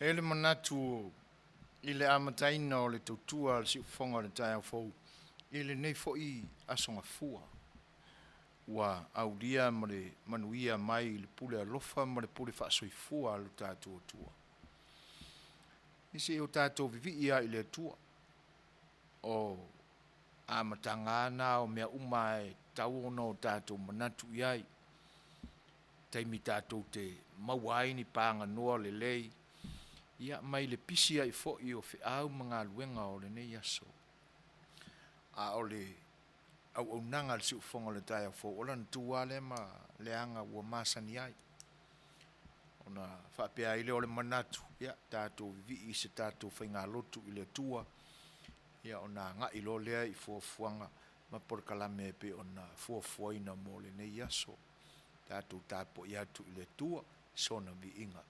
E le manatu i le amataina o le tautua a le Siufofoga o le taeao fou i lenei foi Aso Gafua ua aulia ma le manuia mai le pule alofa ma le pule faasoifua a lo tatou Atua. Ia se i o tatou vivii lava i le Atua. O amataga lava na o mea uma e tatau ona o tatou manatu i ai, taimi tatou te maua ai ni paganoa lelei, ia mai le pisi ai foi o feau ma galuega o lenei aso. A o le auaunaga a le siufofoga o le taeao fou, o lana tu lava lea ma le aga ua masani ai. Ona faapea ai lea o le manatu, ia tatou vivii i se tatou faigalotu i le Atua, ia ona agai loa lea i fuafuaga ma polokalame e pei ona fuafuaina mo lenei aso. Tatou tapuai atu i le Atua i sona viiga.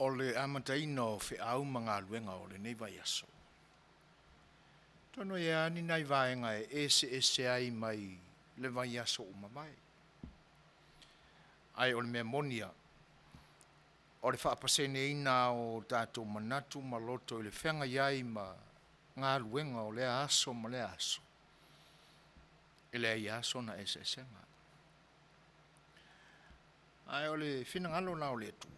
O le amataina o feau ma galuega o lenei vaiaso. Atonu e i ai lava ni nai vaega e eseese ai mai le vaiaso ua mavae. Ae o le mea moni lava, o le faapaseneina lava o tatou manatu ma loto i le feagai ai ma galuega o lea aso ma lea aso, e leai lava sona eseesega. Ae o le finagalo la o le Atua,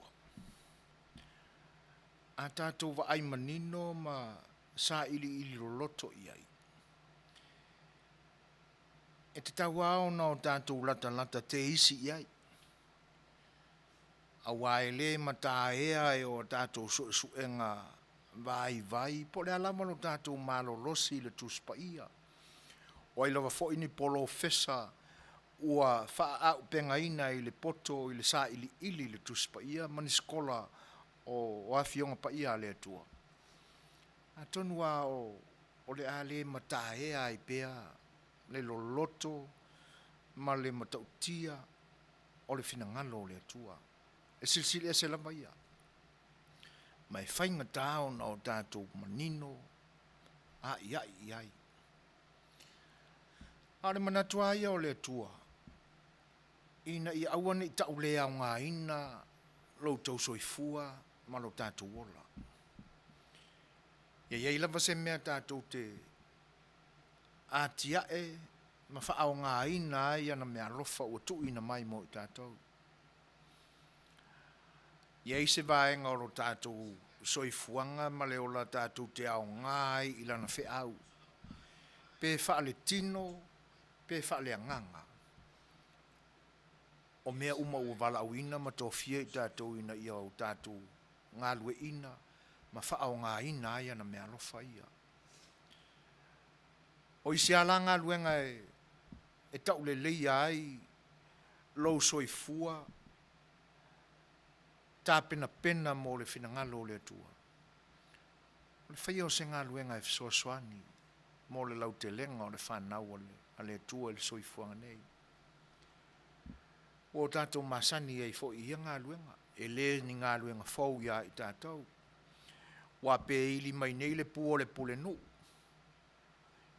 a tatou vaai manino ma sailiili loloto i ai, e tatau lava ona o tatou latalata teisi i ai, aua e le mataea e o tatou suesuega vaivai po o le a lava lo tatou malolosi i le Tusi Paia, o ai lava foi ni polofesa ua faaauupegaina i le poto i le sailiili i le Tusi Paia ma ni sikola o Afioga Paia a le Atua, atonu lava o le a le mataea ai pea le loloto ma le matautia o le finagalo o le Atua. E silisili ese lava ia, ma e faigata ona o tatou manino a'ia'i i ai. A o le manatu lava ia o le Atua. Ina ia aua ne i tauleaogaina lo outou soifua ma lo tatou ola. Ia i ai lava se mea tatou te atiae ma faaaogaina ai ana meaalofa ua tuuina mai mo i tatou. I ai se vaega o lo tatou soifuaga ma le ola tatou te aoga ai i lana feau, pe faaletino pe faaleagaga, o mea uma ua valaauina ma tofia i tatou ina ia o tatou galueaiina ma faaaogaina ai ana meaalofa ia. O isi lava la galuega e tauleleia ai lou soifua tapenapena mo le finagalo o le Atua, o le faia o se galuega e fesoasoani mo le lautelega o le fanau a le Atua i le soifuaga nei. Ua o tatou masani ai foi i ia galuega, e le o ni galuega fou ia i tatou. Aua pe ili mai nei le pu a le pulenuu,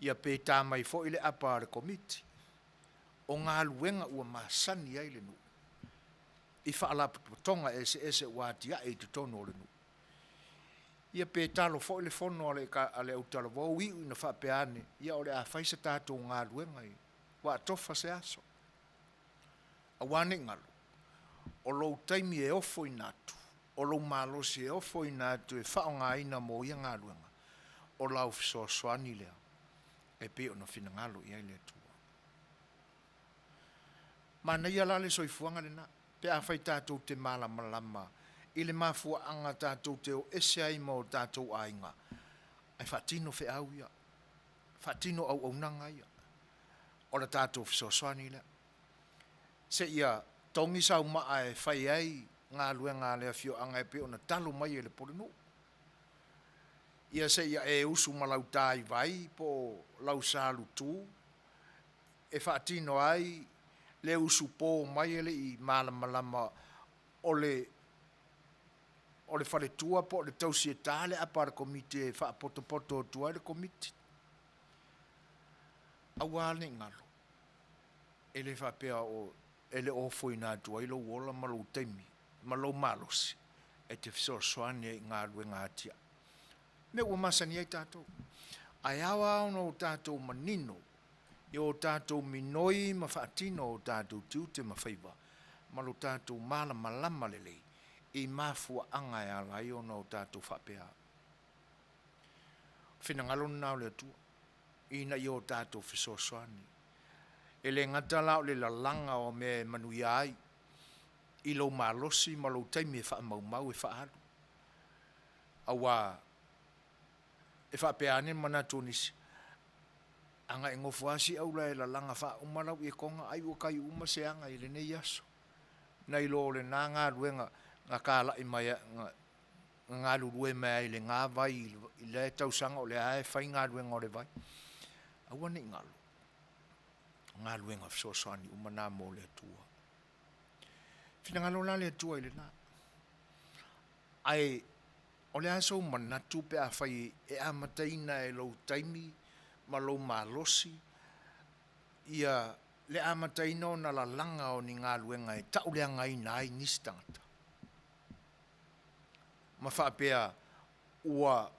ia pe ta mai foi le apa a le Komiti, o galuega ua masani ai le nuu i faalapotopotoga eseese ua atiae i totonu o le nuu. Ia pe talo foi le fono a le autalavou, iu ina faapea ane, ia o le a fai se tatou galuega ua atofa se aso. Aua ne i galo, o lou taimi e ofoina atu, o lou malosi e ofoina atu e faaaogaina mo ia galuega, o lau fesoasoani lea e pei ona finagalo i ai le Atua. Manaia la le soifuaga lena pe afai tatou te malamalama i le mafuaaga tatou te o ese ai ma o tatou aiga ae faatino feau ia, faatino auaunaga ia. O le tatou fesoasoani lea. Seia togi sau maa e fai ai galuega a le afioaga e pei ona talo mai e le pulenuu, ia seia e usu ma lau ta i vai po o lau sa lutu e faatino ai le usupo mai e le i malamalama o le faletua po o le tausi e ta le apa a le Komiti e faapotopoto atu ai le Komiti. Aua ne i galo, e le faapea e le o ofoina atu ai lou ola ma lou taimi ma lou malosi e te fesoasoani ai i galuega atiae, mea ua masani ai tatou. Ae ao la ona o tatou manino i o tatou minoi ma faatino o tatou tiute ma faiva ma lo tatou malamalama lelei i mafuaaga e ala ai ona o tatou faapea. O le finagalo lena o le Atua ina ia o tatou fesoasoani. E le gata la o le lalaga o mea e manuia ai i lou malosi ma lou taimi e faamaumau e faaalu. Aua e faapea ane le manatu o nisi, a na e nofo lava Sieaula e lalaga faauma lau etoga ai ua tai uma se aga i lenei aso nai lo lena galuega na talai mai na galulue mai ai i lena vai i lea tausaga o lea lava e fai galuega o le vai. Aua ne i galo, o galuega fesoasoani uma na mo le Atua. Finagalo la le Atua i lena. Ae o le a sou manatu pe afai e amataina e lou taimi ma lou malosi ia le amataina ona lalaga o ni galuega e tauleagaina ai nisi tagata? Ma faapea ua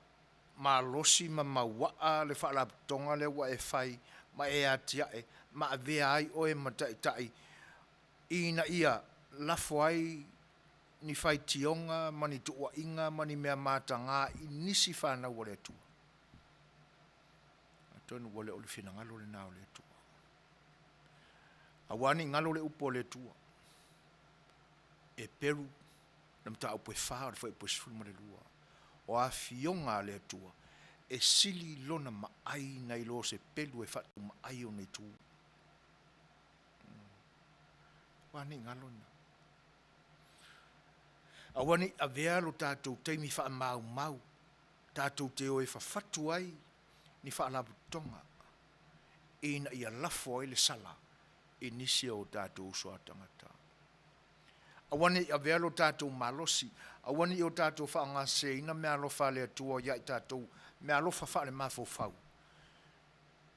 malosi ma mauaa le faalapotopotoga lea ua e fai ma e atiae ma avea ai oe ma taitai ina ia lafo ai ni faitioga ma ni tuuaiga ma ni mea mataga i nisi fanau a le Atua? Atonu ua le o le finagalo lena o le Atua. Aua ne i galo le upu a le Atua, Eperu le mataupu e 4 o le fuaiupu e 12, o afioga a le Atua, e sili lona maai nai lo se pelu e faatumaai ona itu. Aua ne i galo lena. Aua ne i avea lo tatou taimi faamaumau tatou te o e fafatu ai ni faalapotopotoga ina ia lafo ai le sala i nisi o tatou uso a tagata. Aua ne i avea lo tatou malosi, aua ne i o tatou faaaogaseseina meaalofa a le Atua ia i tatou, meaalofa faalemafaufau,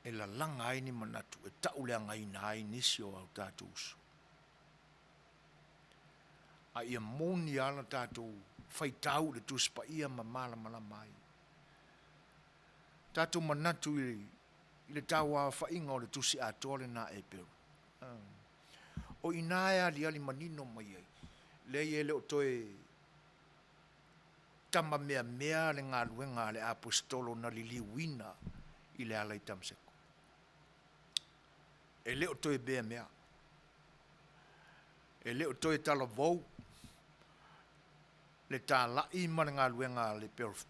e lalaga ai ni manatu e tauleagaina ai nisi o tatou uso. A ia moni lava la tatou faitau i le Tusi Paia ma malamalama ai. Tatou manatu i le tauaofaiga o le Tusi atoa lena a Eperu. O i ina e aliali manino mai ai, leai e le o toe tamameamea le galuega a le Aposetolo na liliuina i le ala i Tamaseko. E le o toe meamea. E le o toe talavou le talai ma le galuega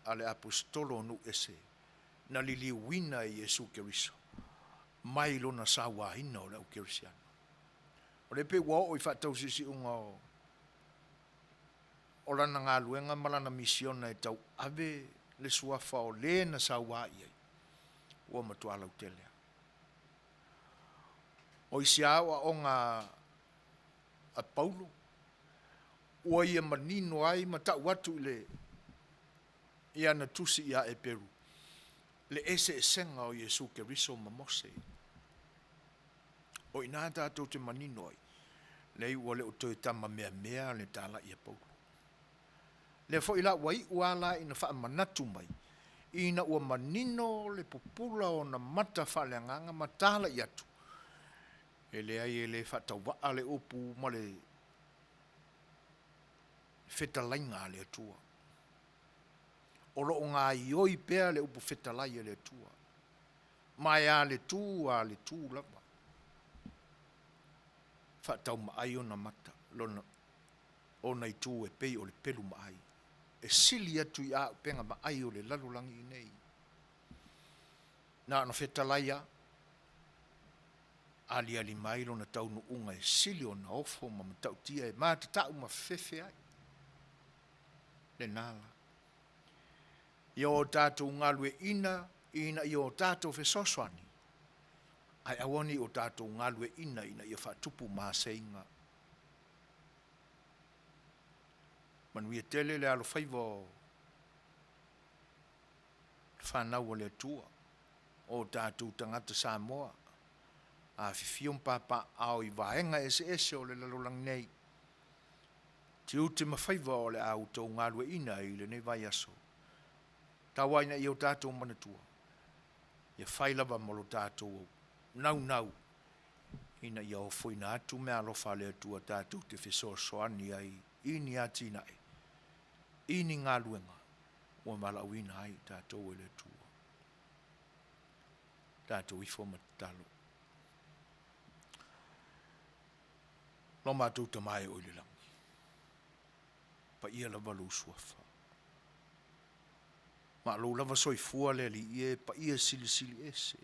a le Aposetolo a nuu ese na liliuina e Iesu Keriso mai lona sauaina o le au kerisiano. O lea e pei ua oo i faatausiusiuga o lana galuega ma lana misiona e tauave le suafa o Le na saua i ai, ua matua lautele. O isi aoaoga a Paulo, ua ia manino ai ma tau atu i ana tusi ia Eperu, le eseesega o Iesu Keriso ma Mose. O i ina tatou te manino ai, leai ua le o toe tama meamea le talai a Paulo. Lea foi la ua iu lava la ina faamanatu mai, ina ua manino le pupula o ona mata faaleagaga ma talai atu, e leai e le faatauvaa le upu ma le fetalaiga a le Atua. O lo o gaioi pea le upu fetalai a le Atua, ma e a le tu, a le tu lava. Faataumaai ona mata, ona itu e pei o le pelu maai, e sili atu i auupega vaai o le lalolagi nei. Na ona fetalai lava, aliali mai lona taunuuga e sili ona ofo ma matautia e matatau ma fefe ai. Lena la. Ia o tatou galueaiina ina ia o tatou fesoasoani, ae aua ne i o tatou galueaiina ina ia faatupu maseiga. Manuia tele le alofaiva o le fanau a le Atua, o tatou tagata Samoa, afifio ma papaaao i vaega eseese o le lalolagi nei, tiute ma faiva o le a outou galueaiina i lenei vaiaso, tau lava ina ia o tatou manatua, ia fai lava ma lo tatou naunau ina ia ofoina atu meaalofa a le Atua tatou te fesoasoani ai i ni atinae, i ni galuega ua valaauina ai i tatou e le Atua. Tatou ifo ma tatalo. Lo matou Tama e oo i le lagi, paia lava lou suafa. Ma o lou lava soifua le Alii e, paia silisili ese.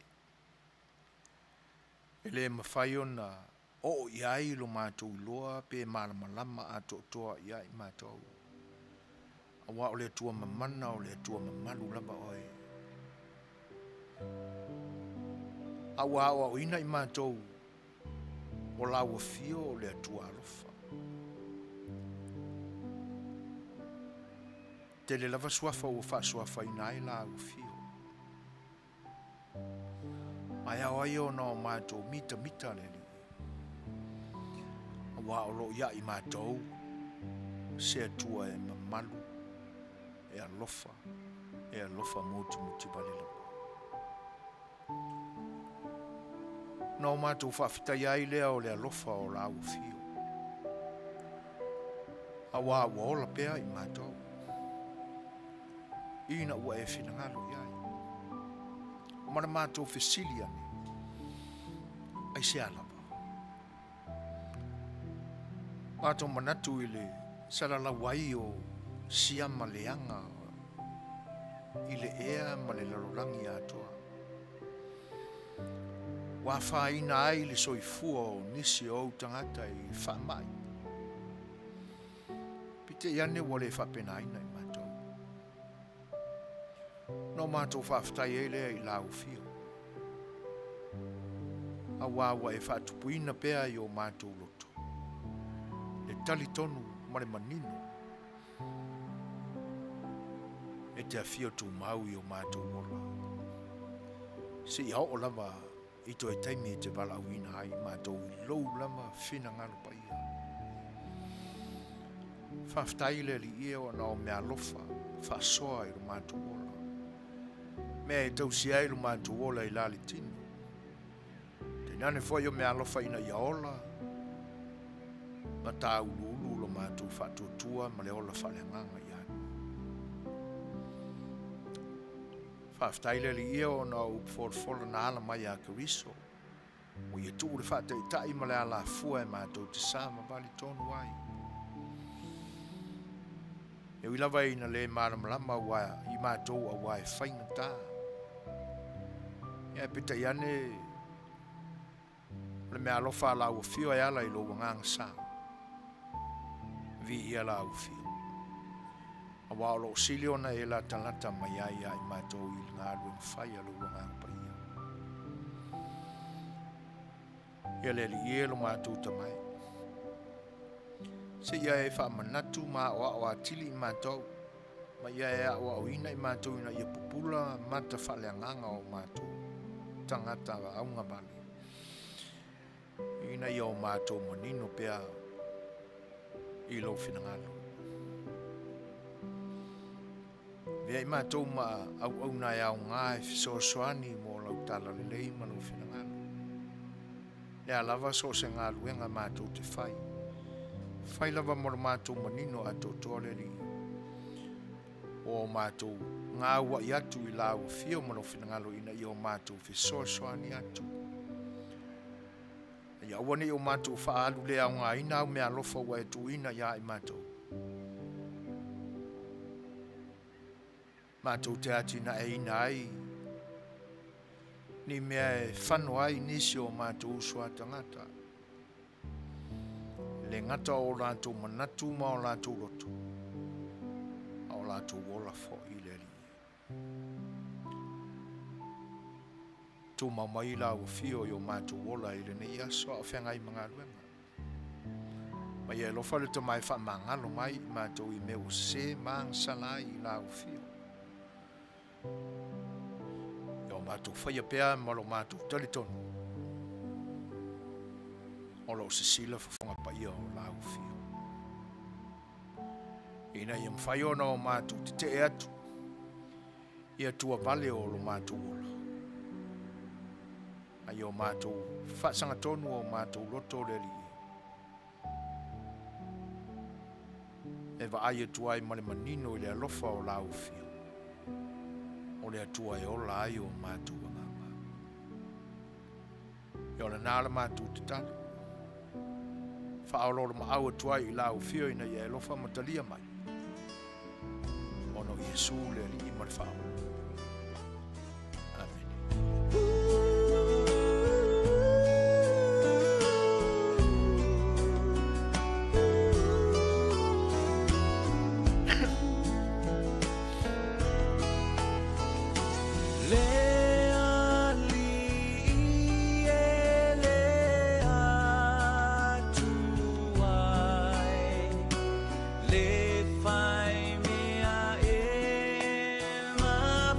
E le mafai ona oo i ai lo matou iloa pe malamalama atoatoa i ai matou, aua o le Atua mamana, o le Atua mamalu lava oe. A ua aoaoina i matou o lau afio o le Atua alofa. Tele lava suafa ua faasuafaina ai lau afio. Ae ao ai ona o matou mitamita le Alii, aua o lo o ia i matou se Atua e mamalu, e alofa, e alofa motumotu vale lava. Ona o matou faafetaia ai lea o le alofa o lau afio, aua ua ola pea i matou, ina ua e finagalo i ai. Ma le matou fesili ane, aisea lava? Matou manatu i le salalau ai o siama leaga i le ea ma le lalolagi atoa. Ua afaina ai le soifua o nisi o ou tagata i faamai. Peitai ane ua le faapenaina i matou. Ona o matou faafetai ai lea i lau afio, aua ua e faatupuina pea i o matou loto le talitonu ma le manino e te afio tumau i o matou ola, seia oo lava i toe taimi e te valaauina ai matou i lou lava finagalo paia. Faafetai i le Alii e ona o meaalofa faasoa i lo matou ola, mea e tausia ai lo matou ola i la le tino. Tainane foi o meaalofa ina ia ola ma tāuluulu lo matou faatuatua ma le ola faaleagaga ia te. Faafetai le Alii e ona o upu folafola na ala mai ia Keriso, ua ia tuu le faataitai ma le alafua e matou te savavali tonu ai. E ui lava ina le malamalama ua i matou aua e faigata. Ae peitai ane o le meaalofa a lau Afio e ala i lou Agaga Sa. Viia lau Afio. Aua o lo o sili ona e latalata mai ai ia i matou i le galuega fai a lou Agaga Paia. Ia le Alii e lo matou Tama e. Seia e faamanatu ma aoao atili i matou, ma ia e aoaoina i matou ina ia pupula mata faaleagaga o matou tagata augavale, ina ia o matou manino pea i lou finagalo. Avea i matou ma auauna e aoga e fesoasoani mo lau talalelei ma lou finagalo. Le a lava so o se galuega matou te fai, fai lava mo le matou manino atoatoa le Alii, o matou gauai atu i lau afio ma lou finagalo ina ia o matou fesoasoani atu. Ia aua ne i o matou faaalu le aogaina au meaalofa ua e tuuina ia i matou. Matou te atinaeina ai ni mea e fano ai nisi o matou uso a tagata. Le gata o latou manatu ma o latou loto, a o latou ola foi le Alii. Tumau mai lau afio i o matou ola i lenei aso a o feagai ma galuega. Ma ia alofa le Tama e faamagalo mai i matou i mea ua sese ma agasala ai i lau afio. Ia o matou faia pea ma lo matou talitonu o lo o sisila fofoga paia o lau afio, ina ia mafai ona o matou tetee atu i atua vale o lo matou ola, a ia o matou faasagatonu o matou loto o le Alii e vaai atu ai ma le manino i le alofa o lau afio, o le Atua e ola ai o matou agaga. Ia o lena la matou tatalo, faaoloolomaau atu ai i lau afio ina ia e alofa ma talia mai, ona o Iesu le Alii ma le Faaola. Amene. Le Alii e le Atua e, le fai mea e mafai.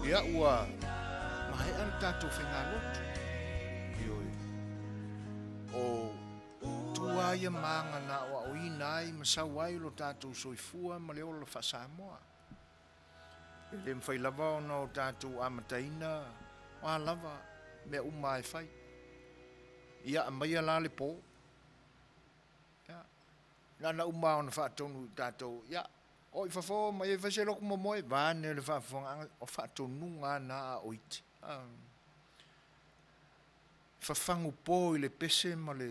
Ia ua maea le tatou faigalotu. Ioe. O tua ia ma aga na aoaoina ai ma sau ai lo tatou soifua ma le ola faa-Samoa. E le mafai lava ona o tatou amataina o a lava mea uma e fai. Ia aumaia la le po. Ia, na ona uma lava ona faatonu i tatou, ia, o i fafo mai e fai se lotu momoe, vaeane le faafofogaaga, o faatonuga lava na a o iti. Fafagu po i le pese ma le,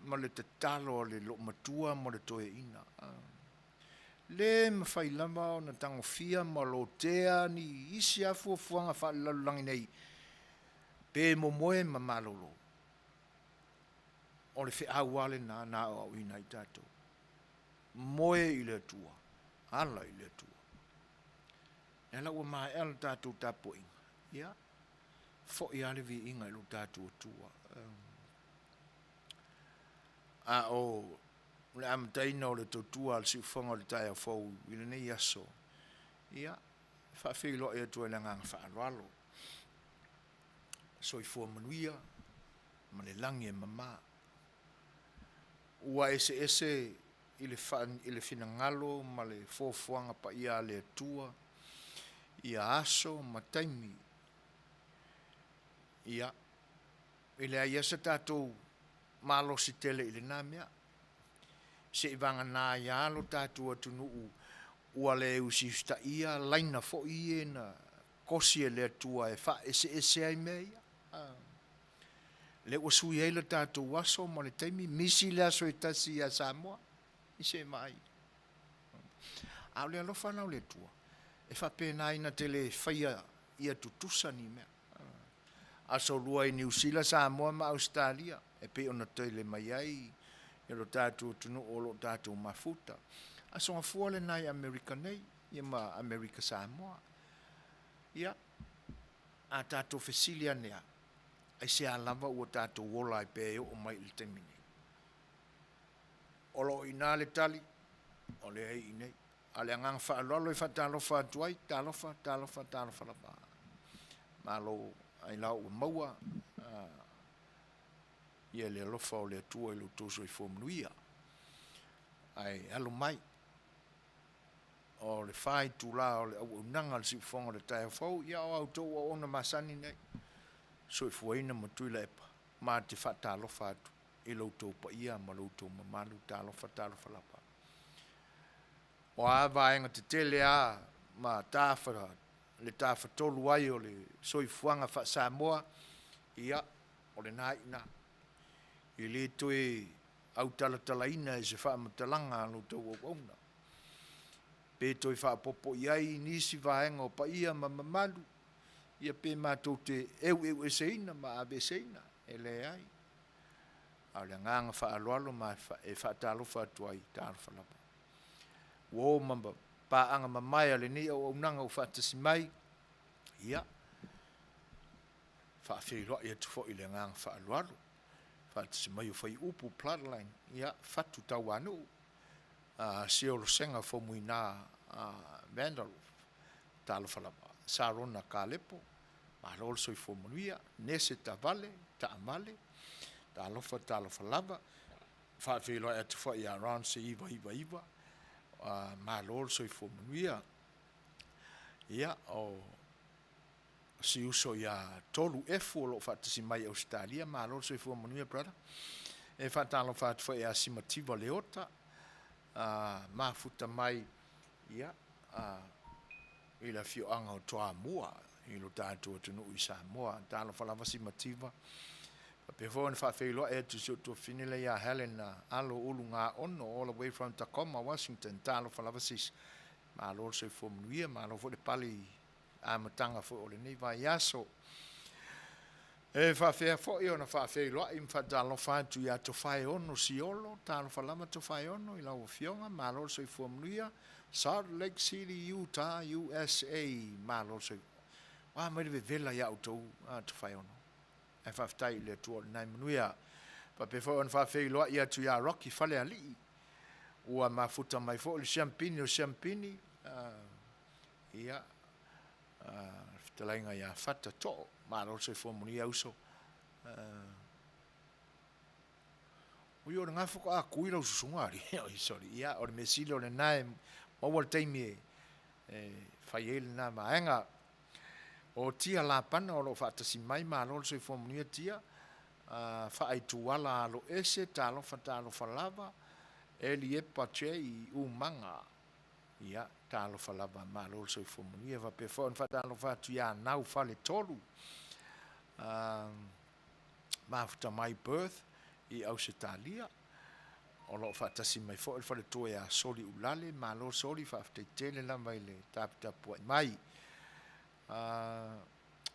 ma le tatalo a le loomatua ma le toeaina. Le mafai lava ona tagofia ma lotea ni isi lava fuafuaga faalelalolagi nei, pe momoe ma malolo. O le feau lava lena na aoaoina ai tatou. Moe i le Atua, ala i le Atua. Lea la ua maea le tatou tapuaiga, ia, foi lava le viiga i lo tatou Atua. A o le amataina o le tautua a le siufofoga o le taeao fou i lenei aso, ia, e faafeiloai atu ai i le agaga faaaloalo. Soifua manuia ma le lagi e mama. Ua eseese i le finagalo ma le foafoaga paia a le Atua ia aso ma taimi. Ia, e leai lava se tatou malosi tele i lena mea, seiavagana ai lava lo tatou atunuu ua le usiusitaia laina foi ia na kosi e le Atua e faaeseese ai mea ia. Lea ua sui ai le tatou aso ma le taimi, misi le aso e tasi ia Samoa, i se vaai. A o le alofa la o le Atua, e faapena ai na te le faia ia tutusa ni mea. Aso Lua i Niu Sila, Samoa ma Ausetalia, e pei ona tele mai ai lo tatou atunuu o lo o tatou mafuta. Aso Gafua lena i Amerika nei, ia ma Amerika Samoa. Ia, a tatou fesili ane lava, aisea lava ua tatou ola ai pea e oo mai i le taimi nei? O lo o i ina le tali, o lea e i inei. A o le agaga faaaloalo e faatalofa atu ai, talofa, talofa, talofa lava. Malo ailao ua maua ia le alofa o le Atua i lo outou soifua manuia. Ae alo mai, o le fa itula o le auaunaga a le siufofoga o le taeao fou, ia o a outou auauna masani nei, Soifuaina ma Tuilaepa, ma te faatalofa atu i lo outou paia ma lo outou mamalu, talofa, talofa lava. O a vaega tetele a ma tafa, le tafatolu ai o le soifuaga faa-Samoa, ia, o lena e i ina. E le toe autalatalaina e se faamatalaga a lo outou auauna. Pe toe faaopoopo i ai nisi vaega o paia ma mamalu, ia pe matou te eueueseina ma aveeseina, e leai. A o le agaga faaaloalo ma e faatalofa atu ai, talofa lava. Ua o ma paaga mamae a lenei auaunaga ua faatasi mai, ia, faafeiloai atu foi i le agaga faaaloalo. Faatasi mai o Faiupu Bloodline, ia, Fatu Tauanuu, Siolosega Fomuina Vandal, talofa lava, Sarona Kalepo, malo le soifua manuia, Nese Tavale, Taamale, talofa, talofa lava, faafeiloai atu foi ia Ron Seiva Iva, malo le soifua manuia. Ia, o si uso ia Tolu Efu o lo o faatasi mai i Ausetalia, malo le soifua manuia brother. E faatalofa atu foi ia Simativa Leota, mafuta mai ia, i le afioaga o Toamua i lo tatou atunuu i Samoa. Talofa lava Simativa. Faapea foi ona faafeiloai atu i si ou tuafafine lea ia Helen Alo Ulugaono, all the way from Tacoma, Washington. Talofa lava sis. Malo le soifua manuia, malo foi le pale i amataga foi o lenei vaiaso. E faafea foi ona faafeiloai ma faatalofa atu ia Tofaeono Siolo, talofa lava Tofaeono i lau afioga, malo le soifua manuia, Salt Lake City, Utah, USA, malo le soifua. Ua mai le vevela ia outou, Tofaeono. Ae faafetai i le Atua o lena e manuia. Faapea foi ona faafeiloai atu ia Rocky Falealii, ua mafuta mai foi le siampini o siampini, ia, Fetalaiga ia Fata Too. Malo le soifua manuia uso. Ui o lena faatoa tui lau susuga alii. Oi sorry. Ia o le mea sili o lena e maua le taimi e fai ai lena vaega. O Tia Lapana o lo o faatasi mai, malo le soifua manuia Tia. Faaituala Aloese, talofa talofa lava. Eliepa J Umaga, ia talofa lava, malo le soifua manuia. Faapea foi ona faatalofa atu ia Nau Faletolu, mafuta mai Perth i Ausetalia. O lo o faatasi mai foi le faletua ia Soli Ulale, malo Soli, faafetai tele lava i le taputapuai mai.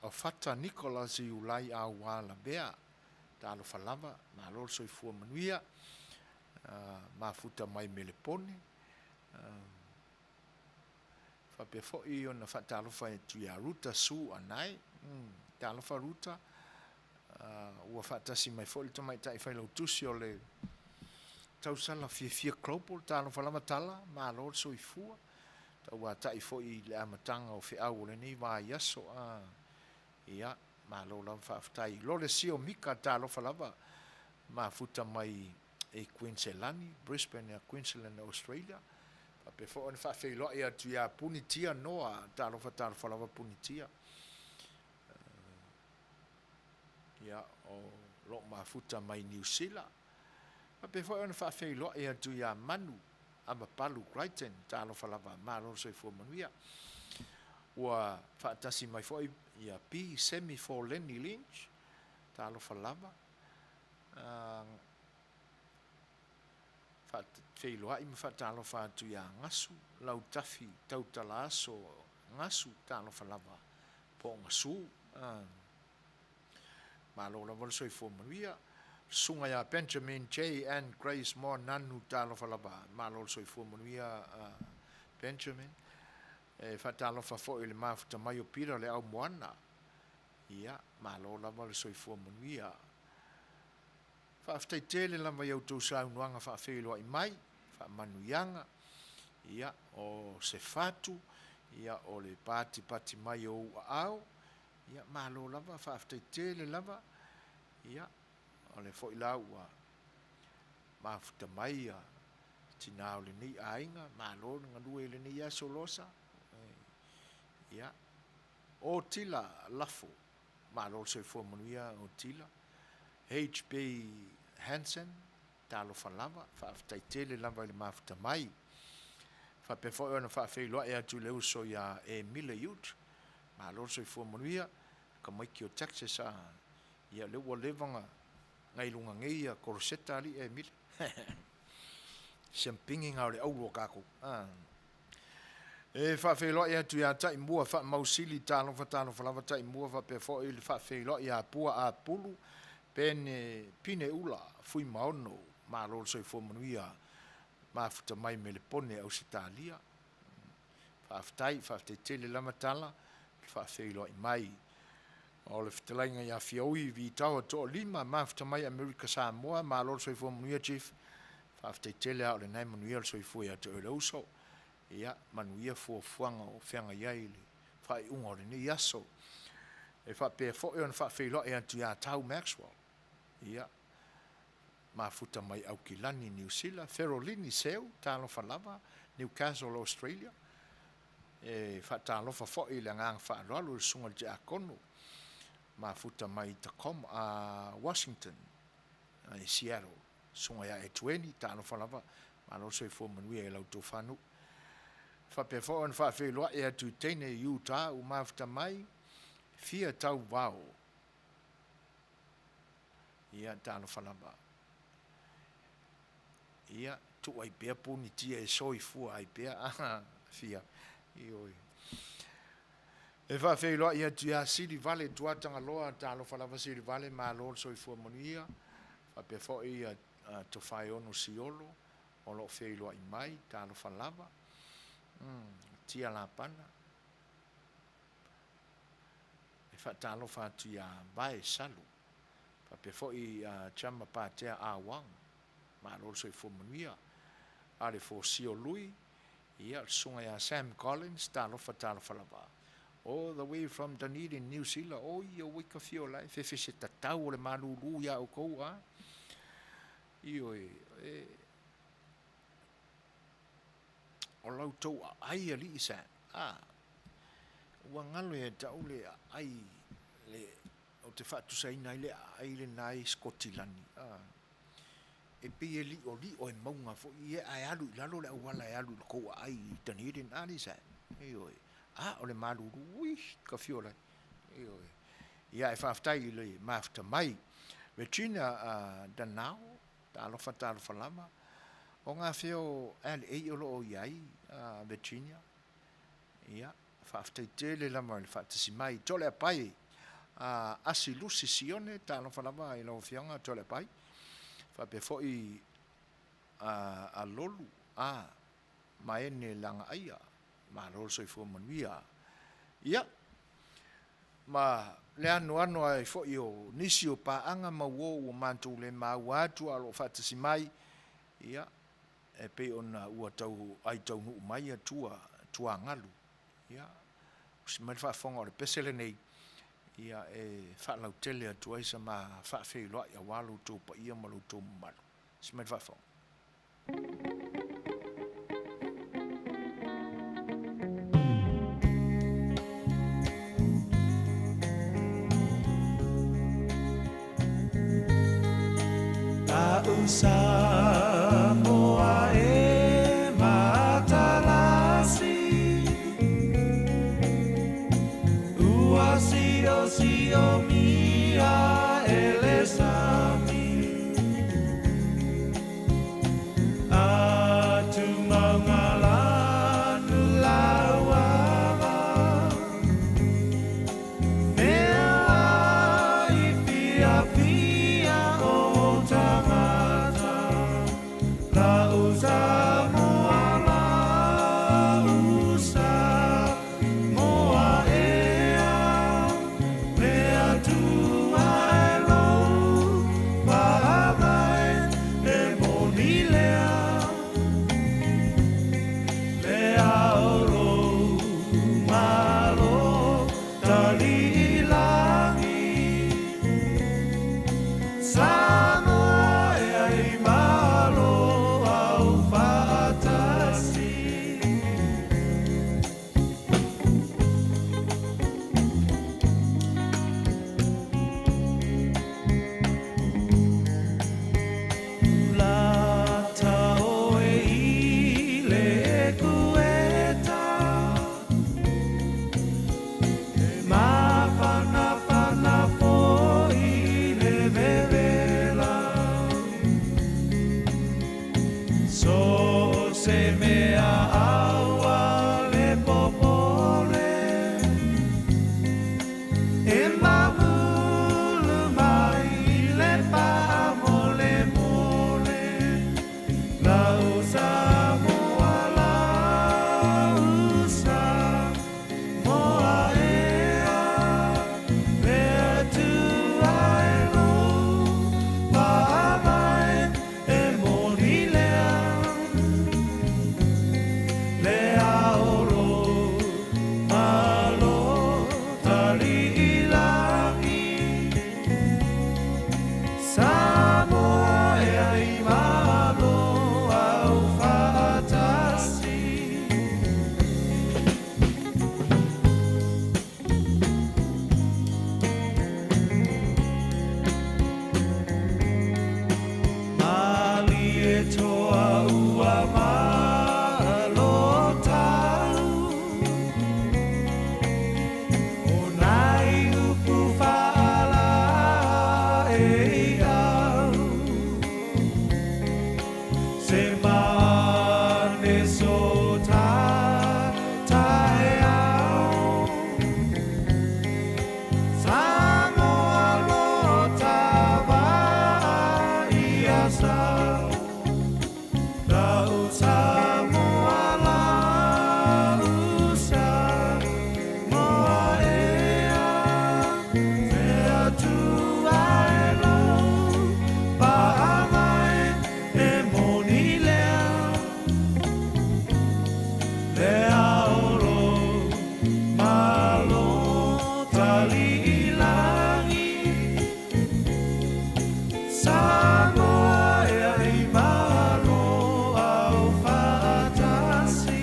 O Fata Nicholas Iulai Aua Lavea, talofa lava, malo le soifua manuia, mafuta mai Melepone. Faapea foi ona faatalofa atu ia Ruta Sue Anae, talofa Ruta, ua faatasi mai foi le tamaitai failautusi o le tausala Fiafia Global, talofa lava Tala, malo le soifua, tauatai foi i le amataga o feau o lenei vaiaso. Ia, malo lava faafetai. Lole Sio Mika, talofa lava, mafuta mai i Kuiniselani, Brisbane, Queensland, Australia. Faapea foi ona faafeiloai atu ia Punitia Noa, talofa talofa lava Punitia. Ia, o lo o mafuta mai Niu Sila. Faapea foi ona faafeiloai atu ia Manu Amapalu Crichton, talofa lava, malo le soifua manuia. Ua faatasi mai foi ia P Semi for Lenny Lynch, talofa lava. Faafeiloai ma faatalofa atu ia Gasu Lautafi Tautalaaso Gasu, talofa lava po o Gasu. Malo lava le soifua manuia. Susuga ia Benjamin J and Grace Moananu, talofa lava, malo le soifua manuia Benjamin. E faatalofa foi i le mafuta mai o Peter le au moana. Ia, malo lava le soifua manuia. Faafetai tele lava i a outou saunoaga faafeiloai mai, faamanuiaga, ia, o se fatu, ia, o le patipati mai o ou aao, ia, malo lava, faafetai tele lava, ia, o lea foi la ua mafuta mai ia tina o lenei aiga, malo le galue i lenei aso Losa, ia, o Tila Lafo, malo le soifua manuia o Tila, HB Hansen, talofa lava, faafetai tele lava i le mafuta mai. Faapea foi ona faafeiloai atu i le uso ia Emile Yut, malo le soifua manuia, tamaiti o Texas a, ia lea ua leva ona i luga nei ia koloseta alii Emile. Siampigi na o le auro o tatou. E faafeiloai atu ia Taimua Faamausili, talofa talofa lava Taimua, faapea foi le faafeiloai ia Pua Apulu, Pene Pineula Fuimaono, malo le soifua manuia, mafuta mai Melepone Ausetalia. Faafetai, faafetai tele lava Tala, le faafeiloai mai. O le fetalaiga ia Fiaui Vitaoa Toalima, mafuta mai Amerika Samoa, malo le soifua manuia Chief. Faafetai tele lava o lena e manuia le soifua ia te oe le uso. Ia, manuia fuafuaga o feagai ai i le faaiuga o lenei aso. E faapea foi ona faafeiloai atu ia Tau Maxwell, ia, mafuta mai Aukilani, Niu Sila, Ferolini Seu, talofa lava, Newcastle, Australia. E faatalofa foi i le agaga faaaloalo i le susuga i le Tiakono, mafuta mai Tacoma, Washington, i Seattle, susuga ia Etueni, talofa lava, malo le soifua manuia i la outou fanuu. Faapea foi ona faafeiloai atu i teine i Utah ua mafuta mai, Fia Tauvao. Ia, talofa lava. Ia, tuu ai pea punitia e soifua ai pea. Fia, ioe. E faafeiloai atu ia Silivale Tuatagaloa, talofa lava Silivale, malo le soifua manuia. Faapea foi ia Tofaeono Siolo, o lo o feiloai mai, talofa lava. Tia Lapana. E faatalofa atu ia Vae Salu, faapea foi ia Chama Patea Awang, malo le soifua manuia. Ale Fosio Lui, ia le susuga ia Sam Collins, talofa talofa lava. All the way from Dunedin, New Zealand, oi oi ka fio lae, fefese tatau o le malūlū iā oukou, a? Ioe, e, o la outou aai alii sa, a, ua galo ia te au le aai, le, ou te faatusaina ai le aai lena i Sikotilani, a. E pei e liolio e mauga foi ia ae alu i lalo le auala e alu i le tou aai i Dunedin a Lisa? Ioe. A o le malulu, ui, ka fio lai. Ioe. Ia e faafetai i le mafuta mai. Regina Danao, talofa talofa lava. O gafea o LA o lo o i ai Virginia? Ia, faafetai tele lava i le faatasi mai. Toleapai, Asi Lusi Sione, talofa lava i lau Afioga Toleapai. Faapea foi a Lolu, a Maene Lagaaia, malo le soifua manuia. Ia, ma le anoano ai foi o nisi o paaga ma uo ua matou le maua atu a o lo o faatasi mai, ia, e pei ona ua tau ai taunuu mai atua tuagalu. Ia, usi mai le faafofoga o le pese lenei, ia e faalautele atu ai sa ma faafeiloai aua lo outou paia ma lo outou mamalu. Usi mai le faafofoga. La'u Samoa e matalasi Ua siosiomia e le sami Atu mauga lanu lauava Mea i fiafia o tangata, La'u Samoa, la'u Samoa ea, Mea tuae lou faavae e moni lea. Le ao lou malo taliilagi, Samoa ea i malo au faatasi. Lata oe i le ekueta, E mafatiatia. Talii lagi Samoa e ai malo au faatasi.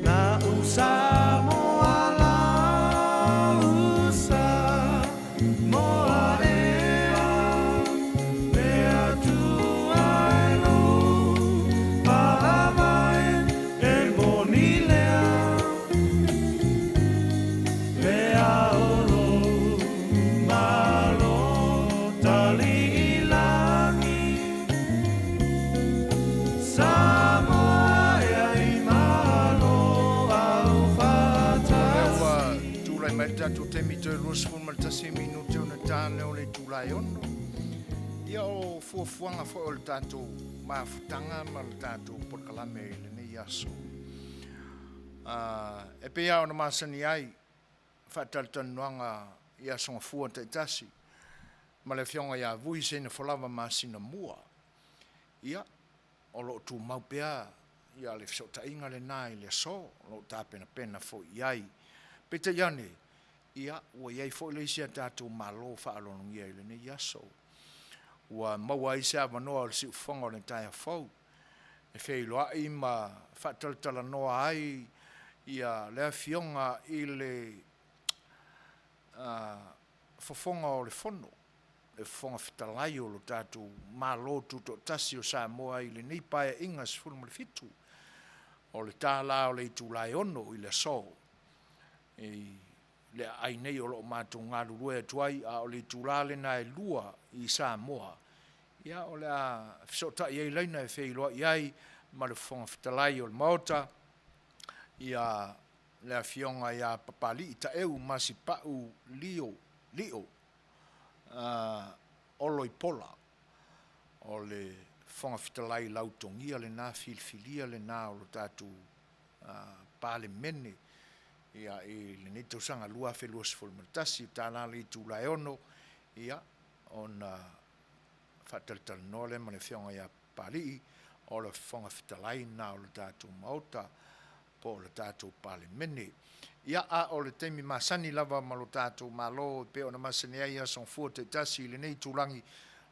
Na uSamoa la usa moa ea le Atua e lou faavae e moni lea le ao lou malo talii lagi Samoa e ai malo au O lea ua faatasi. tulai mai le tatou taimi toe 21 minute ona ta lea o le itula e ono. Ia o fuafuaga foi o le tatou mafutaga ma le tatou polokalame i lenei aso. E pei lava ona masani ai faatalatalanoaga i Aso Gafua taitasi ma le Afioga ia Vui Seinefolava Masinamua. Ia, o lo o tumau pea ia le fesootaiga lena i le aso, o lo o tapenapena foi i ai. Peitai ane, ia, ua i ai foi le isi a tatou malo faaaloalogia i lenei aso, ua maua ai se avanoa o le siufofoga o le taeao fou e feiloai ma faatalatalanoa ai ia le Afioga i le Fofoga o le Fono, le Fofoga Fetalai o lo tatou Malo Tutoatasi o Samoa i lenei Paeaiga 17, o le ta la o le itula e 6 i le aso, i le aai nei o lo o matou galulue atu ai, a o le itula lena e 2 i Samoa, ia o le a fesootai ai laina e feiloai ai ma le Fofoga Fetalai o le Maota, ia le Afioga ia Papalii Taeu Masipau Lio, Lio Oloipola, o le Fofoga Fetalai lautogia lena, filifilia lena o lo tatou Palemene ia i lenei tausaga 2021, tala le itula e 6, ia ona faatalatalanoa lea ma le Afioga ia Papalii, o le Fofoga Fetalai lena o le tatou Maota po o le tatou Palemene. Ia, a o le taimi masani lava ma lo tatou Malo e pei ona masani ai aso Gafua taitasi i lenei itulagi, le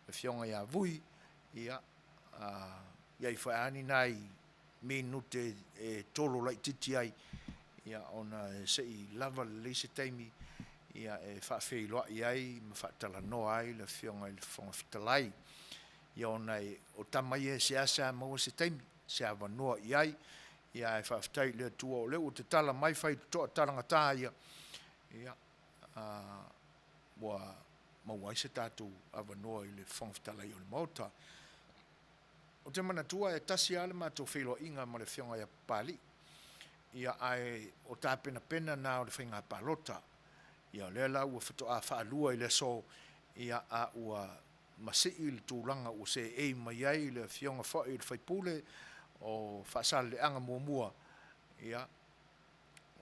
Afioga ia Vui, ia, i ai foi lava ni nai minute e tolo laitiiti ai, ia, ona se i lava lelei se taimi ia e faafeiloai ai ma faatalanoa ai le Afioga i le Fofoga Fetalai. Ia ona o tama ia e seasea maua se taimi, se avanoa i ai, ia ae faafetai i le Atua o lea ua tatala mai faitotoa talagata ia, ia, ua maua ai se tatou avanoa i le Fofoga Fetalai o le Maota. Ou te manatua e tasi lava le matou feiloaiga ma le Afioga ia Papalii, ia ae o tapenapena na o le faiga palota. Ia o lea la ua faatoa faalua i le aso, ia a ua masii le tulaga ua seei mai ai le Afioga foi i le sui usufono o Faasaleleaga muamua, ia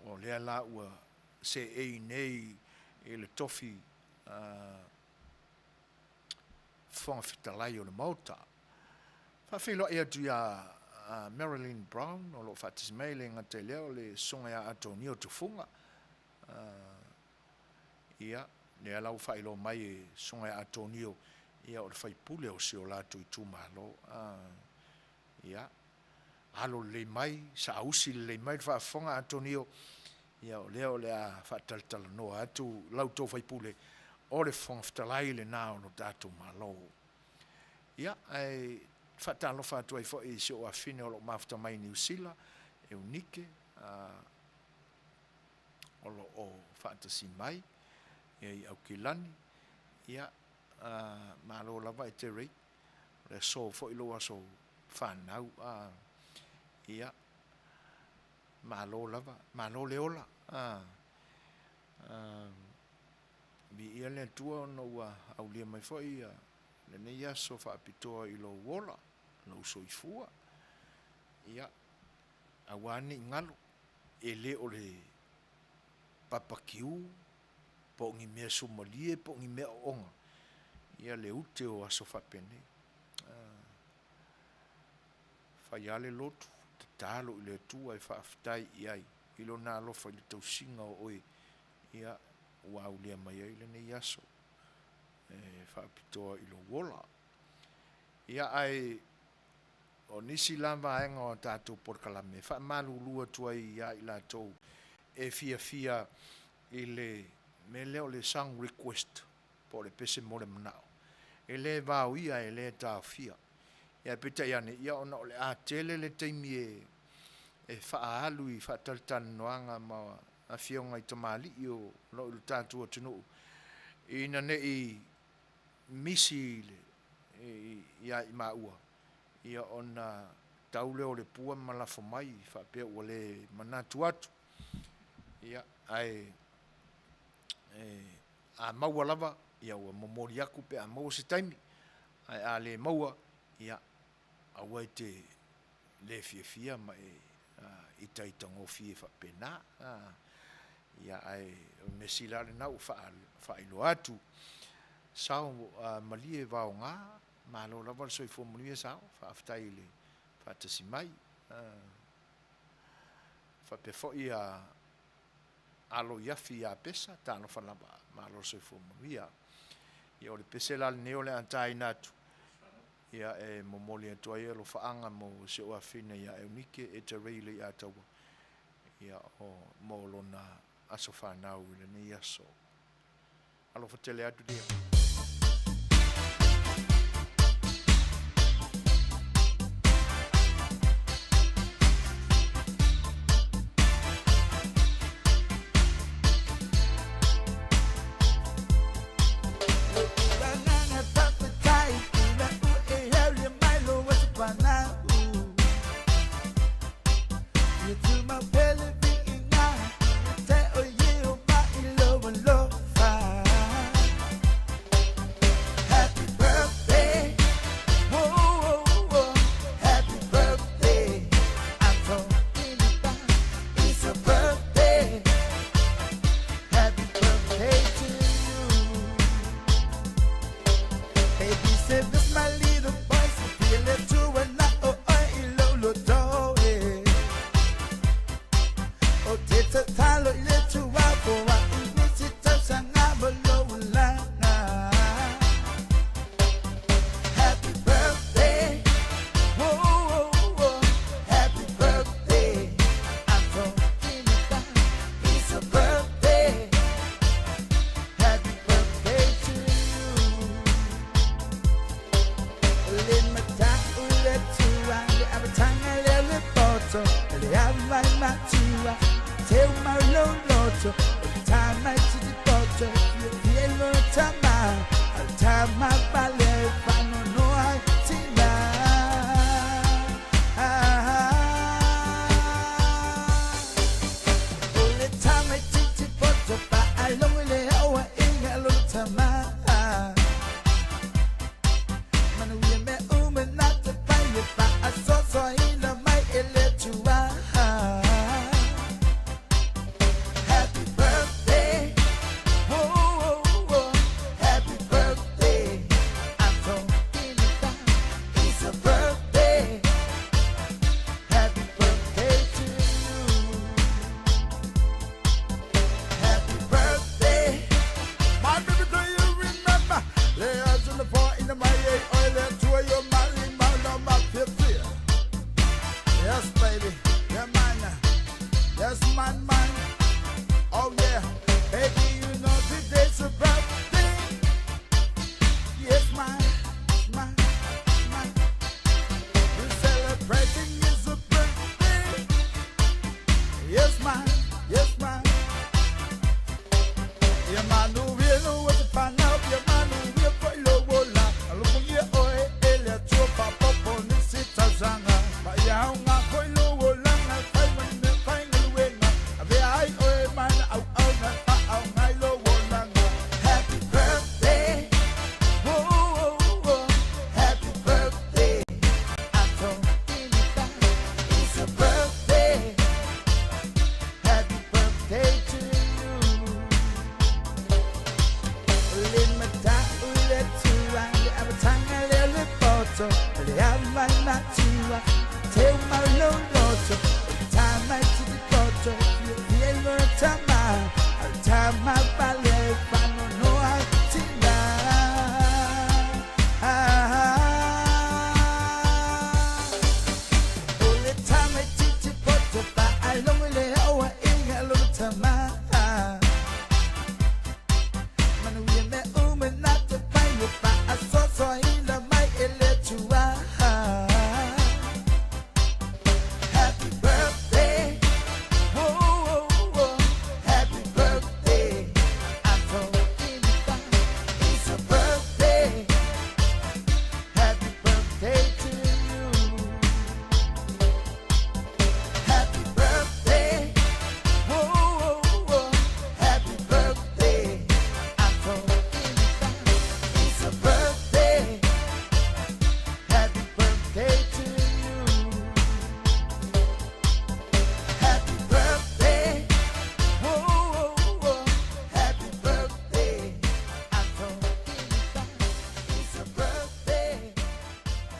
o lea la ua seei nei i le tofi Fofoga Fetalai o le Maota. Faafeiloai atu ia Marilyn Brown o lo o faatasi mai, e le gata i lea o le Susuga ia Atonio Tufuga. Ia, lea la ua faailoa mai e Susuga ia Atonio, ia o le faipule o si o latou itumalo. Ia, alo lelei mai, saausi lelei mai le faafofoga Atonio, ia o lea o le a faatalatalanoa atu la outou faipule, o le Fofoga Fetalai lena o lo tatou Malo. Ia, ae faatalofa atu ai foi i si ou afafine o lo o mafuta mai i Niu Sila, Eunike, o lo o faatasi mai ia i Aukilani. Ia, Malo lava e te Ray, o le aso foi lou aso fanau, ia, malo lava, malo le ola, viia le Atua ona ua aulia mai foi lenei aso faapitoa i lou ola, lou soifua, ia, aua ne i galo, e le o le papakiu po o ni mea sumalie po o ni mea oona ia le ute o aso faapenei. E fai lava le lotu, tatalo i le Atua e faafetai i ai i Lona alofa i le tausiga o oe ia ua aulia mai ai lenei aso e faapitoa i lou ola. Ia ae o nisi la vaega o a tatou polokalame e faamalulu atu ai ia i latou e fiafia i le mea lea o le song request po o le pese mo le manao, e le vaoia e le taofia. Ae peitai ane, ia ona o le a tele le taimi e faaalu i faatalatalanoaga ma afioga i tamalii o lo o i le tatou atunuu, ina ne i misi ia i maua, ia ona tau lea o le pua ma lafo mai faapea ua le manatu atu. Ia, ae a maua lava, ia ua momoli atu pe a maua se taimi, ae a le maua, ia aua e te le fiafia ma e itaitagofie faapena. Ia ae o le mea sili lava lena ua faailoa atu. Sao Malie Vaoga, malo lava le soifua manuia Sao, faafetai i le faatasi mai. Faapea foi ia Alo Iafi Pesa, talofa lava, malo le soifua manuia. Ia o le pese la lenei o le a taina atu, ia e momoli atu ai alofaaga mo si ou afafine ia Eunike Etta Ray Leiataua, ia mo lona aso fanau i lenei aso. Alofa tele atu dear.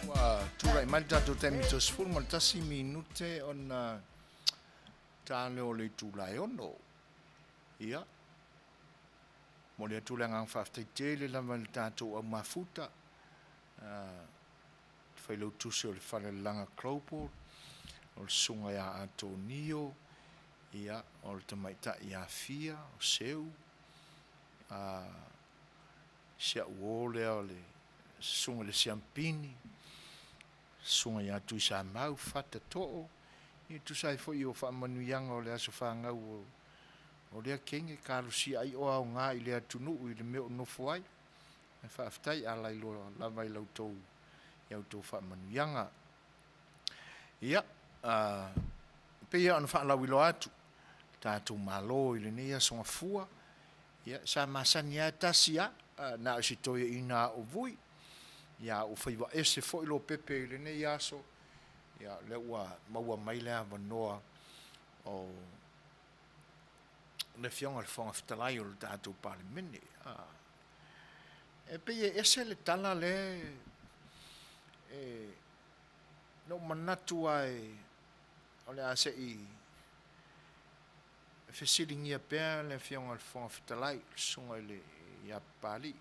Ua tulai mai le tatou taimi 31 minute ona ta lea o le itula e 6. Ia, momoli atu le agaga faafetai tele lava i le tatou au mafuta, le Failautusi o le Falelalaga Global, o le Susuga ia Atonio, ia, o le Tamaitai ia Fia, o Seu, si au uo lea o le Susuga i le Siampini, Susuga ia Tuisamau Fata Too, ia tusa ai foi o faamanuiaga o le aso fanau o lea kenge, kalosia ai o aoga i le atunuu i le mea o nofo ai. Ae faafetai a lailoa lava i la outou i a outou faamanuiaga. Ia, e pei lava ona faalauiloa atu le tatou Malo i lenei aso Gafua, ia, sa masani lava e tasi lava, na o si toeaina aovui, ia a ua faiva ese foi Lopepe i lenei aso, ia, o lea ua maua mai le avanoa o le Afioga i le Fofoga Fetalai o le tatou Palemene. E pei e ese le tala lea e, na ou manatu lava o le a se i fesiligia pea le Afioga i le Fofoga Fetalai, le Susuga ia Papalii.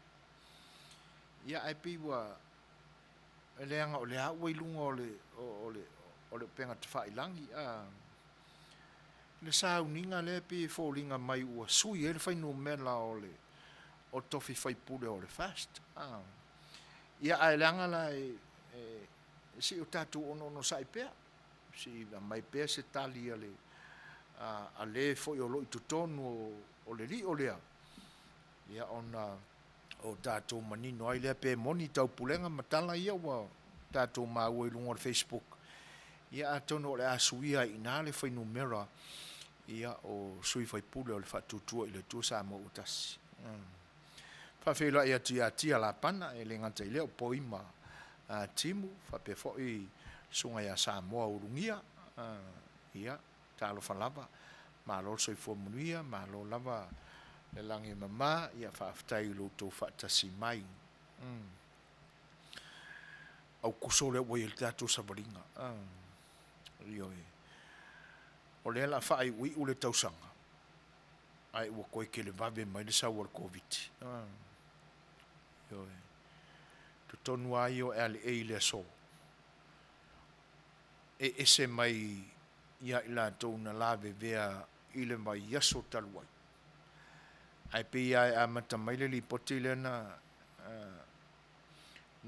Ia ae pei ua, leaga o lea ua i luga o le, o le, o le upega tafailagi, a, le sauniga lea e pei e foliga mai ua sui ai le fuainumera o le o tofi faipule o le FAST. A. Ia ae leaga la e, e, se i o tatou onoonosai pea, se i aumai pea se tali a le, a, a le foi o lo o i totonu o, o le lio lea, ia ona o tatou manino ai lea pe moni taupulega ma tala ia ua tatou maua i luga o le Facebook. Ia atonu o le a suia ai i ina le fuainumera ia o sui faipule o le Faatuatua i le Atua Samoa ua Tasi. Faafeiloai atu ia Tia Lapana, e le gata i lea o Poima Timu, faapea foi Susuga ia Samoa Ulugia. Ia, talofa lava, malo le soifua manuia, malo lava le lagi e mama, ia faafetai i lo outou faatasi mai. Aukuso lea ua i ai le tatou savaliga. Ioe. O lea o le a faaiuiu le tausaga, ae ua toe televave mai le sau a le Koviti. Ioe. Totonu lava ia o LA i le aso, e ese mai ia i latou na lavevea i le vaiaso talu ai. Ae pei lava e amata mai le lipoti lea na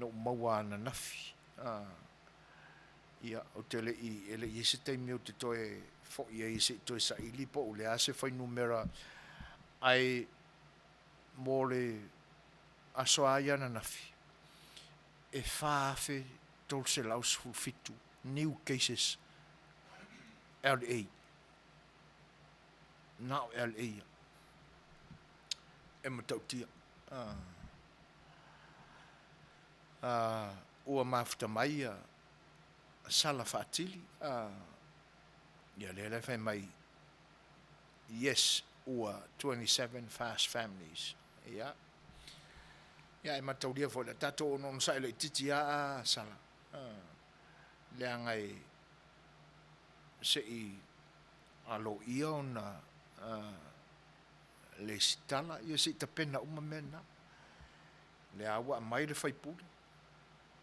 ou maua ananafi. Ia, ou te le i, e le i i ai se taimi ou te toe foi ai se i toe saili po o le a se fuainumera, ae mo le aso lava ia ananafi, e 4,317 new cases LA, na o LA ia, e matautia. Ua mafuta mai ia sala faatili, ia lea la e fai mai, yes, ua 27 fast families. Ia. Ia ae mataulia foi le tatou onosai laitiiti a a sala leaga e se i aloaia ona lesitala, ia se i tapena uma mea na. Lea ua aumai le faipule,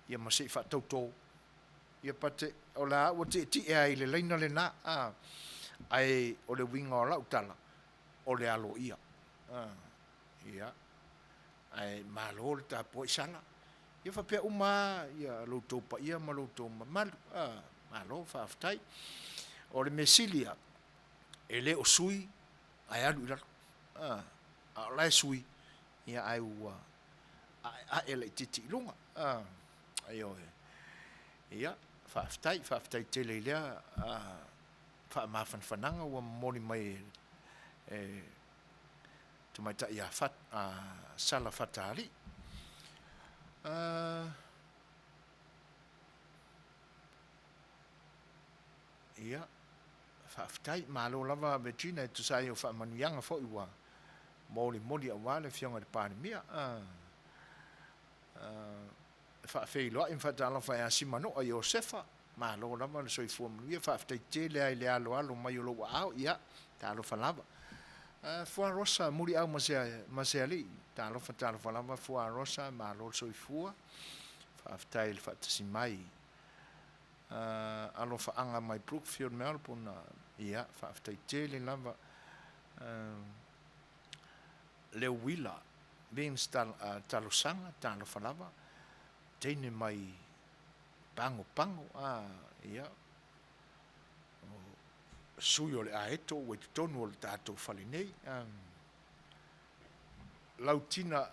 ia ma se i faatauto, ia but o la ua tietie lava i le laina lena, a, ae o le uiga o lau tala, o le aloaia. Ia, ae malo le tapuai Sala, ia faapea uma lava ia lo outou paia ma lo outou mamalu. A, malo faafetai. O le mea sili lava, e le o sui ae alu i lalo, a o la e sui, ae ua aeae laitiiti i luga. Ioe. Ia, faafetai, faafetai tele i lea faamafanafanaga ua momoli mai e le tamaitai ia Sala Fatalii. Ia, faafetai, malo lava Virgina e tusa ai o faamanuiaga foi ua molimoli aua le Afioga i le Palemia. E faafeiloai ma faatalofa ia Simanoa Iosefa, malo lava le soifua manuia, faafetai tele lava i le aloalo mai o lou aao, ia, talofa lava. Fua Rosa Muliau ma Sealii, talofa talofa lava Fua Rosa, malo le soifua, faafetai i le faatasi mai. Alofaaga mai Brookfield, Melbourne, ia, faafetai tele lava. Leuila Vince Talosaga, talofa lava, teine mai Pago Pago, ia, o sui o le Aeto ua i totonu o le tatou fale nei. Lautina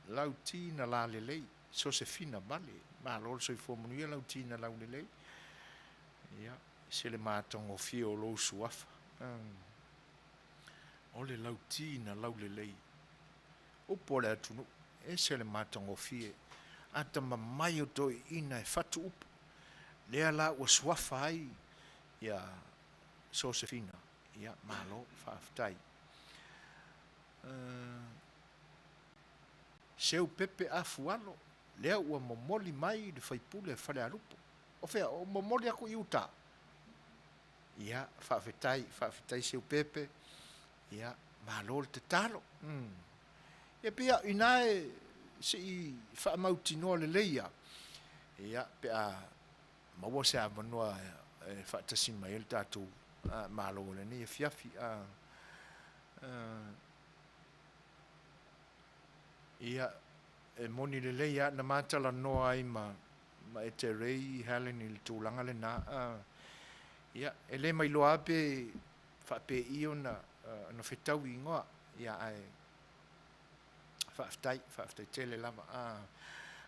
Lautina Lalelei, Sosefina Vale, malo le soifua manuia Lautina Laulelei, ia, se le matagofie o lou suafa. O le Lautina Laulelei, upu o le atunuu, ese le matagofie, atamamai o toeaiina e fatu upu, lea la ua suafa ai ia Sosefina, ia malo faafetai. Seu Pepe Afualo, lea ua momoli mai le faipule a Falealupo. O fea? O momoli atu i uta? Ia, faafetai, faafetai Seu Pepe, ia, malo le tatalo. Ia pei o ina e se i faamautinoa lelei lava, ia, pe a maua se avanoa e faatasi mai ai le tatou Malo i lenei afiafi. Ia, e moni lelei lava, na ma talanoa ai ma Eterei Helen i le tulaga lena. Ia, e le mailoa lava pe faapei ona fetaui igoa, ia ae faafetai, faafetai tele lava.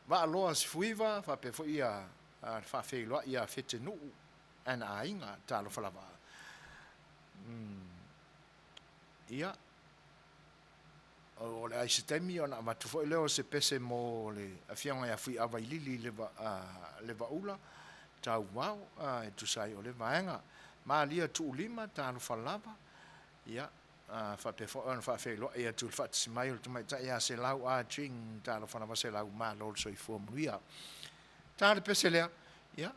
Vaaloa Sefuiva faapea foi le faafeiloai ia Fetenuu and aiga, talofa lava. Ia, o le a i se taimi ona avatu foi lea o se pese mo le Afioga ia Fuiavailili Levaula Tauvao e tusa ai o lea vaega. Malia Tuulima, talofa lava, ia, faapea foi ona faafeiloai atu i le faatasi mai o le tamaitai ia Selau Ah Ching, talofa lava Selau, malo le soifua manuia. Ta le pese lea, ia,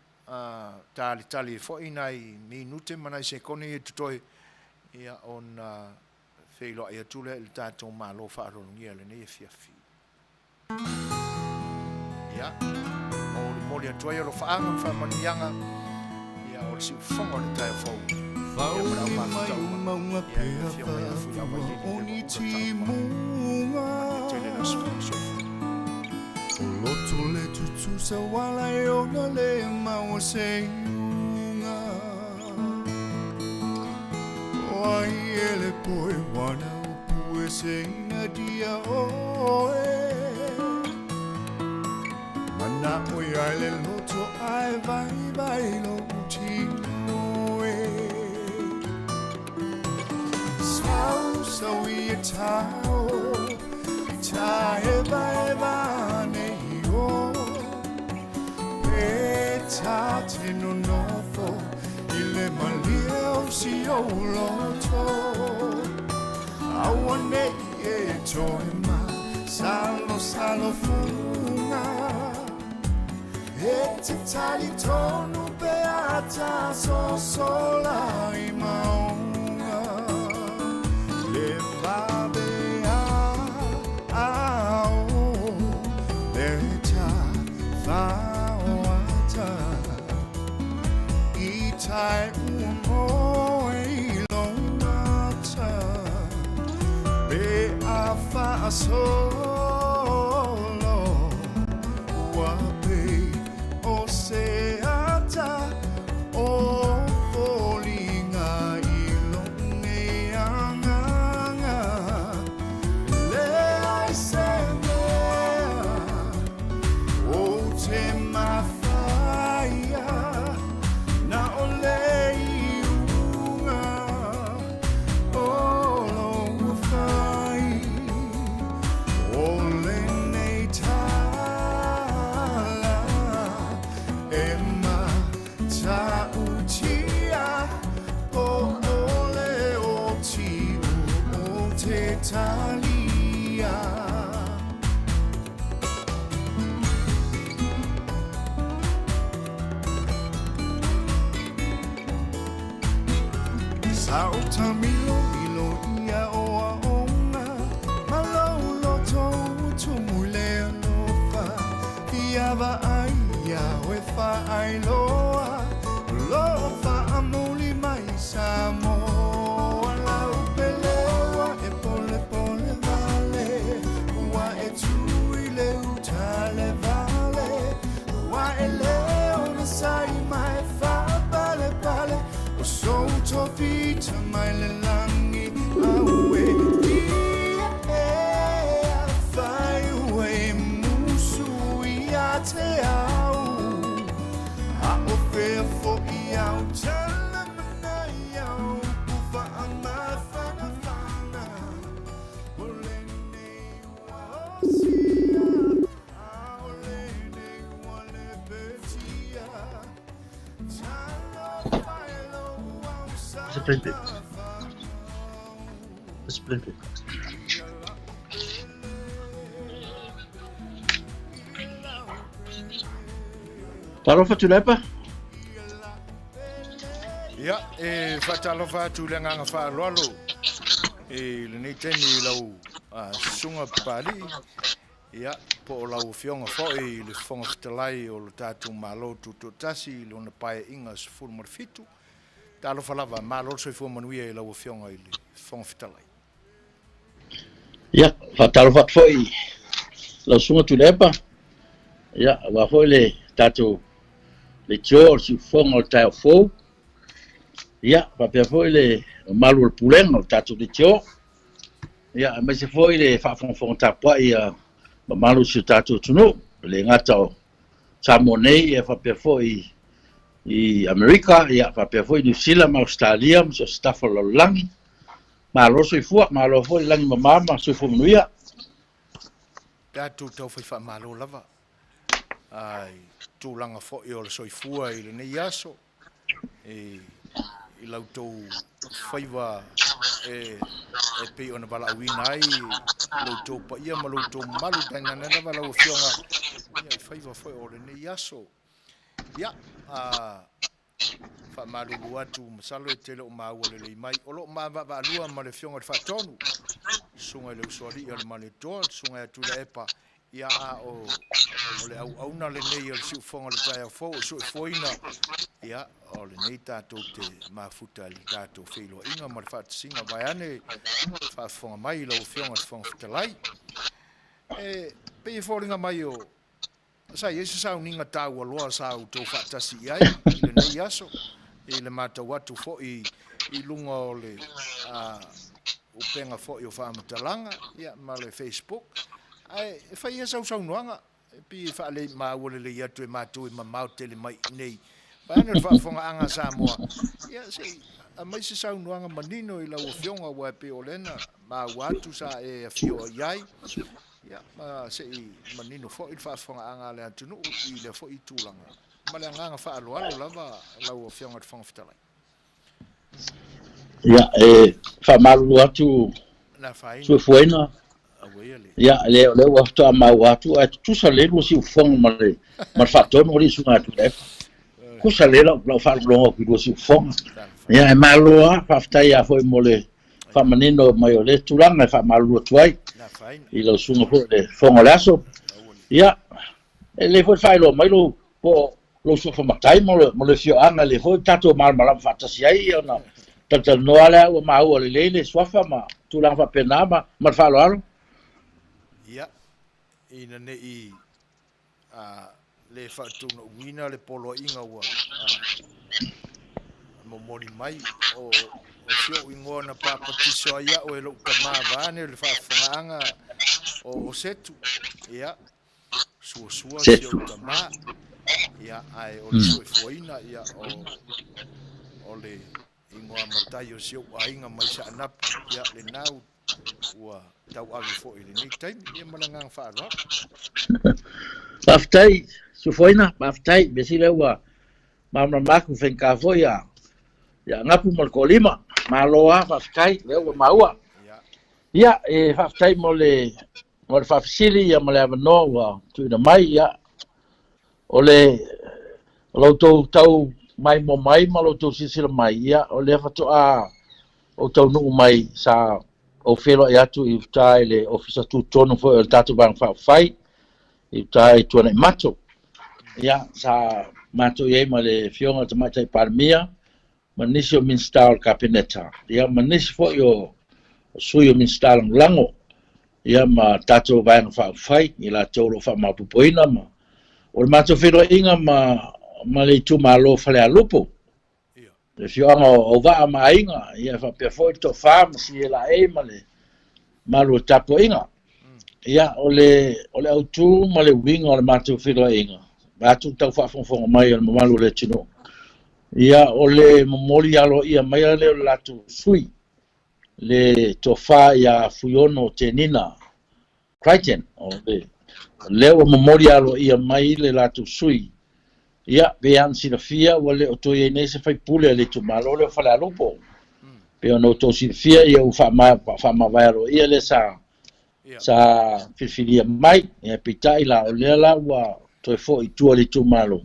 talitali ai foi nai minute ma nai sekone ia totoe, ia, ona feiloai atu lea i le tatou Malo faaaloalogia i lenei afiafi. Ia, molimoli atu ai alofaaga ma faamanuiaga, ia, o le siufofoga o le taeao fou, ia ma le au mafuta uma, ia, i le afioga ia Fuiavailili Levaula Taufao. Manuia tele le aso fono soifua. O loto le tutusa wala e ona le maua se iuga. O ai e le poe wana upu e se ina dia oe. Mana'o ia le loto ae vaivai lou tino e. Sau sau i e tao i taevaeva nei o. Pe ta te nonofo i le malie o si ou loto. Auane'i e toe ma. Salosalofuga E te talitonu pe ata sosola i maunga Le vave a ao Le ta whaoata I tai ua moe i lou mata Pe a faasolo Ua pei o se ata o foliga i lou nei agaga Leai se mea ou te mafaia Na o le iuga o lou fai O lenei tala e matautia Po o le oti ou te talia. Sa ou tamilomilo ia o aoga ma lou loto ua tumu i le alofa Ia vaai ia oe faailoa o lo o faamuli mai Samoa Lau pele ua e polepole wale Ua e tu i le uta le vale Ua e le onosai ma e faapalepale O sou tofi mai le lagi Aue ia e afai ua e musu ia te au A o fea foi au tala mana au upu faamafanafana O lenei ua osia A o lenei ua lepetia Talofa Tuilaepa. Ia, e faatalofa atu i le agaga faaaloalo i lenei taimi i lau susuga Papalii, ia, po o lau Afioga foi i le Fofoga Fetalai o lo tatou Malo Tutoatasi i lona Paeaiga 17. Talofa lava, malo le soifua manuia i lau Afioga i le Fofoga Fetalai. Ia, faatalofa atu foi i lau Susuga Tuilaepa, ia, aua foi le tatou leitio o le siufofoga o le taeao fou, ia, faapea foi le mamalu o le Pulega o le tatou leitio, ia, aemaise foi le faafogafoga tapuai a mamalu o si o tatou atunuu, e le gata o Samoa nei, ia faapea foi i Amerika, ia faapea foi Niu Sila ma Ausetalia ma so o se tafa o le lalolagi. Malo soifua, malo foi le lagi mama ma soifua manuia. Tatou taufai faamalo lava i tulaga foi o le soifua i lenei aso, i la outou faiva e pei ona valaauina ai lo outou paia ma lo outou mamalu, tainane lava lau Afioga i faiva foi o lenei aso. Ia, faamalulu atu, masalo e te le o maua lelei mai. O lo o ma vaavaalua ma le Afioga i le Faatonu, Susuga i le Usoalii o le Malietoa, le Susuga ia Tuilaepa, ia a o, o le auauna lenei o le siufofoga o le taeao fou, o soifuaina, ia, o lenei tatou te mafuta i le tatou feiloaiga ma le faatasiga vaeane faafofoga mai i lau Afioga i le Fofoga Fetalai. E pei e foliga mai o, Sa i ai se sauniga taua loa sa outou faatasi i ai i lenei aso, i le matau atu foi i luga o le upega foi o faamatalaga ma le Facebook. Ae e fai ia sau saunoaga, e pei e faalei maua lelei atu e matou e mamao tele mai i inei. Vaeane o le faafofogaaga a Samoa, ia se i aumai se saunoaga manino i lau Afioga aua e pei o lea na maua atu sa e afio i ai. Ia, ma se i manino foi le faafofogaaga a le atunuu i lea foi tulaga. Ma le agaga faaaloalo lava lau Afioga i le Fofoga Fetalai. Ia, e faamalulu atu Na afaina. Suefuaina. Ia, lea, lea ua faatoa maua atu, ae tutusa lelei lua siufofoga ma le, ma le faatonu o le Susuga ia Tuilaepa. Tutusa lelei lau, lau faalogologo atu i lua siufofoga. Ia, e malo lava, faafetai lava foi mo le faamanino mai o lea tulaga e faamalulu atu ai i lau susuga foi i le Fofoga o le Aso. Ia, e lelei foi le faailoa mai lou, po o lou suafa matai ma le, ma le afioaga lea foi tatou malamalama faatasi ai ona talatalanoa lea ua maua lelei le suafa ma tulaga faapena ma, ma le faaaloalo. Ia, ina ne i a, le faataunuuina le poloaiga ua a, momoli mai o, o si ou igoa na papatiso ai au e lou tama vaeane le faafofogaaga o, o Setu. Ia, suasua si ou tama, ia, ae o le soifuaina, ia, o, o le igoa matai o si ou aiga mai Saanapu, ia, lena ua tauave foi i lenei taimi, ia, ma le agaga faaaloalo. Faafetai, Sufoina, faafetai. Mea sili ua malamalama atu faigata foi ia ia Gapu ma le toalima. Malo lava, faafetai, lea ua maua. Ia, e faafetai mo le mo le faafesili ia ma le avanoa ua tuuina mai. Ia, o le o lo outou tau maimoa mai ma lo outou silasila mai, ia, o lea faatoa ou taunuu mai sa ou feiloai atu i uta i le Ofisa Tutotonu foi o le tatou Vaega Faaupufai i uta i Tuanaimato. Ia, sa matou i ai ma le Afioga i le Tamaitai Palemia ma nisi o Minisita o le Kapeneta, ia ma nisi foi o sui o Minisita Lagolago, ia ma tatou Vaega Faaupufai, i latou o lo o faamaopoopoina ma o le matou feiloaiga ma ma le itumalo o Falealupo, le afioaga o Auvaa ma Aiga, ia faapea foi le Toafa ma Sielaei ma le malu o le tapuaiga. Ia, o le, o le autu ma le uiga o le matou feiloaiga, vaeatu le tau faafogafoga mai o le mamalu o le atunuu, ia, o le momoli aloaia mai lea o le latou sui, le Tofa ia Fuiono Tenina Crichton, o le, lea ua momoli aloaia mai le latou sui. Ia, pei lava ona silafia, ua le o toe i ai nei se faipule a le itumalo lea o Falealupo. Pei ona outou silafia, ia ua faamavae aloaia lea sa, sa filifilia mai. Ia, peitai la, o lea la ua toe foi i tua i le itumalo.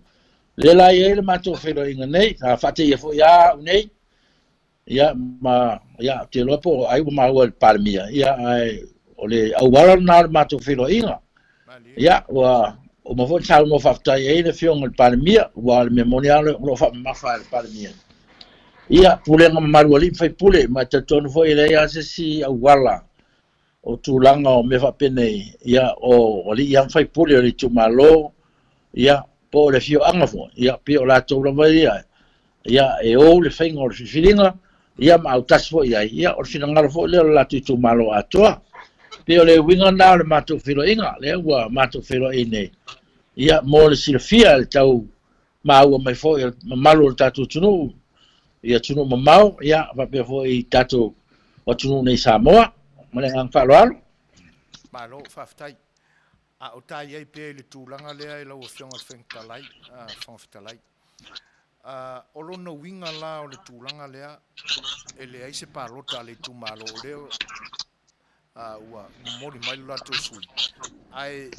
Lea la e i ai le matou feiloaiga nei, sa faateia foi lava au nei, Ia, ma, ia, ou te iloa po o ai ua maua i le Palemia, ia, ae o le auala lena o le matou feiloaiga. Ia, ua uma foi ona saunoa faafetai ai le Afioga i le Palemia, aua o le mea moni lava o lo o faamamafa e le Palemia. Ia, pulega mamalu a alii ma faipule, ma e talitonu foi e leai lava se isi auala o tulaga o mea faapenei, ia, o alii lava ma faipule o le itumalo, ia, po o le afioaga foi, ia, pei o latou lava ia, ia, e ou le faiga o le filifiliga, ia, ma autasi foi i ai, ia, o le finagalo foi lea o le latou itumalo atoa. Pei o le uiga lena o le matou feiloaiga, lea ua matou feiloai nei, ia, mo le silafia i le tau maua mai foi e le mamalu o le tatou atunuu i atunuu mamao, ia, faapea foi i tatou atunuu nei i Samoa. Ma le agaga faaaloalo. Malo, faafetai. A o ta i ai pea i le tulaga lea i lau Afioga i le Fofoga Fetalai, Fofoga Fetalai. O lona uiga la o le tulaga lea, e leai se palota a le itumalo, o lea ua momoli mai lo latou sui, ae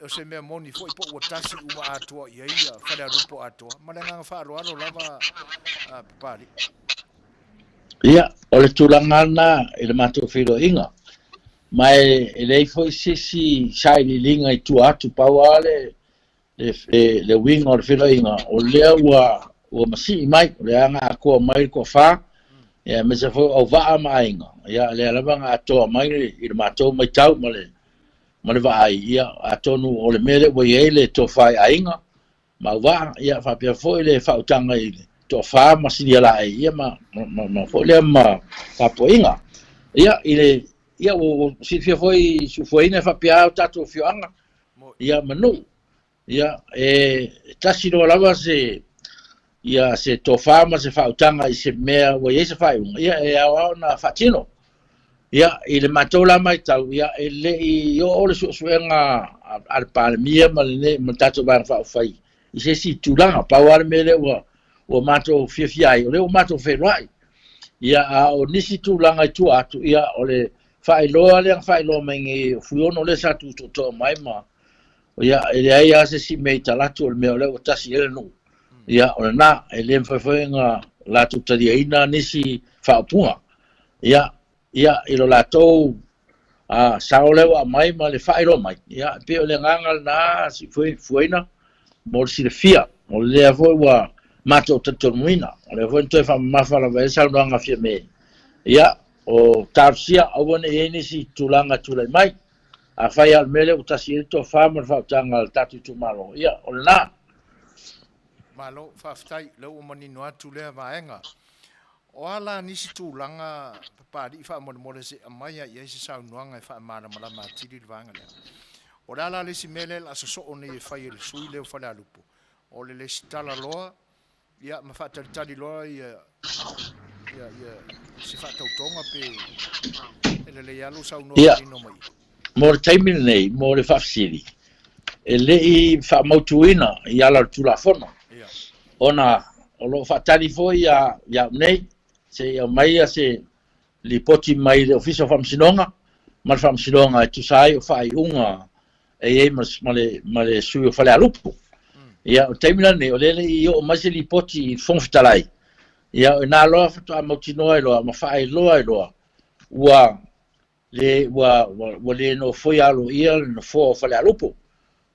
o se mea moni foi po ua tasi uma atoa i ai Falealupo atoa. Ma le agaga faaaloalo lava, Papalii. Ia, o le tulaga lena i le matou feiloaiga, ma e leai foi se isi sailiiliga i tua atu, pau lava le, le, le, le uiga o le feiloaiga, o lea ua, ua masii mai, o lea na atoa mai le toafa, ia, aemaise foi o Auvaa ma Aiga, ia, lea lava na atoa mai i le matou matau ma le, ma le vaai, ia, atonu o le mea lea ua i ai le tofa i Aiga ma Auvaa, ia, faapea foi le faautaga i le toafa ma Silialaei, ia, ma, ma, ma foi lea ma tapuaiga. Ia, i le, ia, ua silafia foi Sufuaina e faapea o tatou afioaga, ia, ma nuu. Ia, e tasi loa lava se, ia, se tofa ma se faautaga i se mea ua i ai se faaiuga, ia, e ao lava ona faatino. Ia, i le matou la matau, ia, e le i oo le suesuega a le Palemia ma le, ma le tatou Vaega Faaupufai i se isi tulaga. Pau lava le mea lea ua, ua matou fiafia ai, o lea ua matou feiloai. Ia, a o nisi tulaga i tua atu, ia, o le Faailoa lea na faailoa mai nei o Fuiono lea sa tu tootoo mai ma ia e leai lava se isi mea i talaatu o le mea o lea ua tasi i ai le nuu. Ia o lena, e le mafai foi ona latou taliaina nisi faaupuga. Ia, ia i lo latou sao lea ua aumai ma le faailoa mai, ia e pei o le agaga lena si fuaina mo le silafia. O lea foi ua matou talitonuina, o lea foi na toe faamamafa lava i ai le saunoaga a Fiame. Ia, o talosia, aua ne i i ai nisi tulaga e tulai mai. Afai lava o le mea lea ua tasi i ai le tofa ma le faautaga a le tatou itumalo, ia, o lena. Malo, faafetai, o lea ua manino atu lea vaega. O a la nisi tulaga Papalii faamolemole se i aumai lava i ai se saunoaga e faamalamalama atili le vaega lea. O le a la le isi mea lea o le a sosoo nei e fai e le sui usufono lea o Falealupo? O le lesitala loa ia ma faatalitali loa ia ia ia se faatautoga pe e lelei lava lou saunoa manino mai. Mo le taimi lenei, mo le faafesili, e le i faamautuina i ala o le Tulafono, ona o lo o faatali foi ia au nei se i aumaia se lipoti mai le Ofisa o Faamasinoga ma le Faamasinoga e tusa ai o faaiuga e i ai ma le sui o Falealupo. Ia, o le taimi la lenei, o lea e le i oo mai se lipoti i le Fofoga Fetalai, ia, o i ina loa faatoa mautinoa ai loa ma faailoa ai loa ua le ua ua le nofoia aloaia le nofoa o Falealupo.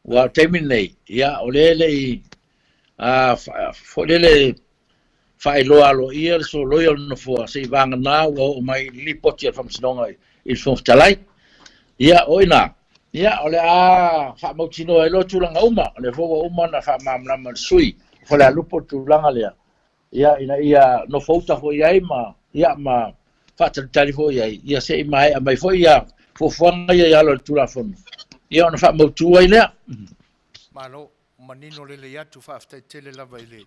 Ua o le taimi lenei, ia, o lea e le i foi lele faailoa aloaia le soloia o le nofoa seia vagana ua oo mai i le lipoti a le Faamasinoga i le Fofoga Fetalai. Ia, o i ina, ia, o le a faamautinoa ai loa tulaga uma, o lea foi ua uma ona faamalamalama e le sui o Falealupo le tulaga lea, ia, ina ia nofouta foi ai ma, ia, ma faatalitali foi i ai, ia se i maea mai foi ia fuafuaga ia i alo o le Tulafono, ia ona faamautu ai lea. Malo, manino lelei atu, faafetai tele lava i le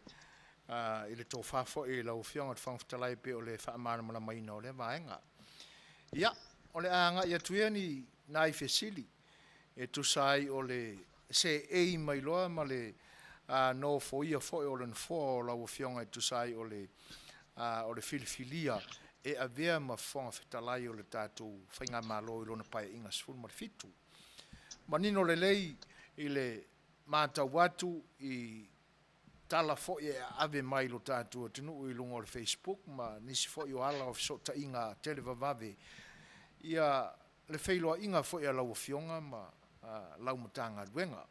i le tofa foi i lau Afioga i le Fofoga Fetalai pei o le faamalamalamaina o lea vaega. Ia, o le a agai atu ia ni nai fesili e tusa ai o le seei mai loa ma le nofoia foi o le nofoa o lau Afioga e tusa ai o le o le filifilia e avea ma Fofoga Fetalai o le tatou Faigamalo i lona Paeaiga 17. Manino lelei i le matau atu i tala foi e aave mai i lo tatou atunuu i luga o le Facebook ma nisi foi o ala o fesootaiga televavave, ia le feiloaiga foi a lau Afioga ma lau Matagaluega.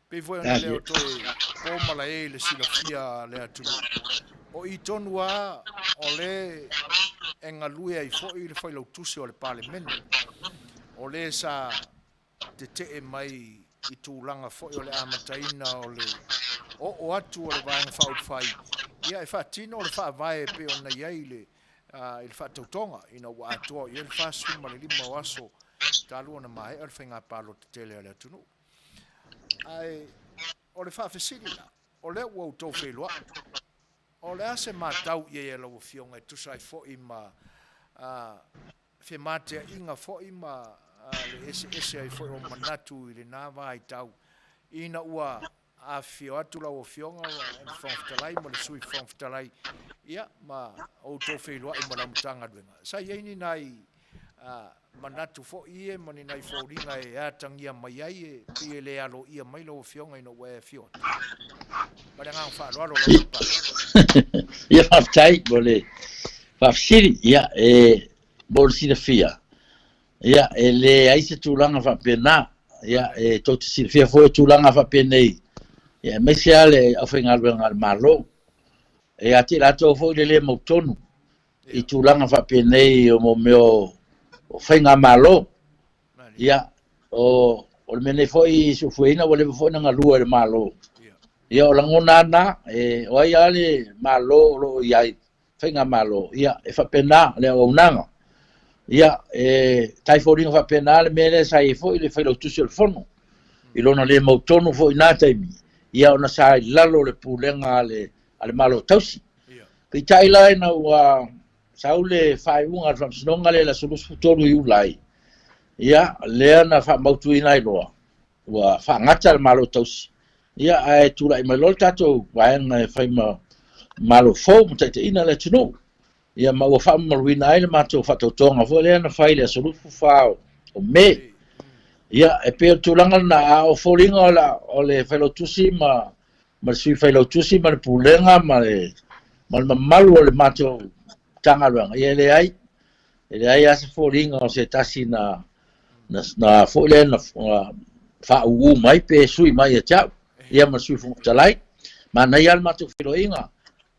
Pei foi ona le o toe po malae i le silafia a le atunuu, o i tonu lava o le e galue ai foi le Failautusi o le Palemene, o le sa tetee mai i tulaga foi o le amataina o le oo atu o le Vaega Faaupufai ia e faatino le faavae e pei ona i ai i le i le faatautoga ina ua atoa i ai le 45 o aso talu ona maea le faiga palota tele a le atunuu. Ae o le faafesili la, o lea ua outou feiloai, o le a se matau i ai a lau Afioga e tusa ai foi ma femateaiga foi ma le eseese ai foi o manatu i lena vaitau ina ua afifio atu lau Afioga i le Fofoga Fetalai ma le Sui Fofoga Fetalai, ia, ma outou feiloai ma lau Matagaluega. Sa i ai ni nai manatu foi ia ma ni nai foliga e atagia mai ai e pei e le aloaia mai lau Afioga ina ua e afio atu? Ma le agaga faaaloalo lau Afioga. Ia, faafetai mo le faafesili. Ia, e mo le silafia, ia, e leai se tulaga faapena. Ia, e tou te silafia foi o tulaga faapenei, ia, aemaise lava le aufaigaluega a le Malo. E ia te i latou foi le le mautonu i tulaga faapenei o mo mea o faigamalo. Ia, o, o le mea nei foi i Suafuaina ua leva foi ona galue i le Malo. Ia, o lagona lava na, e, o ai lava le Malo o lo o i ai, faigamalo, ia, e faapena le auaunaga. Ia, e tai foliga faapena le mea lea sa i ai foi le Failautusi o le Fono, i lona le mautonu foi i na taimi, ia ona sa i lalo o le pulega a le, a le Malo Tausi. Peitai la ina ua sau le faaiuga a le Faamasinoga lea i le aso 23 Iulai, ia, lea na faamautuina ai loa, ua faagata le Malo Tausi, ia, ae tulai mai loa le tatou vaega e fai ma Malo fou ma taitaiina le atunuu. Ia ma ua faamamaluina ai le matou faatautoga foi lea na fai i le aso 24 o Me. Ia, e pei o le tulaga lena, a o foliga o le, o le Failautusi ma, ma le Sui Failautusi ma le Pulega ma le, ma le mamalu o le matou Matagaluega, ia e leai, e leai lava se foliga o se tasi na, na, na foi lea na, na faaūū mai pe sui mai ia te au, ia ma le Sui Fofoga Fetalai. Manaia lava le matou feiloaiga.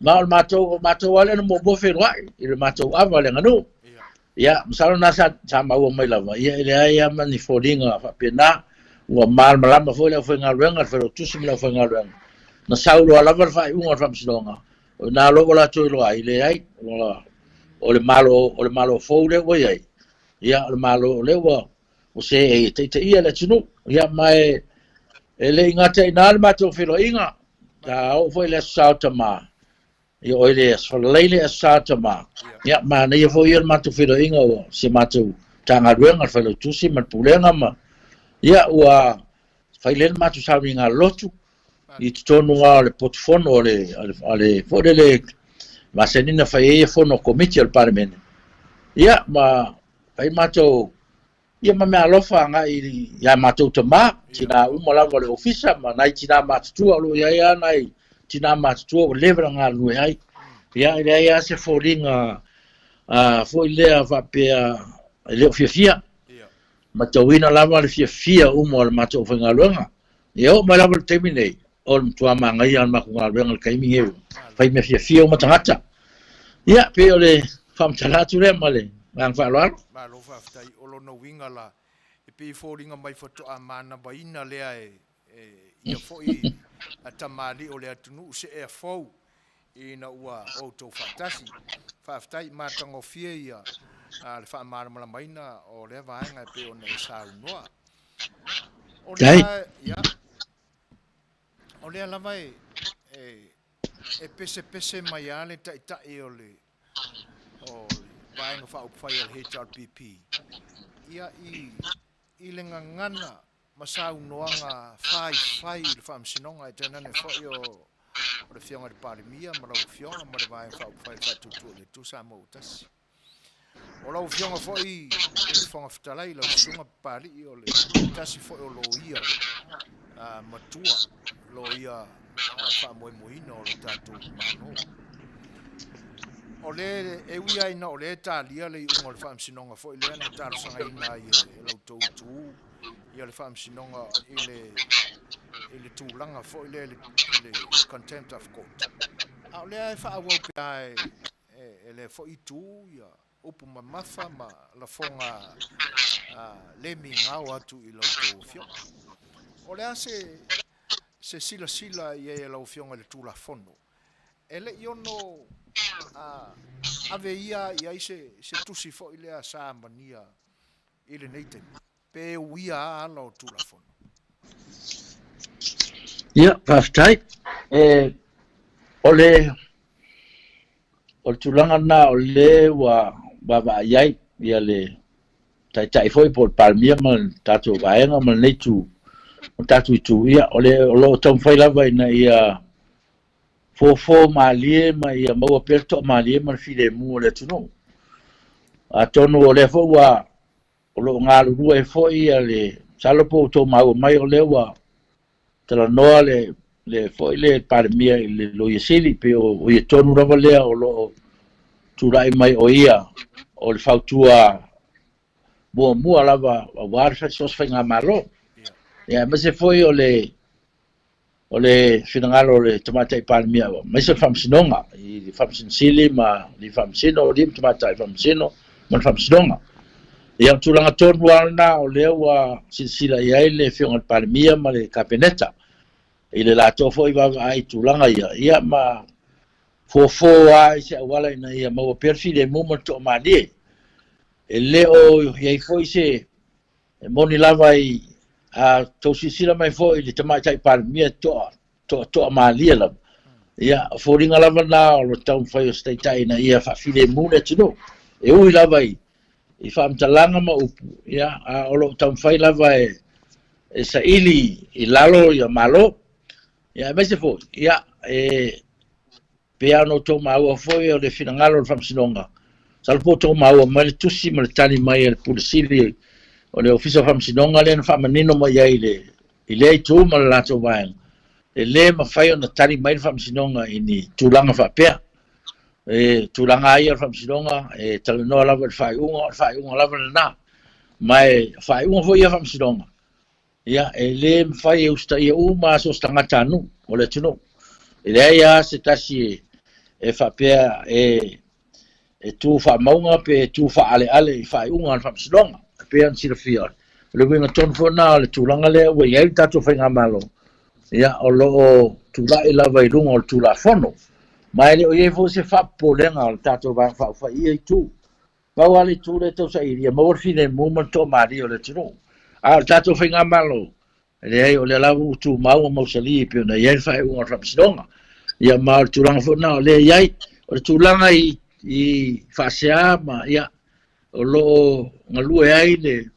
Ma o le matou, o matou lava lea na muamua feiloai i le matou ava o le aganuu. Ia, masalo na sa, sa maua mai lava, ia e leai lava ma ni foliga faapena. Ua malamalama foi le aufaigaluega, le Failautusi ma le aufaigaluega. Na sau loa lava le faaiuga o le Faamasinoga, o i ina loa ua latou iloa ai, leai, ua, o le Malo, o le Malo fou lea ua i ai, ia, o le Malo o lea ua, ua seei e taitaia le atunuu. Ia, ma e, e le i gata i ina le matou feiloaiga, sa oo foi i le Aso Sa o Tama, ia oi le Aso Falalei le Aso Sa o Tama. Ia, manaia foi ia le matou feiloaiga o si a matou Matagaluega, le Failautusi ma le Pulega ma, ia, ua fai lea le matou sauniga lotu i totonu lava o le potufono o le, a le, foi lele masani na fai ai fono a Komiti a le Palemene. Ia, ma fai matou, ia ma meaalofa agai ia matou tama, tina uma lava o le ofisa ma nai tina matutua, o lo o i ai lava nai tina matutua ua leva ona galulue ai. Ia, e leai lava se foliga foi lea faapea e le o fiafia. Matauina lava le fiafia uma o le matou aufaigaluega. Ia oo mai lava i le taimi nei, o le matua manaia o le matou galuega i le taimi nei, ua fai mea fiafia uma tagata. Ia, pei o le faamatala atu lea ma le agaga faaaloalo. Malo faafetai. O lona uiga la, e pei e foliga mai faatoa manavaina lea e ia foi a tamalii o le atunuu se ea fou ina ua outou faatasi. Faafetai, matagofie ia le faamalamalamaina o lea vaega e pei ona e saunoa. O lea, ia, o lea lava e, e, e pesepese mai lava le taitai o le, o le Vaega Faaupufai a le HRPP ia i, i le gagana ma saunoaga faifai i le Faamasinoga, e tainane foi o, o le Afioga i le Palemia ma lau Afioga ma le Vaega Faaupufai le Faatuatua i le Atua Samoa ua Tasi. O lau Afioga foi i le Fofoga Fetalai, lau Susuga Papalii, o le tasi foi o loia matua, loia faamoemoeina o le tatou Malo. O le, e ui lava ina o lea e talia le iuga o le Faamasinoga foi lea na talosagaina ai e la outou itu ia le Faamasinoga i le, i le tulaga foi lea i le, i le contempt of court. A o lea e faaauau pea e, e lea foi itu ia upu mamafa ma lafoga le migao atu i la outou afioga. O le a se, se silasila i ai a lau afioga i le Tulafono? E le i ono ave ia i ai se, se tusi foi lea sa mania i lenei taimi, pe uia a ala o Tulafono? Ia, faafetai. E, o le, O le tulaga lena o lea ua vaavaai ai ia le Taitai foi po o le Palemia ma le tatou vaega ma lenei itu, o le tatou itu, ia, o le, o lo o taumafai lava ina ia fofo malie ma ia maua pea le toamalie ma le filemu o le atunuu. Atonu o lea foi ua o lo o galulue ai foi ia le, masalo po ua outou maua mai o lea ua talanoa le le foi le Palemia i le Loia Sili, pei o ia tonu lava lea o lo o tulai mai o ia o le fautua muamua lava aua le so o se faigamalo. Ia, aemaise foi o le o le finagalo o le Tamaitai Palemia, aemaise o le Faamasinoga, i le Faamasino Sili ma le Faamasino, o alii ma Tamaitai Faamasino ma le Faamasinoga. Ia, o le tulaga tonu lava lena o lea ua silasila i ai le Afioga i le Palemia ma le Kapeneta i le latou foi vaavaai i tulaga ia, ia ma fofo lava i se auala ina ia maua pea le filemu ma le toamalie. E le o i ai foi se, e moni lava i a tou silasila mai foi i le Tamaitai Palemia e toa, toa, toamalie lava. Ia, o foliga lava na o le taumafai o se taitai ina ia faafilemu le atunuu. E ui lava i, i faamatalaga ma upu, ia, a o lo o taumafai lava e, e saili i lalo ia Malo. Ia, aemaise foi, ia, e Pei lava ona outou maua foi o le finagalo o le Faamasinoga, masalo po o outou maua mai le tusi ma le tali mai a le Pule Sili o le Ofisa o Faamasinoga lea na faamanino mai ai i lea itu ma le latou vaega, e le mafai ona tali mai le Faamasinoga i ni tulaga faapea. E tulaga lava ia o le Faamasinoga, e talanoa lava i le faaiuga, o le faaiuga lava lena. Ma e o faaiuga foi ia a Faamasinoga, Ia, e le mafai e usitaia uma lava so o se tagatanuu o le atunuu. E leai lava se tasi e faapea e tu faamauga pe tu faaaleale i faaiuga a le Faamasinoga. E pei ona silafia, o le uiga tonu foi lena o le tulaga lea ua i ai le tatou Faigamalo, ia, o lo o tulai lava i luga o le Tulafono. Ma e le o i ai foi se faapopolega o le tatou Vaega Faaupufai i ia itu. Pau lava le itu lea e tau saili, ia maua le filemu ma le toamalie o le atunuu. A o le tatou faigamalo, e leai, o lea lava ua tumau ma mausali e pei ona i ai le faaiuga o le Faamasinoga. Ia ma o le tulaga foi lena o lea e i ai. O le tulaga i, i faasea ma, ia, o lo o galue ai le,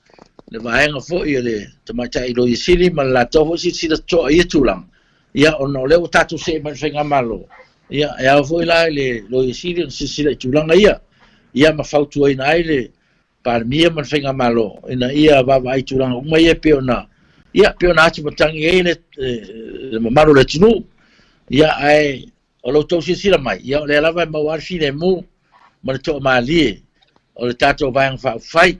le vaega foi o le Tamaitai Loia Sili ma le latou foi silasila totoa i ia tulaga. Ia, ona o lea ua tatou see mai i le Faigamalo, ia, e ao foi la i le Loia Sili ona silasila i tulaga ia, ia ma fautuaina ai le Palemia ma le Faigamalo ina ia vaavaai i tulaga uma ia e pei ona, ia, pei ona atumatagi ai le, le mamalu o le atunuu. Ia, ae o lo outou silasila mai, ia, o lea lava e maua lava le filemu ma le toamalie o le tatou Vaega Faaupufai.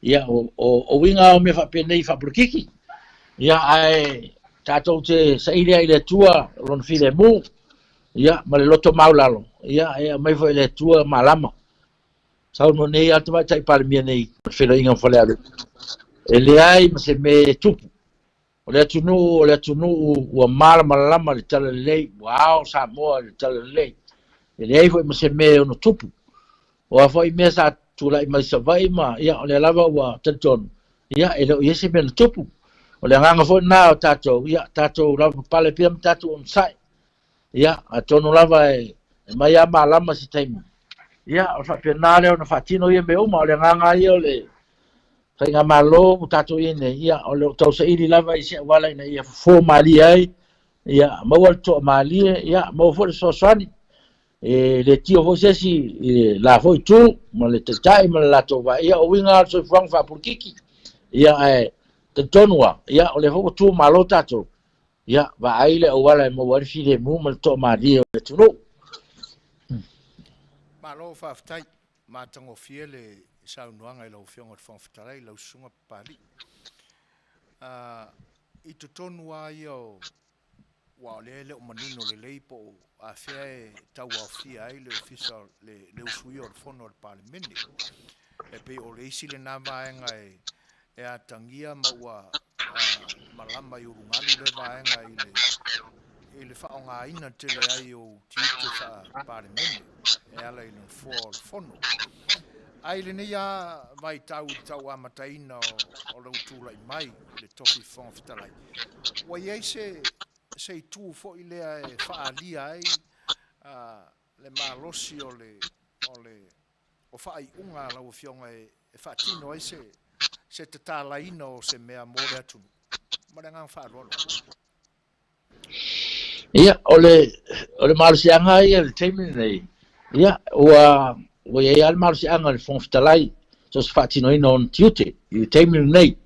Ia, o, o, o uiga lava o mea faapenei faapolokiki. Ia, ae tatou te saili ai i le Atua lona filemu, ia, ma le loto maualalo, ia, e aumai foi e le Atua malama. Saunoa nei lava le Tamaitai Palemia nei i le feiloaiga ma Falealupo, e leai ma se mea e tupu. O le atunuu, o le atunuu ua malamalama i le talalelei, ua ao Samoa i le talalelei. E leai foi ma se mea e ono tupu. O a foi mea sa tulai mai Savaii ma, ia, o lea lava ua talitonu, ia, e le o i ai se mea na tupu. O le agaga foi lena o tatou, ia, tatou lavapapale pea ma tatou onosai. Ia, atonu lava e mai lava malama se taimi. Ia, o le faapena lea ona faatino ia mea uma. O le agaga ia o le Faigamalo ua tatou i ai nei, ia, o lo o tausaili lava i se auala ina ia fofo malie ai, ia, maua le toamalie, ia, maua foi le fesoasoani. E le tio foi se isi i le la foi itu ma le taitai ma le latou vaai. Ia, o uiga lava o le soifuaga faapolokiki. Ia, ae talitonu lava, ia, o lea foi ua tu malo tatou, ia, vaai le auala e maua ai le filemu ma le toamalie o le atunuu. Malo faafetai. Matagofie le saunoaga i lau Afioga i le Fofoga Fetalai, lau Susuga Papalii. I totonu lava ia o, aua o lea e le o manino lelei po o afea e tauaofia ai le Ofisa, le usuia o le Fono a le Palemene. E pei o le isi lena vaega e atagia ma ua malama i ulugalu lea vaega i le i le faaaogaina tele ai o ou tiute faa-Palemene e ala i le Nofoa o le Fono. Ae i lenei lava vaitau i le tau amataina o lou tulai mai i le tofi Fofoga Fetalai, ua i ai se se itu foi lea e faaalia ai le malosi o le o le o faaiuga a lau Afioga e faatino ai se se tatalaina o se mea mo le atunuu. Ma le agaga faaaloalo. Ia, o le, o le malosiaga ia i le taimi lenei, ia, ua, ua i ai lava le malosiaga i le Fofoga Fetalai, so o se faatinoina o ona tiute i le taimi lenei.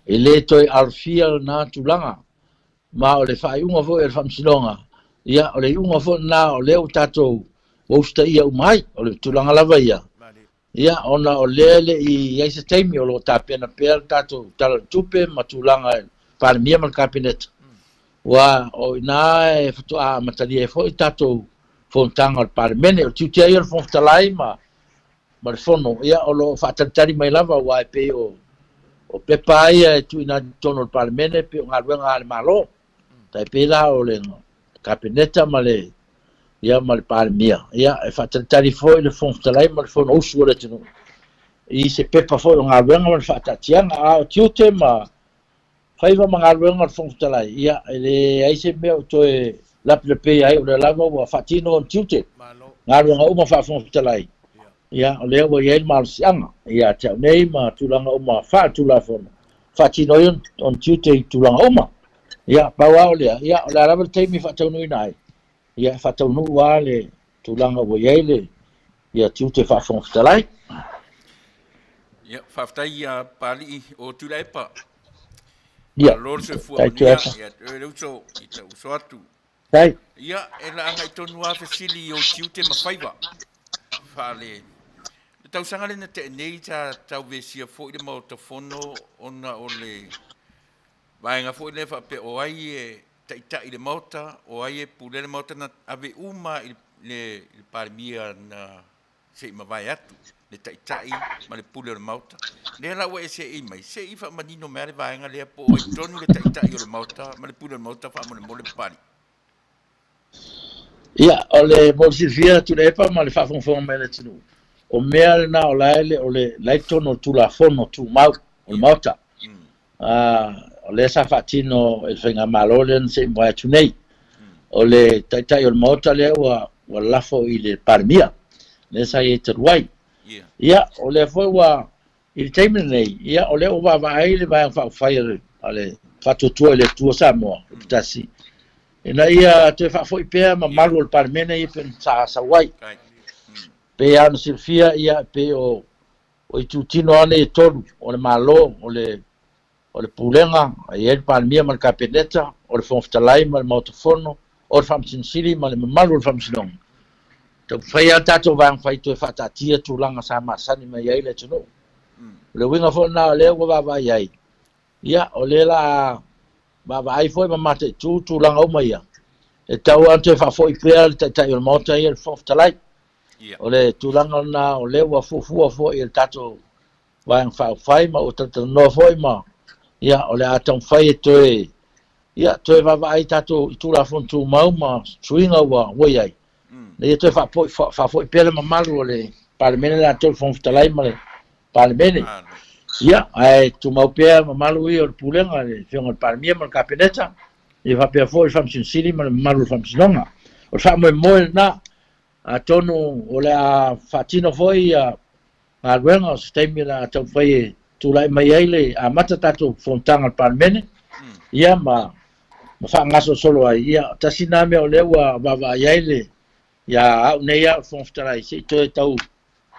E le toe alofia lena tulaga, ma o le faaiuga foi a le Faamasinoga, ia, o le iuga foi lena o lea ua tatou ua usitaia uma ai, o le tulaga lava ia, ia, ona o lea e le i i ai se taimi o lo o tapena pea le tatou Tala o le Tupe ma tulaga i le Palemia ma le Kapeneta, ua o i ina e faatoa amatalia ai foi tatou fonotaga o le Palemene. O le tiute ia o le Fofoga Fetalai ma ma le Fono, ia, o lo o faatalitali mai lava, aua e pei o o pepa ia e tuuina atu i totonu o le Palemene e pei o galuega a le Malo, tai pei la o le Kapeneta ma le ia ma le Palemia. Ia, e faatalitali foi le Fofoga Fetalai ma le Fonousu a le atunuu i se pepa foi o galuega ma le faataatiaga. A o tiute ma faiva ma galuega o le Fofoga Fetalai, ia, e leai se mea o toe lapilapeia ai, o lea lava ua faatino ona tiute, galuega uma faa-Fofoga Fetalai. Ia, o lea ua i ai le malosiaga ia te au nei ma tulaga uma faaletulafono, faatino ai ona tiute i tulaga uma. Ia, pau lava o lea, ia, o le a lava le taimi e faataunuuina ai. Ia, e faataunuu lava le tulaga ua i ai le ia tiute faa-Fofoga Fetalai. Ia, faafetai ia Papalii o Tuilaepa. Ia, Malo le soifua faafetai manuia Tuilaepa. ia te oe le uso i tau uso atu. Faafetai. Ia, e la agai tonu lava fesili i ou tiute ma faiva. Faale le tausaga lea na tea nei sa tauvesia foi le Maota Fono ona o le vaega foi lea faapea o ai e taitai i le Maota, o ai e pulea le Maota, na ave uma i le Palemia na se i mavae atu le taitai ma le pule o le Maota. Lea la ua e seei mai, se i faamanino mai lava le vaega lea po o ai tonu le taitai o le Maota ma le pule o le Maota faamolemole Papalii. Ia, o le mo le silafia Tuilaepa ma le faafogafoga mai a le atunuu, o mea lena o la e le o le la e i totonu o le Tulafono Tumau o le Maota. O lea sa faatino e le Faigamalo lea na se i mavae atu nei. O le Taitai o le Maota lea ua ua lafo i le Palemia, lea sa i ai talu ai. Ia, o lea foi ua i le taimi lenei, ia o lea ua vaavaai le Vaega Faaupufai a le a le Faatuatua i le Atua Samoa Autasi, ina ia toe faafoi pea mamalu o le Palemene ia pei ona sa sau ai. Pei lava ona silafia, ia, pei o O itutino lava nei e tolu, o le Malo, o le o le Pulega, e i ai le Palemia ma le Kapeneta, o le Fofoga Fetalai ma le Maota Fono, o le Faamasino Sili ma le mamalu o le Faamasinoga. Taumafai lava le tatou Vaega Fai toe faataatia tulaga sa masani mai ai le atunuu. O le uiga foi lena o lea ua vaavaai ai, ia, o lea o le a vaavaai foi ma mataitu tulaga uma ia, e tatau lava ona toe faafoi pea le Taitai o le Maota ia i le Fofoga Fetalai. O le tulaga lena o lea ua fuafua foi e le tatou Vaega Faaupufai ma ua talatalanoa foi ma, ia, o le a taumafai e toe, ia, toe vaavaai tatou i Tulafono Tumau ma suiga ua ua i ai, ina ia toe faapoi, faafoi pea le mamalu o le Palemene latou, le Fofoga Fetalai ma le Palemene. Ia, ae tumau pea mamalu ia o le Pulega, le Afioga i le Palemia ma le Kapeneta, ia faapea foi le Faamasino Sili ma le mamalu o le Faamasinoga. O le faamoemoe lena, Atonu o le a faatino foi ia galuega o se taimi o le a taumafai e tulai mai ai le amata tatou fonotaga a le Palemene, ia ma ma faagasolosolo ai. Ia, tasi lena mea o lea ua vaavaai ai le ia au nei au le Fofoga Fetalai, se i toe tau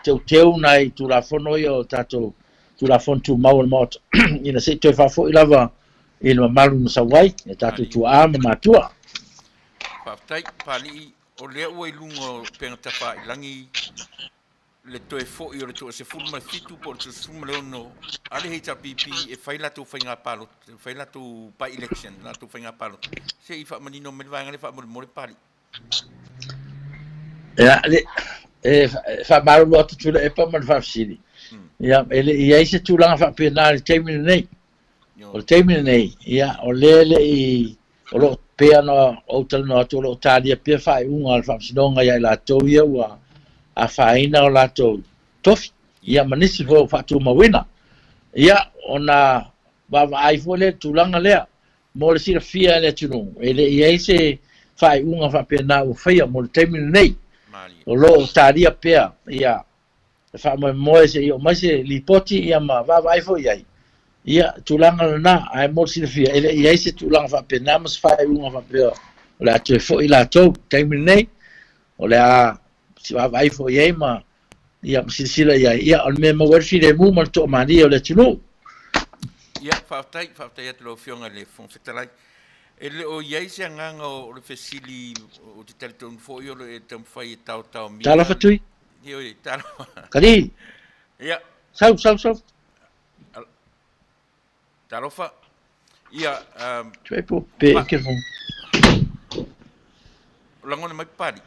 teuteu nai Tulafono ia o tatou Tulafono Tumau o le Maota, ina se i toe faafoi lava i le mamalu na sau ai, e tatou tuaa ma matua. Faafetai, Papalii. O lea ua i luga o upega tafailagi le toe foi o le toa 17 po o le toa 16 a le HRPP e fai latou faiga palota, e fai latou by election, latou faiga palota. Se i faamanino mai le vaega lea faamolemole Papalii. Ia, le, e faamalulu atu Tuilaepa ma le faafesili. Ia, e le i i ai se tulaga faapena i le taimi lenei. O le taimi lenei, ia, o lea e le i O lo o pei ona ou talanoa atu, o lo o talia pea faaiuga a le Faamasinoga ia i latou ia ua afaina o latou tofi, ia ma nisi foi ua faatumauina. Ia, ona vaavaai foi lea i le tulaga lea. Mo le silafia e le atunuu, e le i i ai se faaiuga faapena ua faia mo le taimi lenei. O lo o talia pea ia le faamoemoe se i oo mai se lipoti ia ma vaavaai foi i ai, ia, tulaga lena. Ae mo le silafia, e le i i ai se tulaga faapena ma se faaiuga faapea o le a toe foi latou i le taimi lenei, o le a vaavaai foi i ai ma, ia, ma silasila i ai. Ia, o le mea e maua ai le filemu ma le toamalie o le atunuu. Ia, faafetai, faafetai atu i lau Afioga i le Fofoga Fetalai. E le o i ai se agaga o le fesili, ou te talitonu foi o lo o e taumafai e taotaomia. Talofa Tui. Ioe, talofa. Kali. Ia. Sau, sau, sau. Talofa. Ia, um, Tuai po pe ke fo. Lagona mai pali.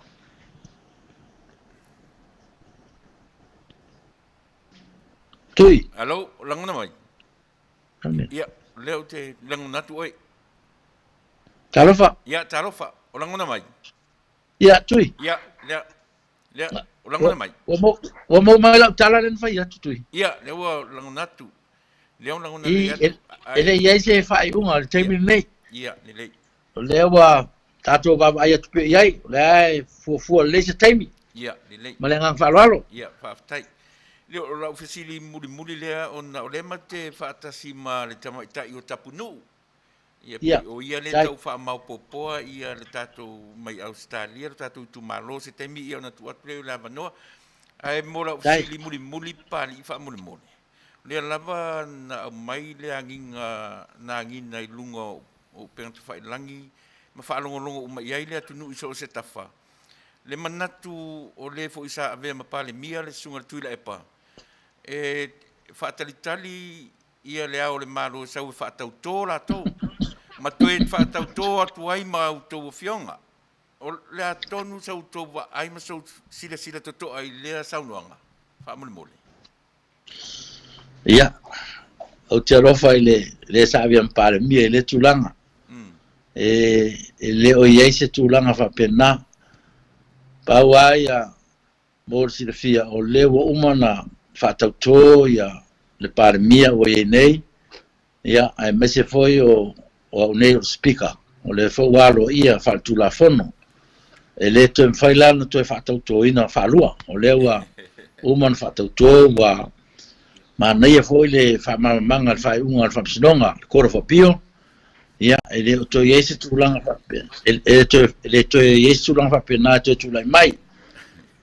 Tui. Alo, lagona mai. Ia, lea ou te lagona atu oe. Talofa. Ia, talofa. O lagona mai. Ia, Tui. Ia, lea, lea, o lagona mai. Ua, ua, ua maua mai lau tala lea na fai atu, Tui. Ia, lea ua lagona atu. Lea ua lagona I, atu. E, e le i ai se faaiuga i le taimi lenei. Ia, lelei. O lea ua tatou vaavaai atu pea i ai, o lea e fuafua lelei se taimi. Ia, lelei. Ma le agaga faaaloalo. Ia, faafetai. Lea, o lau fesili mulimuli lea, ona o lea matou te faatasi ma le tamaitai o Tapunuu. Ia pei o ia lea e tau faamaopoopoa ia le tatou mai Ausetalia, lo tatou itumalo, se taimi ia ona tuu atu lea i le avanoa. Ae mo lau fesili mulimuli Papalii faamolemole, o lea lava na aumai le agiga na agiga i luga o upega tafailagi ma faalogologo uma i ai le atunuu i so o se tafa, le manatu o le foi sa avea ma Palemia le Susuga i le Tuilaepa e faatalitali ia le Ao o le Malo e sau e faatauto latou, ma toe faatauto atu ai ma a outou afioga. O le a tonu sa outou vaai ma sou silasila totoa i lea saunoaga? Faamolemole. Ia, ou te alofa i le le sa avea ma Palemia i lea tulaga. E, e le o i ai se tulaga faapena. Pau lava ia Mo le silafia, o lea ua uma ona faatauto ia le Palemia ua i ai nei, ia, aemaise foi o au nei o le Speaker, o lea foi ua aloaia faaletulafono. E le toe mafai la ona toe faatautoina faalua, o lea ua uma ona faatauto, ua manaia foi le faamalamalamaga i le faaiuga a le Faamasinoga, le Court of Appeal, ia, e le o toe i ai se tulaga faapea, e le toe, e le toe i ai se tulaga faapena e toe tulai mai.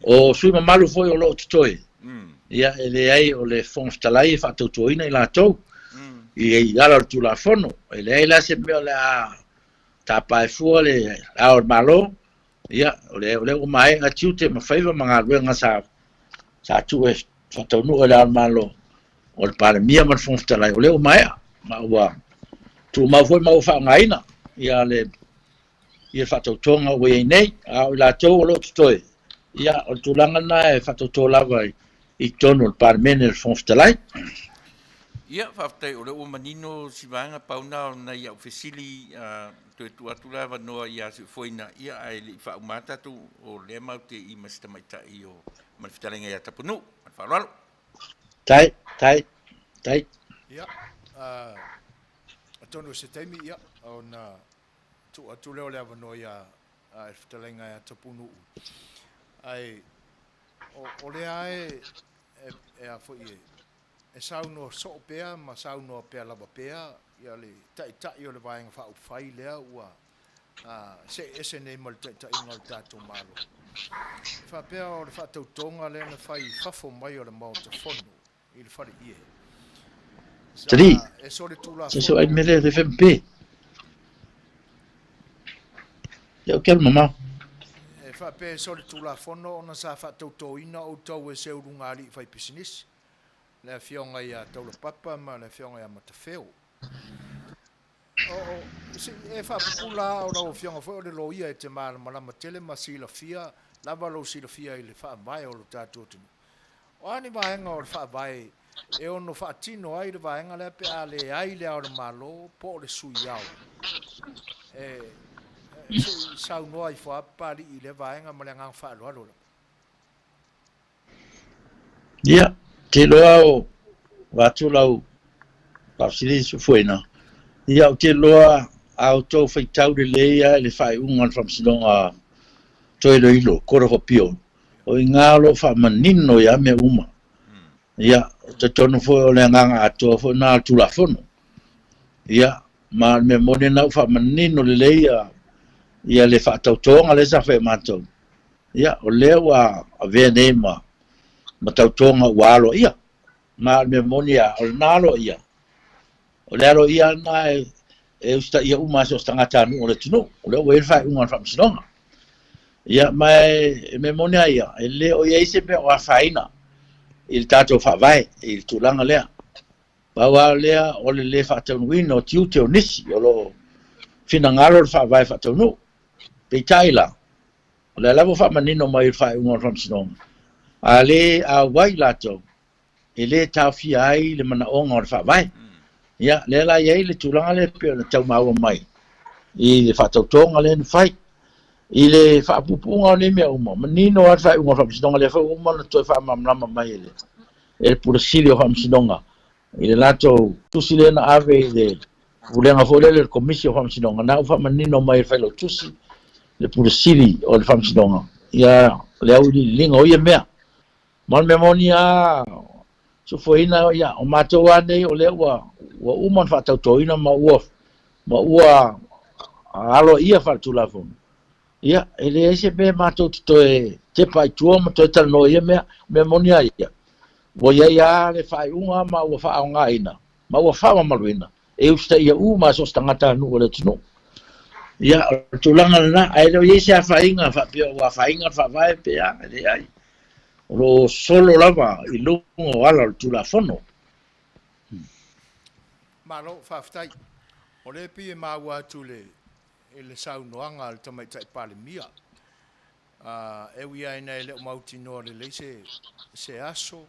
O sui mamalu foi o lo o totoe, ia, e leai o le Fofoga Fetalai e faatautoina i latou i ala o le Tulafono. E leai la se mea o le a tapa ai fua le Ao o le Malo, ia, o lea, o lea ua maea tiute ma faiva ma galuega sa, sa tuu e faataunuu e le Ao o le Malo, o le Palemia ma le Fofoga Fetalai, o lea ua maea, ma ua tumau foi ma ua faaaogaina ia le ia faatautoga ua i ai nei, a o i latou o lo o totoe, ia, o le tulaga lena e faatauto lava i totonu o le Palemene e le Fofoga Fetalai. Ia, faafetai o lea ua manino si vaega, pau na o nai au fesili, toe tuu atu le avanoa ia Siufoina, ia, ae le i faauma tatou, o lea matou te i ma si tamaitai o, ma le fetalaiga ia Tapunuu. Ma le faaaloalo. Tai, tai, tai. Ia, atonu o se taimi, ia, ona tuu atu lea o le avanoa ia le fetalaiga ia Tapunuu. Ae, o lea e, e, e a foi e, e saunoa soo pea ma saunoa pea lava pea ia le Taitai o le Vaega Faaupufai lea ua see ese nei ma le taitaiga o le tatou Malo. E faapea o le faatautoga lea na fai i fafo mai o le Maota Fono i le fale ie. Sa e sole tulafono. Ai mele le FMP. Ia o ke mamao. E faapea e sole tulafono ona sa faatautoina outou e se ulugalii fai pisinisi, le afioga ia Taulapapa ma le afioga ia Matafeo. O, se i e faapupula lava o lau Afioga foi o le loia e te malamalama tele ma silafia lava lou silafia i le Faavae o lo tatou atunuu. O a ni vaega o le Faavae e ono faatino ai le vaega lea pe a leai le Ao o le Malo po o le Sui Ao? E, se i saunoa ifo lava Papalii i lea vaega ma le agaga faaaloalo lava. Ia, te iloa o avatu lau faafesili Sufuaina. Ia, ou te iloa a outou faitau lelei lava i le faaiuga a le Faamasinoga Toe Iloilo, Court of Appeal, o i ina o lo o faamanino ai lava mea uma. Ia, ou te talitonu foi o le agaga atoa foi lena o le Tulafono. Ia, ma o le mea moni lena ua faamanino lelei ia le faatautoga lea sa fai e matou. Ia, o lea ua avea nei ma, ma tautoga ua aloaia. Ma o le mea moni lava, o lena aloaia, o le aloaia lena e, e usitaia uma lava e so o se tagatanuu o le atunuu. O lea ua i ai le faaiuga a le Faamasinoga. Ia, ma e, e mea moni lava ia, e le o i ai se mea o afaina i le tatou Faavae i le tulaga lea. Pau lava lea o le le faataunuuina o tiute o nisi o lo o finagalo le Faavae faataunuu. Peitai la, O lea lava ua faamanino mai i le faaiuga o le Faamasinoga, a le auai latou, e le taofia ai le manaoga o le Faavae. Ia, lea la e i ai le tulaga lea e pei ona tau maua mai i le faatautoga lea na fai. I le faapuupuuga o nei mea uma, manino lava le faaiuga o le Faamasinoga, lea foi ua uma ona toe faamalamalama mai e le, e le Pule Sili o Faamasinoga i le latou tusi lea na ave i le Pulega foi lele o le Komisi o Faamasinoga, na ua faamanino mai e le Failautusi le Pule Sili o le Faamasinoga ia le auiliiliga o ia mea. Ma o le mea moni lava, sufoina, ia, o matou lava nei o lea ua, ua uma ona faatautoina ma ua ma ua aloaia faaletulafono, ia, e leai se mea matou te toe tepa ai i tua ma toe talanoa i ia mea. O mea moni lava ia, ua i ai lava le faaiuga ma ua faaaogaina ma ua faamamaluina e usitaia uma so o se tagatanuu o le atunuu. Ia, o le tulaga lena, ae le o i ai se afaina faapea ua afaina le Faavae pe a, e leai. O lo o solo lava i luga o ala o le Tulafono. Malo, faafetai. O lea e pei e maua atu i le saunoaga a le Tamaitai Palemia, e ui lava ina e le o mautinoa lelei se aso,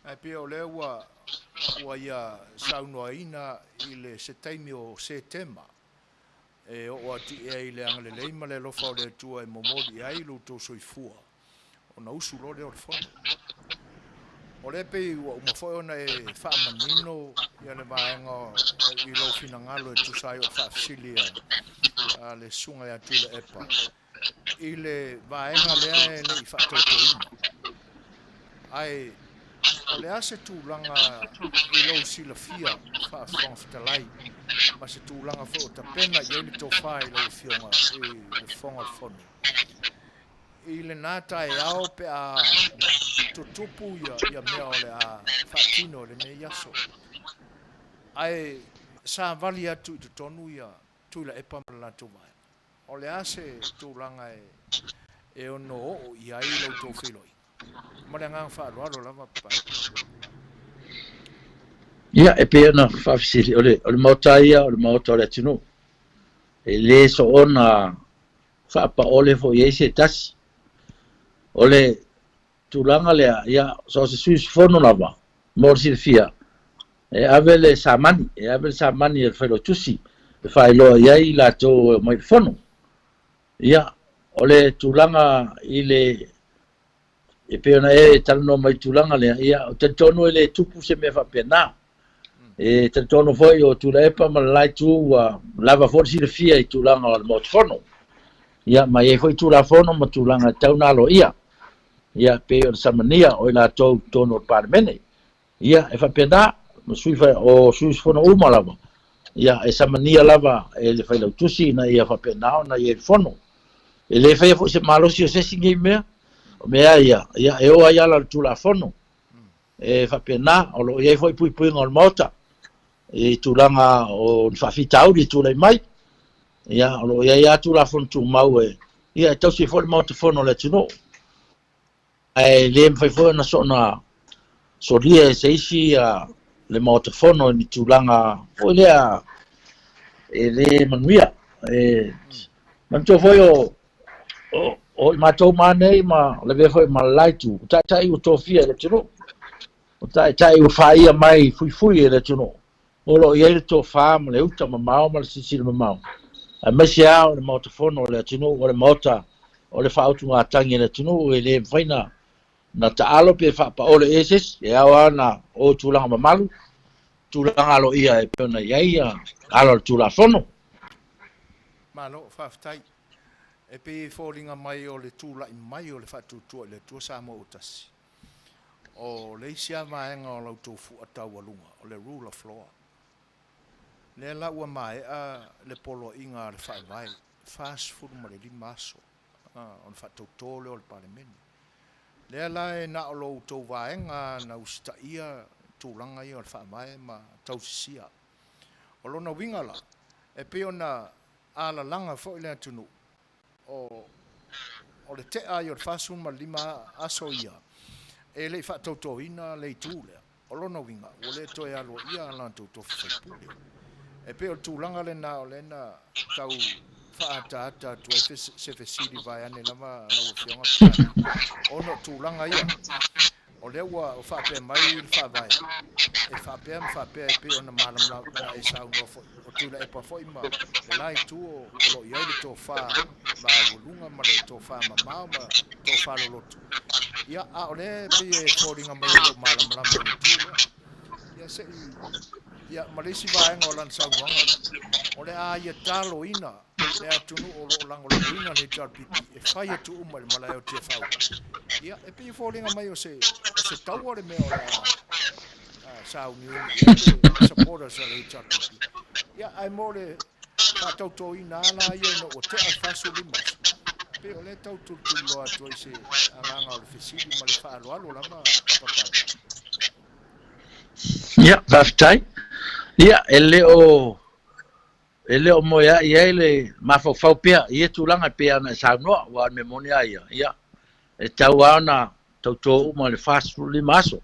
ae pei o lea ua ia saunoaina i le se taimi o Setema e oo atu i ai i le agalelei ma le alofa o le Atua e momoli i ai lo outou soifua, ona usu loa lea o le fono. O lea pei ua uma foi ona e faamanino ia le vaega i lou finagalo e tusa ai o le faafesili a le Susuga ia Tuilaepa i le vaega lea e le i faatautoina. Ae o le a se tulaga i lou silafia faa-Fofoga Fetalai ma se tulaga foi o tapena i ai le tofa i lau Afioga i le Fofoga o le Fono i lena taeao pe a tutupu ia mea o le a faatino i lenei aso, ae savali atu i totonu ia Tuilaepa ma le latou vaega? O le a se tulaga e ono oo i ai la outou feiloaiga? Ma le agaga faaaloalo lava, Papa. Ia, e pei ona faafesili, o le, o le maota ia, o le maota o le atunuu. E le soona faapaole foi i ai se tasi. O le tulaga lea, ia, so o se sui usufono lava, mo le silafia, e ave le samani, e ave le samani a le Failautusi e faailoa i ai i latou e omai i le fono. Ia, o le tulaga i le, e pei ona e talanoa mai i le tulaga lea, ia, ou te talitonu e le tupu se mea faapena. E talitonu foi o Tuilaepa ma le la itu ua lava foi le silafia i tulaga o le Maota Fono. Ia, ma e i ai foi Tulafono ma tulaga e tatau ona aloaia. Ia, pei o le samania o i latou i totonu o le Palemene. Ia, e faapena, o sui, o sui usufono uma lava, ia, e samania lava e le Failautusi ina ia faapena ona i ai le Fono. E le faia foi se malosi o se isi nei mea, o mea ia, ia, e o ai ala o le Tulafono. E faapena, o lo o i ai foi puipuiga o le Maota i tulaga o ni faafitauli e tulai mai. Ia, o lo o i ai lava Tulafono Tumau e, ia, e tausi ai foi le Maota Fono o le atunuu. Ae le mafai foi ona soona solia e se isi le Maota Fono i ni tulaga foi lea e le manuia. E manatua foi o, o, o i matou ma nei ma lavea foi ma le la itu, o taitai ua tofia e le atunuu, o taitai ua faia mai fuifui e le atunuu. O lo o i ai le tofa ma le uta mamao ma le silasila mamao, aemaise lava o le Maota Fono o le atunuu, o le Maota o le faautugatagi a le atunuu, e le mafai na taalo pe faapaole i ai se isi, e ao lava ona o i tulaga mamalu, tulaga aloaia e pei ona i ai ala o le Tulafono. Malo, faafetai. E pei e foliga mai o le tulai mai o le faatuatua i le Atua Samoa ua tasi. O le isi lava vaega o la outou fua taualuga, o le rule of law. Lea la ua maea le poloaiga a le Faavae, 45 aso ona faatauto lea o le Palemene. Lea la e na o lo outou vaega na usitaia tulaga ia o le Faavae ma tausisia. O lona uiga la, e pei ona alalaga foi le atunuu, o le tea ai o le 45 aso ia, e le i faatautoina le itu lea. O lona uiga, ua le toe aloaia a latou tofi faipule. E pei o le tulaga lena o lea na tau faaataata atu ai se fesili vaeane lava lau Afioga Papalii, ona o tulaga ia, o lea ua faapea mai le Faavae, e faapea ma faapea e pei ona malamalama na e saunoa foi, o Tuilaepa foi ma le la itu o lo o i ai le tofa maualuga ma le tofa mamao ma le tofa loloto. Ia, a o lea e pei e foliga mai e le o malamalama i le itu lea. Ia se i, ia, ma le isi vaega o lana saunoaga, o le a ia taloina le atunuu o lo o lagolagoina le HRPP e fai atu uma i le malae o Tiafau. Ia, e pei e foliga mai o se, o se taua le mea o le a sauniuni i ai le supporters a le HRPP. Ia, ae mo le. Faatautoina lava la ia ina ua tea le 45 aso. E pei o lea e tau tulituliloa atu ai se agaga o le fesili ma le faaaloalo lava Papa. Ia, faafetai. Ia, e le o e le o moea'i ai le mafaufau pea i ia tulaga e pei ona e saunoa, aua o le mea moni lava ia, ia, e tatau lava ona tauto uma i le 45 aso,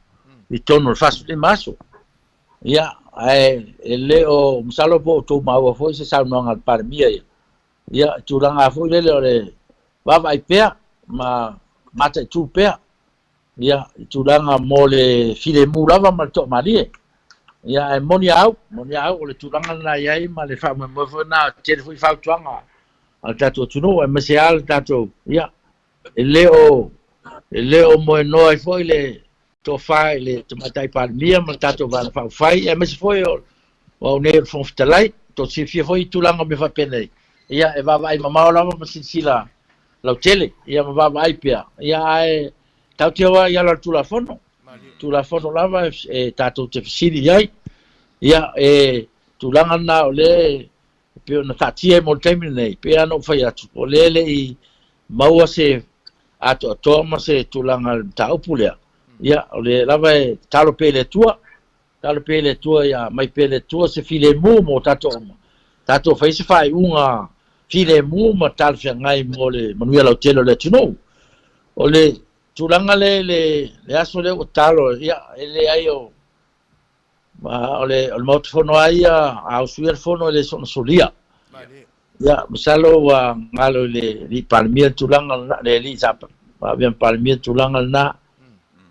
i totonu o le 45 aso. Ia, ae e le o, masalo po o outou maua foi se saunoaga a le Palemia ia, ia, i tulaga lava foi lele o le vaavaai pea ma mataitu pea, ia, i tulaga mo le filemu lava ma le toamalie. Ia, ae moni a au, moni a au, o le tulaga lena e i ai ma le faamoemoe foi lena, e tele foi fautuaga a le tatou atunuu, aemaise lava le tatou, ia, e le o, e le o moenoa ai foi le tofa i le Tamaitai Palemia ma le tatou Vaega Faaupufai, aemaise foi o au nei o le Fofoga Fetalai, tou te silafia foi tulaga o mea faapenei, ia, e vaavaai mamao lava ma silasila lautele, ia ma vaavaai pea, ia, ae tatou te o lava i ala o le Tulafono, Tulafono lava e tatou te fesili i ai, ia, e tulaga lena o lea e pei ona taatia ai mo le taimi lenei, pei lava ona ou fai atu, o lea e le i maua se atoatoa ma se tulaga i le mataupu lea, ia, o lea lava e tatalo pea i le Atua, tatalo pea i le Atua ia aumai pea e le Atua se filemu mo tatou uma, tatou fai se faaiuga filemu ma talafeagai mo le manuia lautele o le atunuu. O le tulaga lea i le aso lea ua tatalo, ia, e leai o, o le, o le Maota Fono lava ia, a usuia le Fono e le soona solia. Ia, masalo ua galo i le alii Palemia le tulaga lena, le alii sa avea ma Palemia le tulaga lena,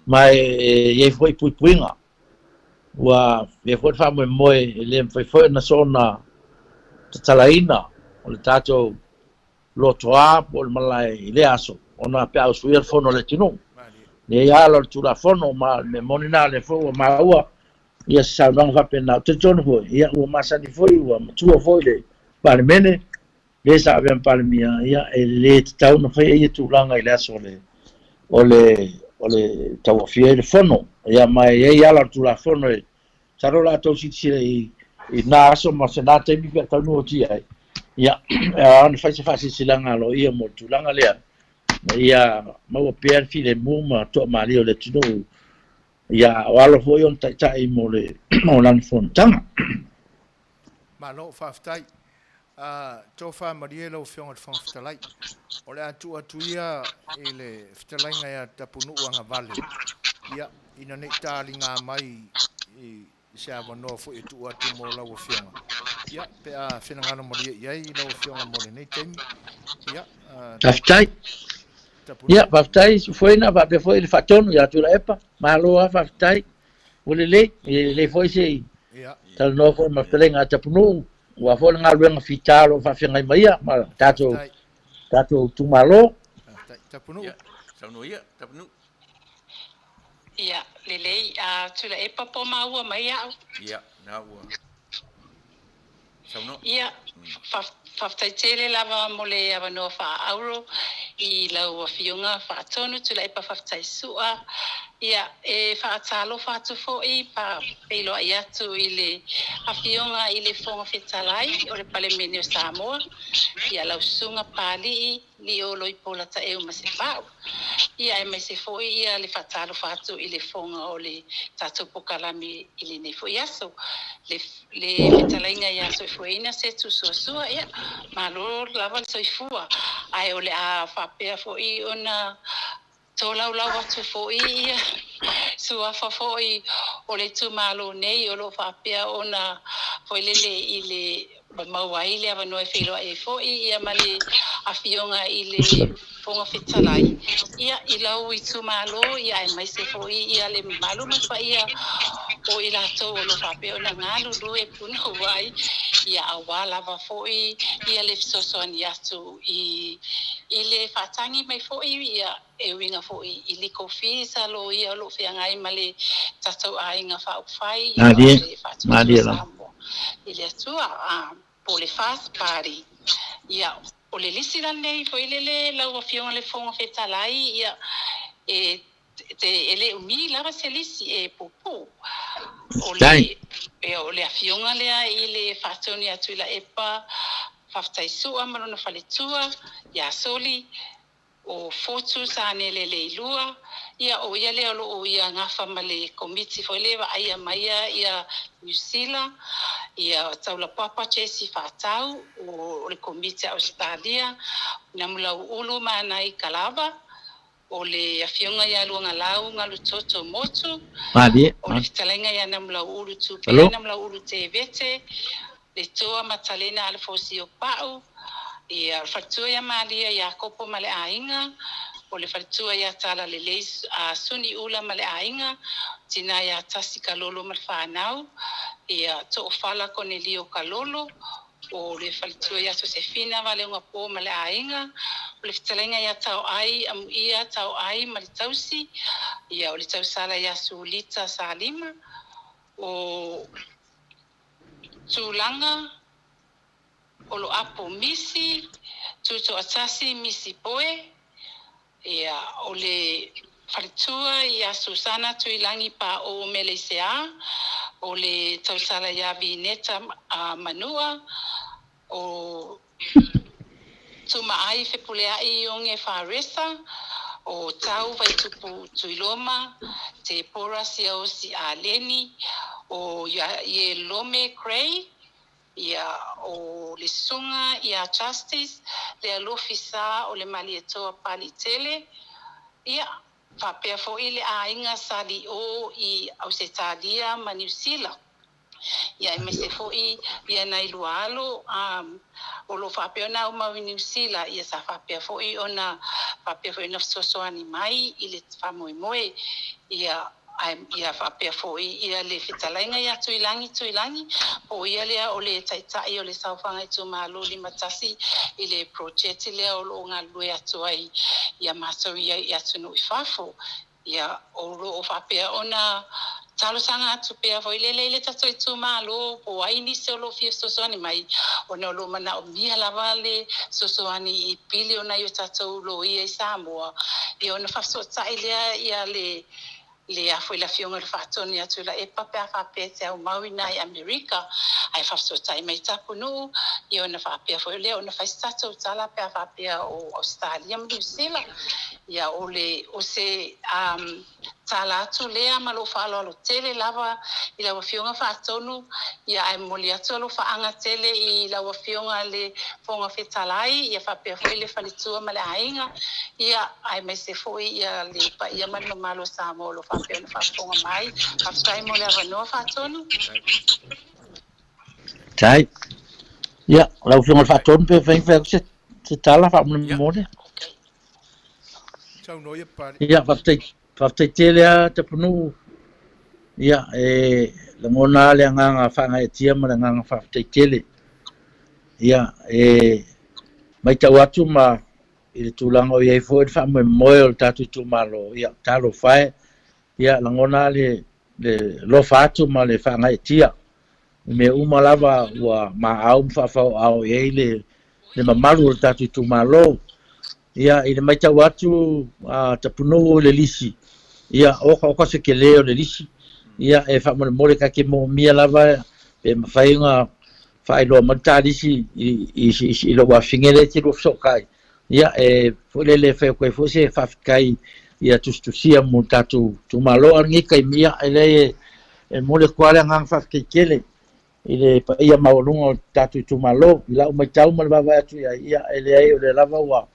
ma e i ai foi puipuiga. Ua i ai foi le faamoemoe e le mafai foi ona soona tatalaina o le tatou lotoa po o le malae i lea aso, ona pe a usuia le fono a le atunuu. E i ai ala o le Tulafono, ma o le mea moni lena, o lea foi ua maua ia se saunoaga faapena. Ou te talitonu foi, ia ua masani foi, ua matua foi le Palemene, le sa avea ma Palemia, ia e le tatau ona faia ia tulaga i le aso o le, o le, o le tauaofia ai le fono. Ia ma e i ai ala o le Tulafono e masalo o le a tou silasila i i na aso ma se na taimi pe a taunuu atu i ai, ia, e ao ona fai se faasilasilaga aloaia mo le tulaga lea, ina ia maua pea le filemu ma toamalie o le atunuu, ia o alo foi ona taitai mo le mo lana fonotaga. Malo, faafetai. Tofa malie lau Afioga i le Fofoga Fetalai. O le a tuu atu ia i le fetalaiga ia Tapunuu Agavale, ia, ina ne i taliga mai i se avanoa foi e tuu atu mo lau Afioga, ia, pe a finagalo malie i ai lau Afioga mo lenei taimi. Ia, Faafetai. Tapunuu. Ia, faafetai Sufuaina, faapea foi le faatonu ia Tuilaepa. Malo lava faafetai. Ua lelei, e lelei foi se i talanoa foi ma fetalaiga a Tapunuu, aua foi le galuega fita o lo o faafeagai mai ia ma tatou tatou itumalo. Tapunuu. Ia, saunoa ia, Tapunuu. Ia, lelei, a Tuilaepa po o maua mai au. Ia, na ua. Saunoa. Ia, faafetai tele lava mo le avanoa faaauro i lau Afioga Faatonu Tuilaepa Faafetai Su'a. Ia, e faatalofa atu foi ma feiloai atu i le Afioga i le Fofoga Fetalai o le Palemene o Samoa, ia lau Susuga Papalii Lio Loipola Taeu Masefau. Ia, aemaise foi ia le faatalofa atu i le fofoga o le tatou pokalame i lenei foi aso. Le, le fetalaiga ia Soifuaina Setu Suasua, ia, malo lava le soifua. Ae o le a faapea foi ona tolaulau atu foi ia suafa foi o le itumalo nei o lo o faapea ona foi lele i le Ua maua ai le avanoa e feiloai ai foi ia ma le Afioga i le Fofoga Fetalai, ia, i lau itumalo, ia, aemaise foi ia le mamalu ma le paia o i latou o lo o faapea ona galulue punouai ai, ia, aua lava foi ia le fesoasoani atu i i le faatagi mai foi, ia, e uiga foi i legal fees a loia o lo o feagai ma le tatou aiga faaupufai o Malie, le Faatuatua malie lava. Samoa i le Atua, a, po o le First Party. Ia, o le lisi la lenei foi lele lau Afioga i le Fofoga Fetalai, ia, e, te, e le umi lava se lisi e puupuu. O Faafetai. le, o le afioga lea i le Faatonu ia Tuilaepa, Faafetai Sua ma lona faletua ia Soli, o Fotu Sanele Leilua, ia o ia lea o lo o ia gafa ma le Komiti foi lea e vaaia maia ia Niu Sila, ia Taulapapa Jesse Faatau, o le Komiti a Ausetalia, Namulauulu Manai Kalava, o le Afioga ia Luagalau Galutoto Motu, Malie, o le Fetalaiga ia Namulauulu Tupea Alo. Namulauulu Tevete, le Toa Matalena Alefosio Pau, ia, o le faletua ia Malia Iakopo ma le aiga, o le faletua ia Talalelei Suni Ula ma le aiga, tina ia Tasi Kalolo ma le fanau, ia Toofala Konelio Kalolo, o le faletua ia Sosefina Valeogapo ma le aiga, o le fetalaiga ia Taoai Amuia Taoai ma le tausi, ia o le tausala ia Sulita Salima, o Tulaga Oloapo Misi, Tutoatasi Misi Poe, ia o le faletua ia Susana Tuilagi Pao Meleisea, o le tausala ia Vineta Manua, o Tumaai Fepuleai Ioge Faresa, o Tau Vaitupu Tuiloma, Te Pora Siaosi Aleni, o Ielome Cray, ia o le susuga ia Justice le alofi sa o le Malietoa Palitele, ia faapea foi le aiga Sali'o i Ausetalia ma Niu Sila. Ia aemaise foi ia nai lua alo o lo o faapea ona aumau i Niu Sila, ia sa faapea foi ona faapea foi ona fesoasoani mai i le faamoemoe. Ia ae ia faapea foi ia le fetalaiga ia Tuilagi Tuilagi, po o ia lea o le taitai o le saofaga itumalo 51 i le project lea o lo o galulue atu ai ia matou ia i atunuu i fafo. Ia o lo o faapea ona talosaga atu pea foi lele i le tatou itumalo po o ai nisi o lo o fia fesoasoani mai, ona o lo o manaomia lava le fesoasoani i pili o nai o tatou loia i Samoa, ia ona faafesootai lea ia le le a foi le Afioga i le Faatonu ia Tuilaepa pe a faapea e te aumau i ina i Amerika, ae faafesootai mai Tapunuu, ia ona faapea foi lea ona fai se tatou tala pe a faapea o Ausetalia ma Niu Sila. Ia o le o se tala atu lea ma lou faaaloalo tele lava i lau Afioga Faatonu, ia ae momoli atu alofaaga tele i lau Afioga le Fofoga Fetalai, ia faapea foi le faletua ma le aiga, ia aemaise foi ia le paia ma le mamalu o Samoa o lo o faapea ona faafofoga mai. Faafetai mo le avanoa Faatonu. Tai. Ia, lau Afioga i le Faatonu pe fai fai atu se se tala Ia. faamolemole. Saunoa ia Papalii. Ia, faafetai, faafetai tele lava Tapunuu. Ia, e lagona lava le agaga faagaeetia ma le agaga faafetai tele. Ia, e matau atu ma i le tulaga o i ai foi le faamoemoe o le tatou itumalo, ia, talofa e, ia, lagona lava le le alofa atu ma le faagaeetia i mea uma lava ua maau ma faafaoao i ai le le mamalu o le tatou itumalo. Ia, i le matau atu a Tapunuu i le lisi, ia, oka oka se tele o le lisi. Ia, e faamolemole ta te moomia lava pe mafai ona faailoa mai le ta lisi i, i, i, i lou afafine lea e te lua fesootai. Ia, e foi lele e fai atu ai foi se faafetai ia tusitusia mo le tatou itumalo. A o lenei taimi, ia, e leai e, e momoli atu lava le agaga faafetai tele i le paia maualuga o le tatou itumalo. I lau matau ma le vaavaai atu i ai, ia, e leai o lea lava ua,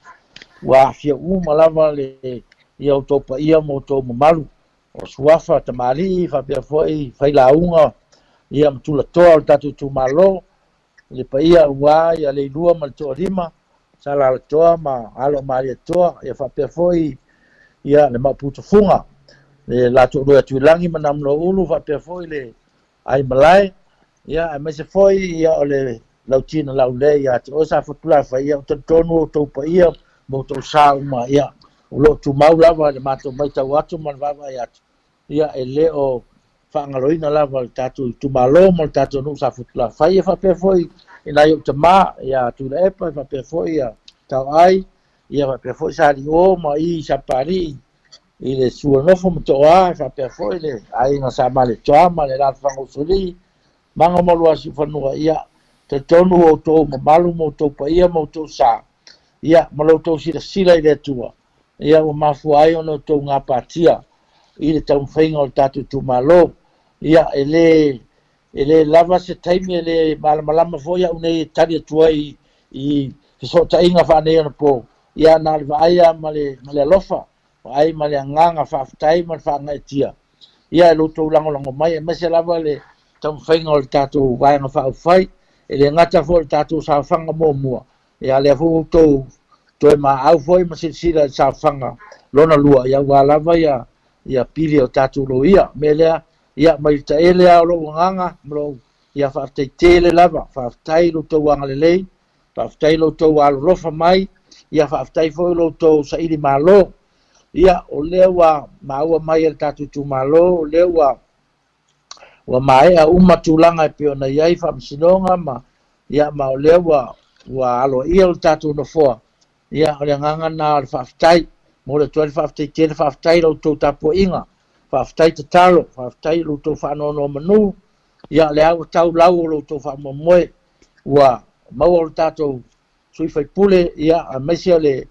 ua aafia uma lava le, ia outou paia ma outou mamalu, o suafa, tamalii, faapea foi failauga, ia ma tulatoa o le tatou itumalo, i le paia aua ia Leilua ma le Toalima, Salalatoa ma Alo o Malietoa, ia faapea foi ia le Maoputufuga, le la toalua ia Tuilagi ma Namuloulu, faapea foi le Aimalae, ia aemaise foi ia o le Lautina Laulea ia te oe Safotulafai, ia ou talitonu outou paia ma outou sa uma, ia o lo o tumau lava i le matou matau atu ma le vaavaai atu, ia e le o faagaloina lava le tatou itumalo ma le tatou nuu Safotulafai, ia faapea foi i nai ou tama ia Tuilaepa, faapea foi ia Taoai, ia faapea foi Salio ma i Sapalii i le Suanofo ma Toa, faapea foi le aiga Sa Maletoa ma le Alaalafaga Usoalii, Maga ma Luasiufanua, ia Talitonu ua outou mamalu ma outou paia ma outou sa, ia, ma lo outou silasila i le Atua, ia, ua mafua ai ona outou gapatia i le taumafaiga o le tatou itumalo. Ia, e le, e le lava se taimi, e le malamalama foi au nei e tali atu ai i fesootaiga faaneionapo, ia, na o le vaai lava ma le, ma le alofa, vaai ma le agaga faafetai ma le faagaeetia, ia, i lo outou lagolago mai, aemaise lava le taumafaiga o le tatou Vaega Faaupufai, e le gata foi o le tatou saofaga muamua, ia, a o lea foi ua outou toe maau foi ma silasila i le saofaga lona lua, ia, aua lava ia, ia pili o tatou loia. O le mea lea, ia, mai le taele lava o lou agaga ma lou, ia, faafetai tele lava, faafetai i lo outou agalelei, faafetai i lo outou alolofa mai, ia, faafetai foi i lo outou saili malo. Ia, o lea ua maua mai e le tatou itumalo, o lea ua ua maea uma tulaga e pei ona i ai faamasinoga ma, ia, ma o lea ua, ua aloaia lo tatou nofoa. Ia, o le agaga lena o le faafetai. Momoli atu ai le faafetai tele, faafetai i la outou tapuaiga, faafetai tatalo, faafetai i lo outou faanonomanu. Ia, o lea ua tau lau o lo outou faamoemoe, ua maua lo tatou sui faipule, ia, aemaise o le,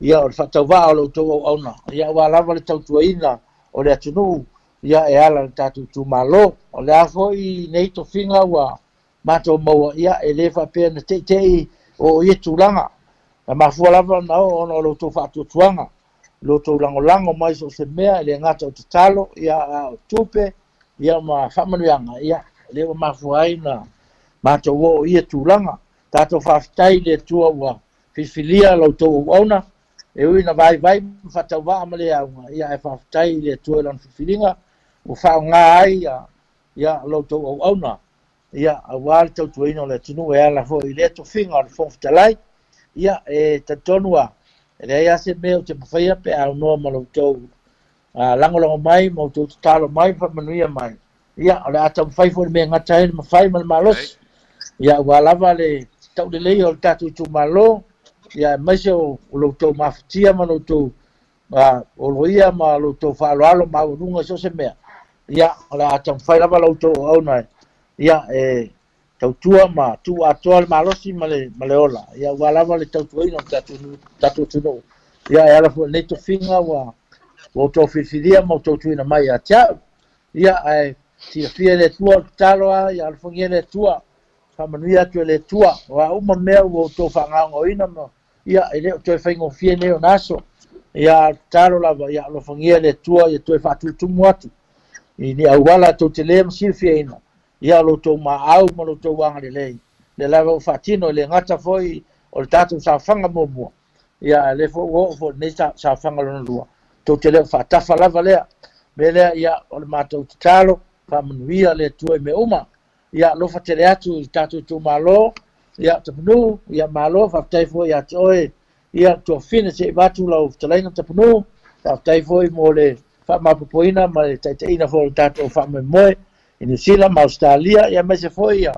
ia, o le faatauvaa o la outou auauna, ia, aua lava le tautuaina o le atunuu, ia, e ala i le tatou itumalo. O le a foi nei tofiga ua matou maua, ia, e le faapea na teitei oo ia tulaga. Na mafua lava ona oo ona o lo outou faatuatuaga, lo outou lagolago mai so o se mea, e le gata o tatalo, ia, a o tupe, ia, ma faamanuiaga, ia, lea ua mafua ai ona matou oo i ia tulaga. Tatou faafetai i le Atua ua filifilia la outou auauna, e ui ina vaivai ma faatauvaa ma le auga, ia ae faafetai i le Atua i lana filifiliga ua faaaoga ai ia, ia la outou auauna, ia aua le tautuaina o le atunuu e ala foi i lea tofiga o le Fofoga Fetalai. Ia e talitonu lava, e leai lava se mea ou te mafaia pe a aunoa ma la outou lagolago mai ma outou tatalo mai ma faamanuia mai. Ia, o le a taumafai foi le mea e gata ai le mafai ma le malosi. Ia, aua lava le tauleleia o le tatou itumalo, ia, aemaise o lo outou mafatia ma lo outou oloia ma lo outou faaaloalo maualuga i so o se mea. Ia, o le a taumafai lava la outou auauna ia, e tautua ma tuu atoa le malosi ma le, ma le ola, ia, aua lava le tautuaina o le tatou, tatou atunuu. Ia, e ala foi i lenei tofiga ua, ua outou filifilia ma outou tuuina mai ia te au. Ia, ae silafia e le Atua o le tatalo lava, ia alofagia e le Atua, faamanuia atu e le Atua. O a uma mea ua outou faagaogaoina ma, ia, e le o toe faigofie nei ona aso. Ia, a o le tatalo lava, ia alofagia e le Atua ia toe faatutumu atu i ni auala tou te le ma silafiaina, ia, lo outou maau ma lo outou agalelei, lea lava ua faatino, e le gata foi o le tatou saofaga muamua, Ia, a o lea foi ua oo foi i lenei saofaga lona lua, tou te le o faatafa lava lea. O le mea lea, ia, o le matou tatalo, faamanuia le Atua i mea uma. Ia, alofa tele atu i le tatou itumalo, ia, Tapunuu, ia, malo, faafetai foi ia te oe, ia, Tuafafine, se i avatu lau fetalaiga Tapunuu, faafetai foi mo le faamaopoopoina ma le taitaiina foi o le tatou faamoemoe i Niu Sila ma Ausetalia, ia, aemaise foi ia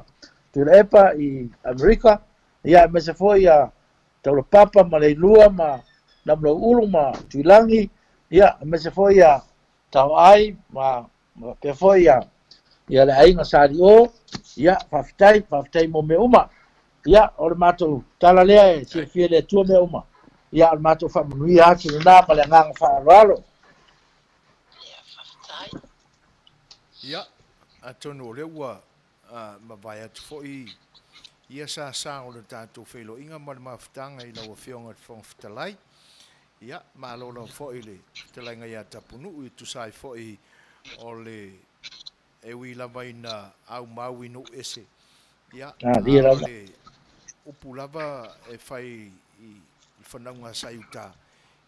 Tuilaepa i Amerika, ia, aemaise foi ia Taulapapa ma Leilua ma Namulauulu ma Tuilagi, ia, aemaise foi ia Taoai ma faapea foi ia, ia le aiga Salio, ia, faafetai, faafetai mo mea uma. Ia, o le matou tala lea e silafia e le Atua mea uma. Ia, o le matou faamanuia atu lena ma le agaga faaaloalo. Ia, faafetai. Ia, atonu o lea ua mavae atu foi ia sasa o le tatou feiloaiga ma le mafutaga i lau Afioga i le Fofoga Fetalai. Ia, malo lava foi i le fetalaiga ia Tapunuu e tusa ai foi o le e ui lava ina aumau i nuu ese, ia, a o le upu lava e fai i le fanauga a Saiuta,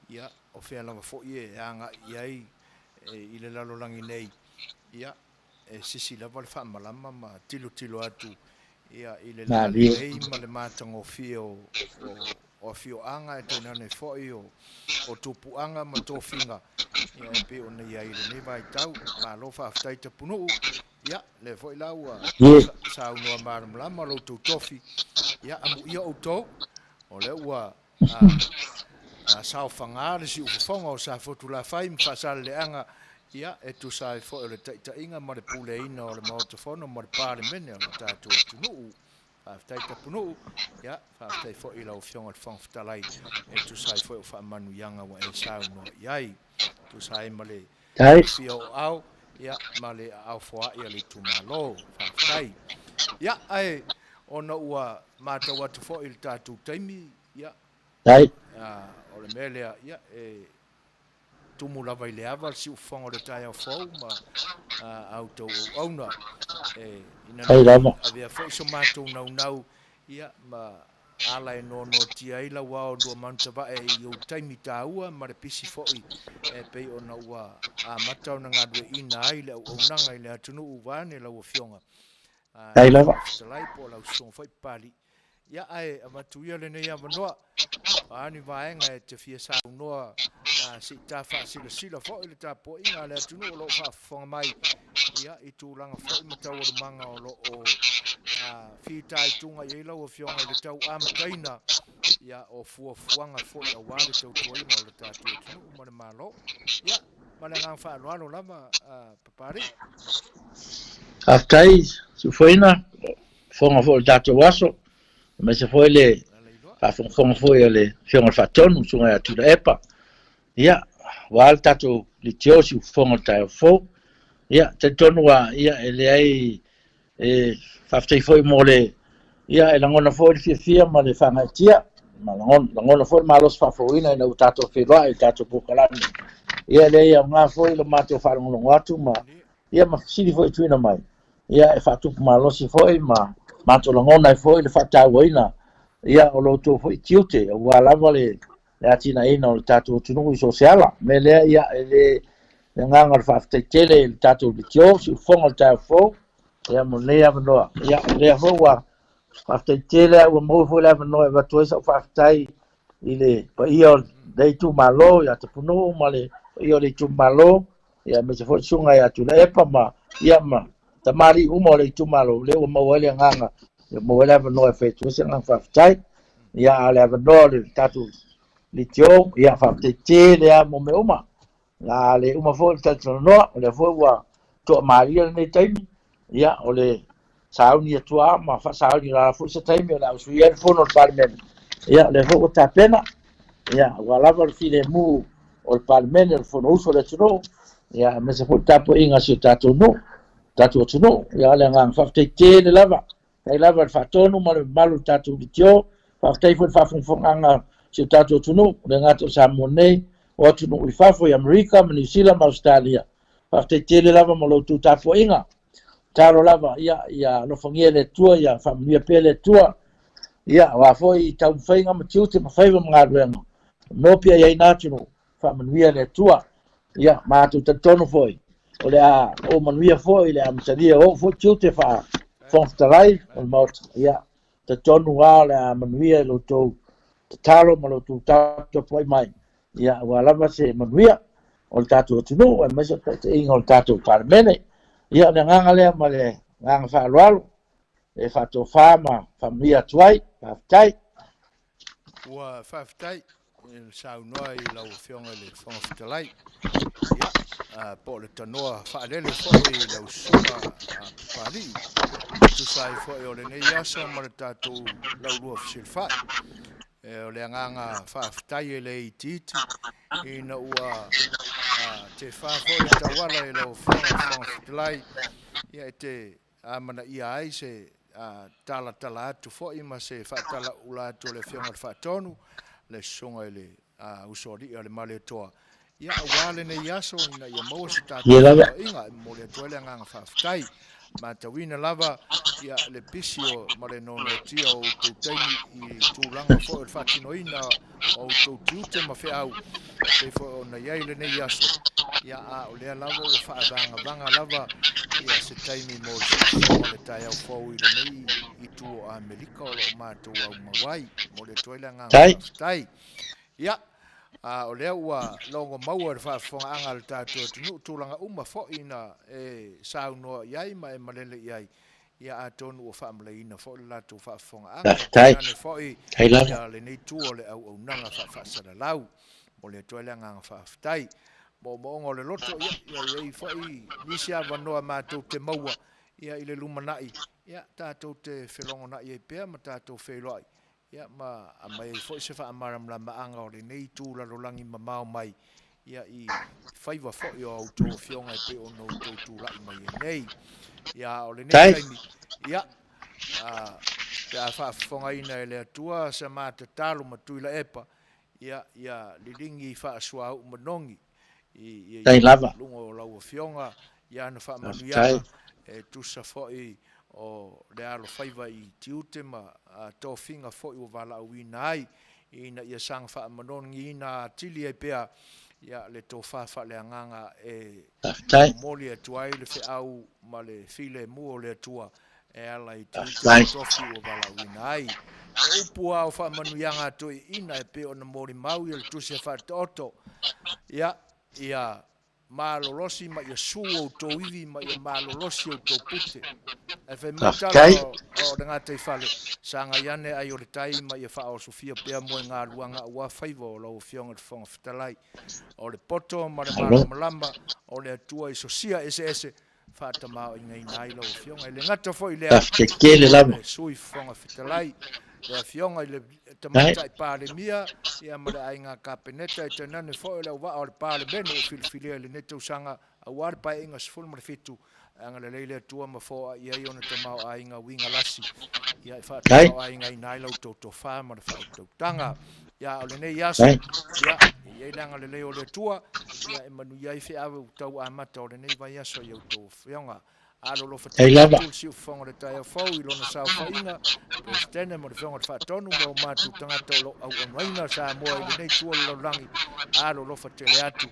ia, o fea lava foi e agai i ai i le lalolagi nei, ia, e sisi lava le faamalama ma tilotilo atu ia i le lalelei ma le matagofie o afioaga e tainane foi o tupuaga ma tofiga ia e pei ona i ai i lenei vaitau. Malo faafetai Tapunuu, ia lea foi la ua saunoa malamalama lo outou tofi, ia amuia outou, o lea ua saofaga le siufofoga o Safotulafai ma Faasaleleaga, ia, e tusa ai foi o le taitaiga ma le puleaina o le Maota Fono ma le Palemene o le tatou atunuu. Faafetai Tapunuu, ia, faafetai foi i lau Afioga i le Fofoga Fetalai e tusa ai foi o faamanuiaga ua e saunoa i ai. E tusa ai ma le afio o ao, ia, ma le aao foai a le itumalo. Faafetai. Ia, ae ona ua matau atu foi i le tatou taimi, ia, o le mea lea, ia, e tumu lava i le ava le siufofoga o le taeao fou ma a outou auauna. E, ina ne i avea foi so matou naunau, ia, ma ala e noanoatia ai lau ao luamanutavae i ou taimi taua ma le pisi foi e pei ona ua amata ona galueaiina ai le auaunaga i le atunuu vaeane lau Afioga i le Fofoga Fetalai po o lau Susuga foi Papalii. Ia, ae avatu ia lenei avanoa, o a ni vaega e te fia saunoa se i ta faasilasila foi le tapuaiga a le atunuu o lo o faafofoga mai, ia, i tulaga foi ma taualumaga o lo o fitaituga i ai lau Afioga i le tau amataina, ia, o fuafuaga foi aua le tautuaina o le tatou atunuu ma le Malo. Ia, ma le agaga faaaloalo lava, Papalii. Faafetai, Sufoina. Fofoga foi o le tatou aso, aemaise foi le faafogafoga foi a le Afioga i le Faatonu, Susuga ia Tuilaepa. Ia, aua le tatou leitio siufofoga o le taeao fou. Ia, talitonu lava, ia, e leai, e faafetai foi mo le, ia, e lagona foi le fiafia ma le faagaeetia, ma lagona, lagona foi le malosi faafouina ina ua tatou feiloai i le tatou polokalame. Ia, e leai aoga foi lo matou faalogologo atu ma, ia, ma fesili foi e tuuina mai. Ia, e faatupu malosi foi ma matou lagona ai foi le faatauaina, ia, o lo outou foi tiute, aua lava le atinaeina o le tatou atunuu i so o se ala. O le mea lea, ia, e le le agaga o le faafetai tele i le tatou leitio, siufofoga o le taeao fou, ia, mo lenei avanoa. Ia, o lea foi ua faafetai tele lava ua maua foi le avanoa e avatu ai sau faafetai i le paia o lenei itumalo ia Tapunuu ma le paia o le itumalo, ia aemaise foi le susuga ia Tuilaepa ma, ia, ma tamalii uma o le itumalo, lea ua maua ai le agaga, ua maua ai le avanoa e fai atu ai se agaga faafetai. Ia, a o le avanoa o le tatou leitio, ia, faafetai tele lava mo mea uma. A le uma foi le talatalanoa, o lea foi ua toamalie lenei taimi, ia, o le sauni atu lava ma faasauni lava foi se taimi o le a usuia ai le fono a le Palemene. Ia, o lea foi ua tapena, ia, aua lava le filemu o le Palemene, o le Fonousu a le atunuu, ia, aemaise foi le tapuaiga a si o tatou nuu, tatou atunuu. Ia, o le agaga faafetai tele lava. Faafetai lava i le faatonu ma le mamalu o le tatou leitio. Faafetai foi i le faafogafogaaga a si o tatou atunuu, e le gata o Samoa nei, o atunuu i fafo i Amerika ma Niu Sila ma Ausetalia. Faafetai tele lava mo la outou tapuaiga. Tatalo lava, ia, ia alofagia e le Atua, ia faamanuia pea le Atua, ia, aua foi taumafaiga ma tiute ma faiva ma galuega, nopi ai ai na atunuu, faamanuia le Atua. Ia, matou talitonu foi, o le a oo manuia foi i le amatalia o ou foi tiute faa Fofoga Fetalai o le Maota. Ia, talitonu lava o le a manuia i lo outou tatalo ma lo outou tapuai mai, ia, aua lava se manuia o le tatou atunuu, aemaise o le taitaiga o le tatou Palemene. Ia, o le agaga lea ma le agaga faaaloalo e faatofa ma faamanuia atu ai. Faafetai. Ua faafetai i le saunoa i lau Afioga i le Fofoga Fetalai. Ia, po o le tanoa faalele foi i lau susuga Papalii. E tusa ai foi o lenei aso ma le tatou laulua fesilafai. E, o le agaga faafetai e le itiiti ina ua tefa foi le tauala i lau Afioga i le Fofoga Fetalai, ia e te amanaia ai se talatala atu foi ma se faatalaula atu a le Afioga i le Faatonu, le Susuga i le Usoalii a le Malietoa, ia aua lenei aso ina ia maua se tatou feiloaiga. E momoli atu ai le agaga faafetai. Matauina lava ia le pisi o ma le nonotia o outou taimi i tulaga foi o le faatinoina o outou tiute ma feau e pei foi ona i ai lenei aso, ia a o lea lava ua faavagavaga lava ia se taimi mo le siufofoga o le taeao fou i lenei itu o Amerika o lo o matou aumau ai. Momoli atu ai le agaga faafetai. Ia, a o lea ua logo maua i le faafofogaaga a le tatou atunuu tulaga uma foi na e saunoa i ai ma e malele i ai, ia atonu ua faamalaina foi le latou faafofogaaga e tainane foi ia lenei itu o le auaunaga faafaasalalau. Momoli atu ai le agaga faafetai. Moomooga o le loto, ia, ia i ai foi nisi avanoa matou te maua. Ia, i le lumanai, ia, tatou te felogonai ai pea ma tatou feiloai, ia, ma aumai ai foi se faamalamalamaga o lenei itu lalolagi mamao mai, ia, i faiva foi o a outou afioga e pei ona outou tulai mai ai nei. Ia, a o lenei taimi, ia, a, pe a faafofogaina e le Atua sa ma tatalo ma Tuilaepa, ia, ia liligi faasuauu manogi, i luga o lau Afioga i ana faamanuiaga e tusa foi o le alofaiva i tiute ma tofiga foi ua valaauina ai, ina ia saga faamanogiina atili ai pea le tofa faaleagaga e momoli atu ai le feau ma le filemu o le Atua e ala i tiute ma tofi ua valaauina ai. O upu a o faamanuiaga a toeaiina e pei ona molimau ia le tusi a Faataoto, ia, ia malolosi ma ia su outou ivi ma ia malolosi outou pute. Ae fai mai tala o le gataifale, sagai ane ai o le tai ma ia faaosofia pea moegaluaga aua faiva o lau Afioga i le Fofoga Fetalai. O le poto ma le malamalama o le Atua i sosia eseese faatamaoaigaina ai lau Afioga. E le gata foi i lea, o le Sui Fofoga Fetalai, le Afioga i le Tamaitai Palemia ia ma le Aiga Kapeneta, e tainane foi o le auvaa o le Palemene ua filifilia i lenei tausaga aua le Paeaiga 17, e agalelei le Atua ma foai ai ona tamaoaiga uiga lasi, ia e faatamaoaigaina ai la outou tofa ma le faautautaga. Ia, o lenei aso, ia, e i ai le agalelei o le Atua, ia, e manuia ai feau e tau amata o lenei vaiaso i a outou afioga. Alolofa tele atu le siufofoga o le taeao fou i lona saofaiga, Peresetene ma le Afioga i le Faatonu ma o matou tagata o lo o auaunaina Samoa i lenei itu o le lalolagi. Alolofa tele atu,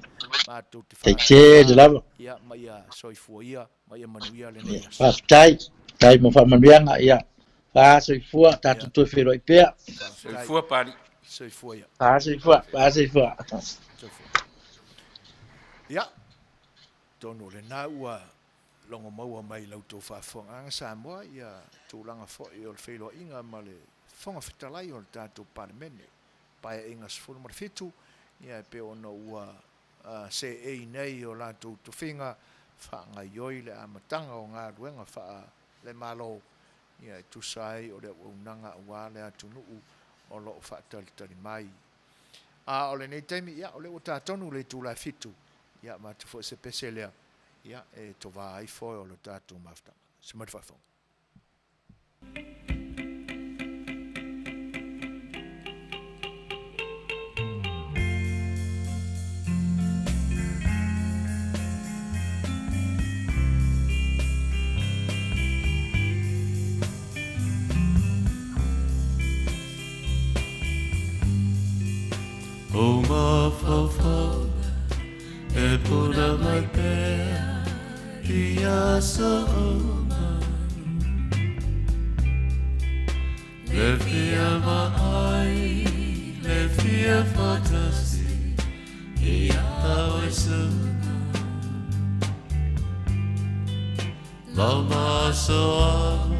matou te faatalofa, ia, ma ia soifua ia, ma ia manuia lenei aso. Faafetai, faafetai mo faamanuiaga, ia, faasoifua, tatou toe feiloai pea. Soifua Pali. Soifua ia. Faasoifua, faasoifua. Soifua. Ia, tonu o lena ua logo maua mai i la outou faafofogaaga Samoa ia tulaga foi o le feiloaiga ma le Fofoga Fetalai o le tatou Palemene, Paeaiga 17, ia e pei ona ua seei nei o latou tofiga faagaioi le amataga o galuega faale-Malo ia e tusa ai o le auaunaga aua le atunuu o lo o faatalitali mai. A o lenei taimi, ia, o lea ua ta tonu le itula e fitu, ia, avatu foi se pese lea, ia, e tovā ai foe o le tatou mafutaga. Se mai le faafofoga. O mafaufauga e puna mai pea i aso uma. Le fia vaai, le fia faatasi i a oe suka. Lau masoava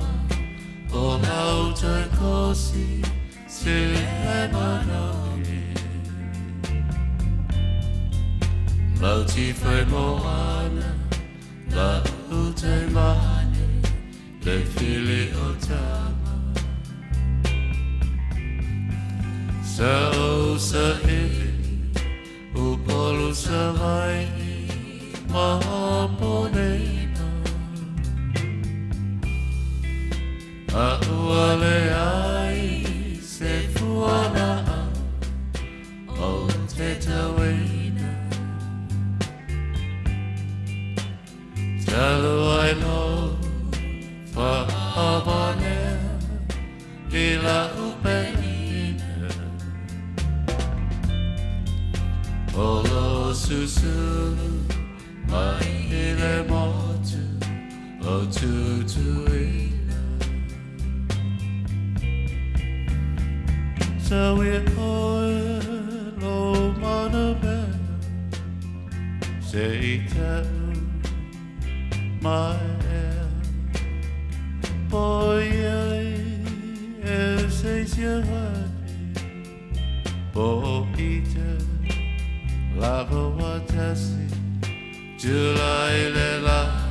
o lau tai kosi se le manaomi. Lau tifai moana, la utai mane, le fili o tama. Sa o sa ili, Upolu Savaii ma Ponena. A ua leai se fualaau o te tauina. Talu ai lou whaawanea i la upeina. O lo susulu mai i le motu o Tutuila. Sau ia oe lo mana mea se i tau mai ea. Poiai e se sia Po ite lava watasi July le lagi.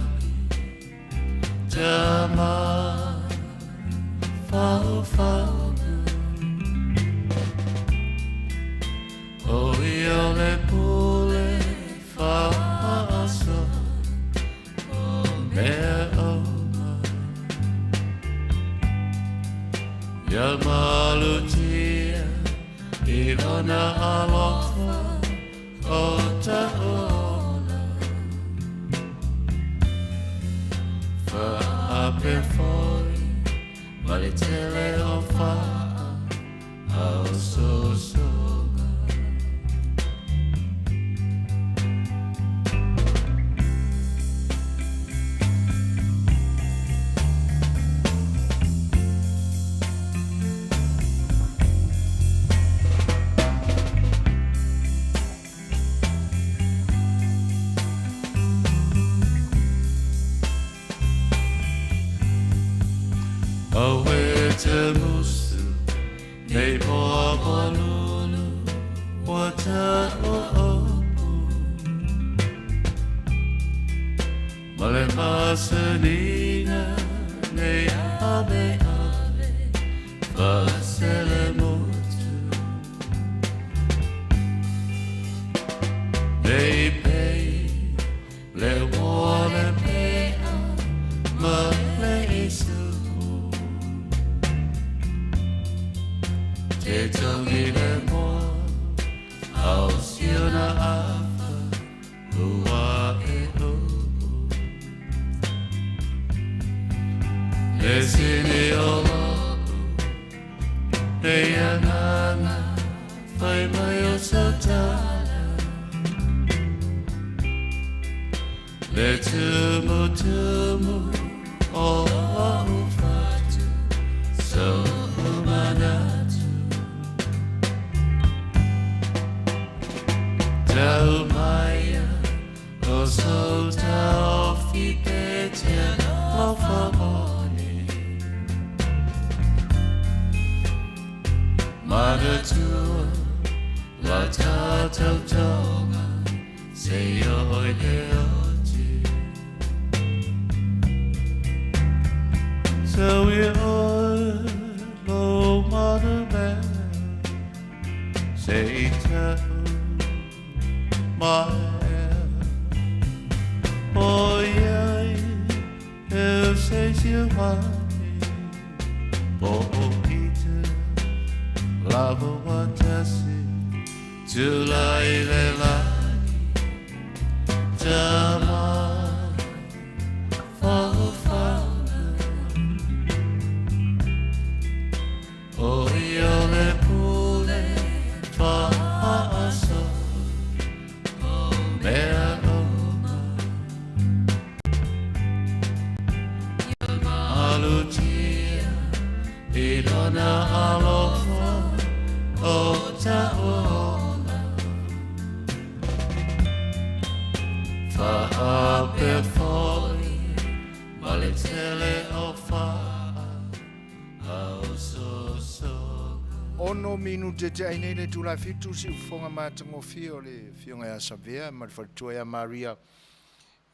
Ono minute te ai nei le itula e fitu siufofoga matagofie o le Afioga ia Savea ma le faletua ia Maria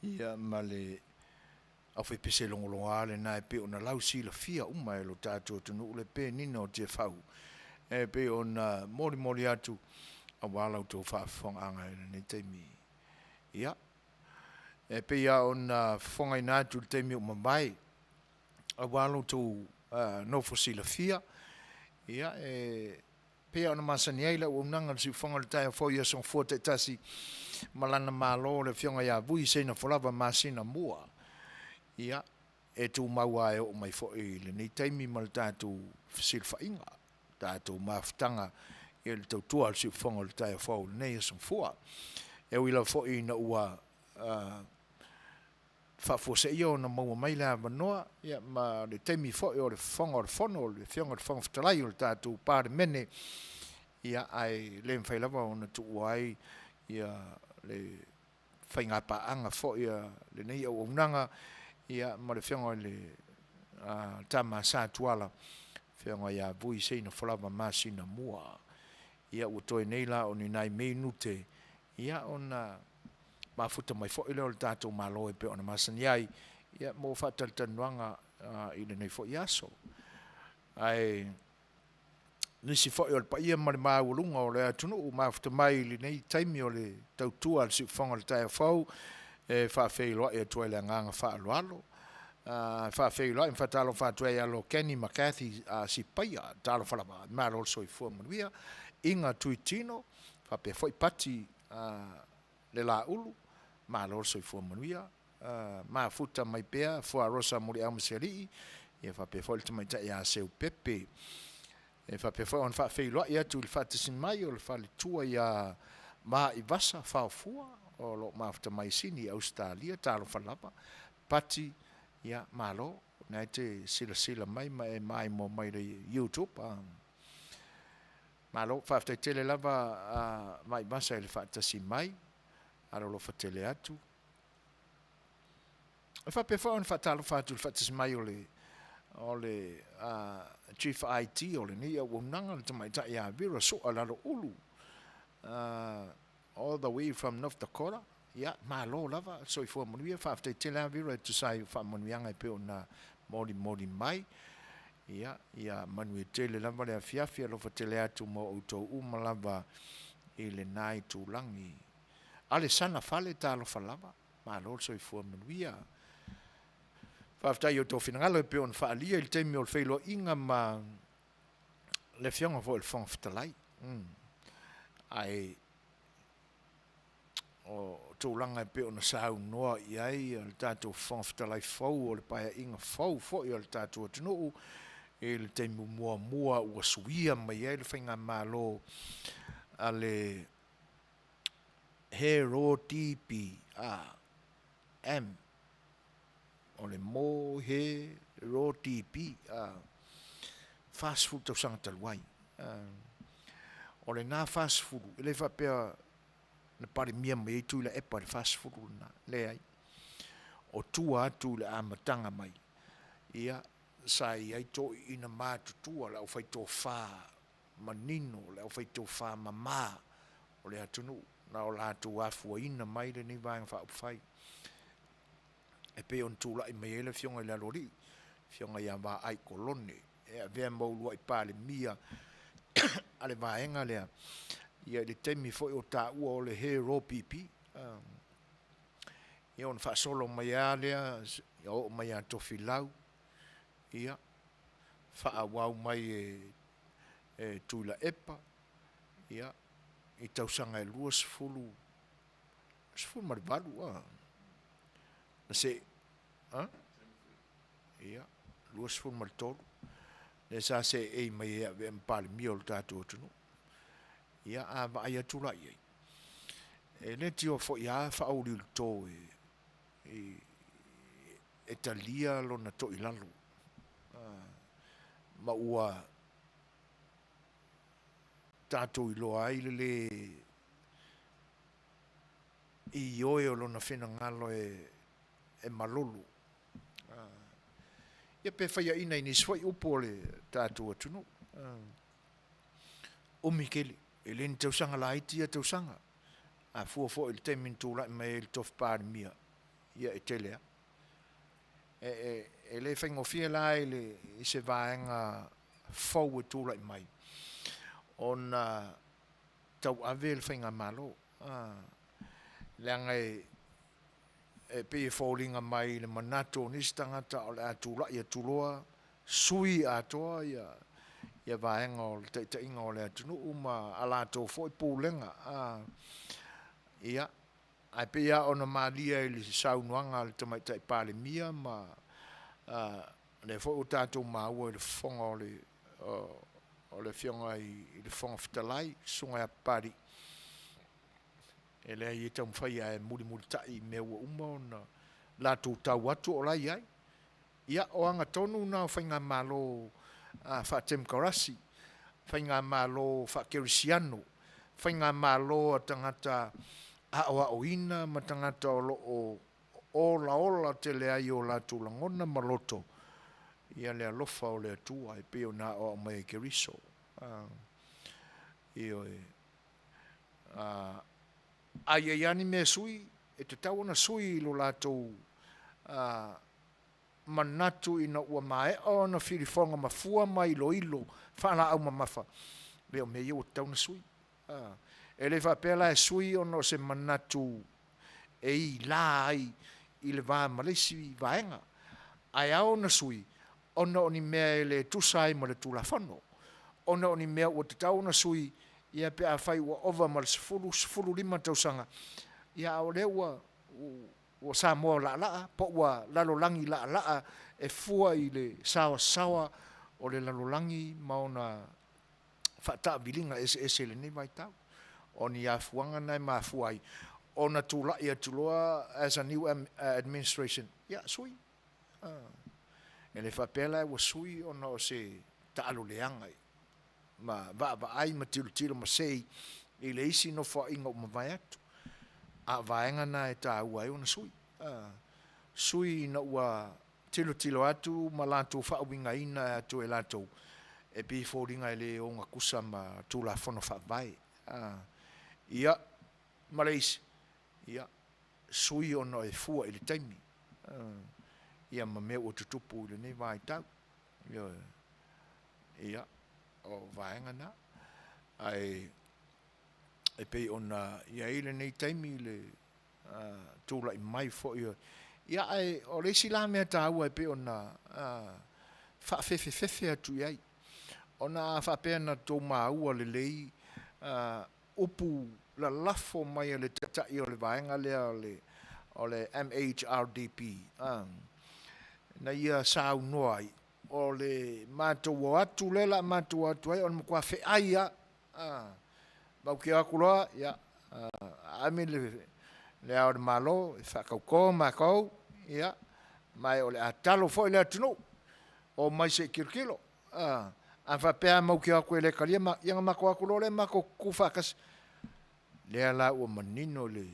ia ma le aufaipese logologa lena e pei ona lau silafia uma e lo tatou atunuu le penina o Tiafau e pei ona molimoli atu aua la outou faafofogaaga i lenei taimi. Ia, e pei lava ona fofogaina atu i le taimi ua mavae aua lo outou nofo silafia, ia, e pei lava ona masani ai le auaunaga a le siufofoga o le taeao fou i aso Gafua taitasi ma lana Malo le Afioga ia Vui Seinafolava Masina Mua. Ia, e tumau lava e oo mai foi i lenei taimi ma le tatou fesilafaiga, tatou mafutaga i le tautua a le siufofoga o le taeao fou i lenei aso Gafua. E ui lava foi ina ua faafuaseia ona maua mai le avanoa ma le taimi foi o le Fofoga o le Fono, le Afioga i le Fofoga Fetalai o le tatou Palemene, ia, ae le mafai lava ona tuua ai ia le faiga paaga foi a lenei auaunaga ia ma le Afioga i le Tama Sa Tuala, Afioga ia Vui Seinafolava Masina Mua. Ia ua toe nei la o ni nai minute ia ona mafuta mai foi lea o le tatou Malo e pei ona masani ai. ia, mo faatalatalanoaga i lenei foi aso. Ae nisi foi o le paia ma le maualuga o le atunuu mafuta mai i lenei taimi o le tautua a le siufofoga o le taeao fou e faafeiloai atu ai le agaga faaaloalo. E faafeiloai ma faatalofa atu ai ia Lokeni ma Kathy Sipaia, talofa lava, malo le soifua manuia, Iga Tuitino, faapea foi Pati Lelaulu, malo le soifua manuia, mafuta mai pea Fuarosa Muliau ma Sealii, ia faapea foi le tamaitai ia Seupepe. E faapea foi ona faafeiloai atu i le faatasi mai o le faletua ia Maaivasa Faofua o lo o mafuta mai i Sini i Ausetalia, talofa lava Pati, ia malo, o lena e te silasila mai ma e maimoa mai i le YouTube. Malo, faafetai tele lava Maaivasa i le faatasi mai, alolofa tele atu. E faapea foi ona faatalofa atu i le faatasi mai o le o le Chief IT o lenei auaunaga, le tamaitai ia Vera Sua Laloulu, all the way from North Dakota. Ia, malo lava, soifua manuia, faafetai tele lava Vera e tusa ai o faamanuiaga e pei ona molimoli mai. Ia, ia manuia tele lava le afiafi, alofa tele atu mo outou uma lava i lena itulagi. Alesana Fale, talofa lava. Malo le soifua manuia. Faafetai i outou finagalo e pei ona faaalia i le taimi o le feiloaiga ma le Afioga foi i le Fofoga Fetalai. Ae o tulaga e pei ona saunoa i ai le tatou Fofoga Fetalai fou o le Paeaiga fou foi o le tatou atunuu i le taimi muamua ua suia mai ai le Faigamalo a le He ro TP a M o le mo he ro TP a 40 tausaga talu ai. O lena 40, e le faapea na palemia mai ai Tuilaepa i le 40 lena, leai. O tua atu i le amataga mai, ia, sa i ai toeaiina matutua, le aufaitofa manino le aufaitofa mama o le atunuu na o latou afuaina mai lenei Vaega Faaupufai e pei ona tulai mai ai le Afioga i le Aloalii, Afioga ia Vaai Kolone, e avea ma uluai Palemia a le vaega lea, ia i le taimi foi o taua o le Hero PP. Ia ona faasolo mai lava lea, ia oo mai ia Tofilau, ia faaauau mai e Tuilaepa, ia, i tausaga e 20, 18, a, na se, a, ia, 23, lea sa seei mai ai e avea ma Palemia o le tatou atunuu. Ia, a vaai atu la i ai, e le tio foi lava faauliulito e, e talia lona toilalo, ma ua tatou iloa ai le lē ioe o lona finagalo e malolo. Ia pe faiaina i nisi foi upu o le tatou atunuu. Umi tele, e le ni tausaga laiti ia tausaga. A fua foi i le taimi na tulai mai ai le tofi Palemia, ia e tele lava. E le faigofie la i, le, i se vaega fou e tulai mai ona tauave le faigamalo. Leaga e, e pei e foliga mai i le manatu o nisi tagata o le a tulai atu loa sui atoa ia, ia vaega o le taitaiga o le atunuu ma a latou foi pulega. Ia, Ae pei lava ona malie i le saunoaga a le Tamaitai Palemia ma lea foi ua tatou maua i le fofoga o le o le Afioga i le Fofoga Fetalai, le Susuga ia Papalii, e leai e taumafai lava e mulimulitai i mea ua uma ona latou tau atu o la e i ai. Ia, o aga tonu na o faigamalo faatemokarasi, faigamalo faakerisiano, faigamalo a tagata aoaoina ma tagata o lo o olaola tele ai o latou lagona ma loto ia le alofa o le Atua e pei ona aoao mai e Keriso. Ioe. A i ai lava ni mea e sui, e tatau ona sui i lo latou. manatu ina ua maea ona filifoga ma fua ma iloilo faalaau mamafa, le o mea ia ua tatau ona sui. E le faapea la e sui ona o se manatu e ila ai i le va ma le isi vaega, ae ao ona sui ona o ni mea e le tusa ai ma le Tulafono, ona o ni mea ua tatau ona sui ia pe afai ua ova ma le 10, 15 tausaga, ia a o lea ua ua Samoa laalaa po ua lalolagi laalaa e fua i le saoasaoa o le lalolagi ma ona faataaviliga eseese i lenei vaitau. O ni afuaga na e mafua ai ona tulai atu loa as a new administration, ia sui. E le faapea la ua sui ona o se taalo leaga ma vaavaai ma tilotilo ma sei i le isi nofoaiga ua mavae atu. A o vaega na e taua ai ona sui. Sui ina ua tilotilo atu ma latou faauigaina atu e latou, e pei e foliga e le ogatusa ma Tulafono Faavae. Ia, ma le isi, ia, sui ona e fua i le taimi, ia ma mea ua tutupu i lenei vaitau. Ioe. Ia, o vaega na. Ae e pei ona i ai lenei taimi le tulai mai foi o... Ia, ae o le isi la mea taua e pei ona faafefefefe atu i ai, ona a faapea na tou maua lelei upu lalafo mai a le Taitai o le vaega lea o le MHRDP, na ia saunoa ai, o le matou o atu lea o le a matou o atu ai, o le matua feai lava. Matou te o atu loa, ia, aami le Ao o le Malo e faatauto matou, ia, ma o le a talo foi le atunuu, omai se i tilotilo. A faapea lava matou te o atu e le talia, ia ona matou o atu loa lea matou tutu faatasi. Lea la ua manino le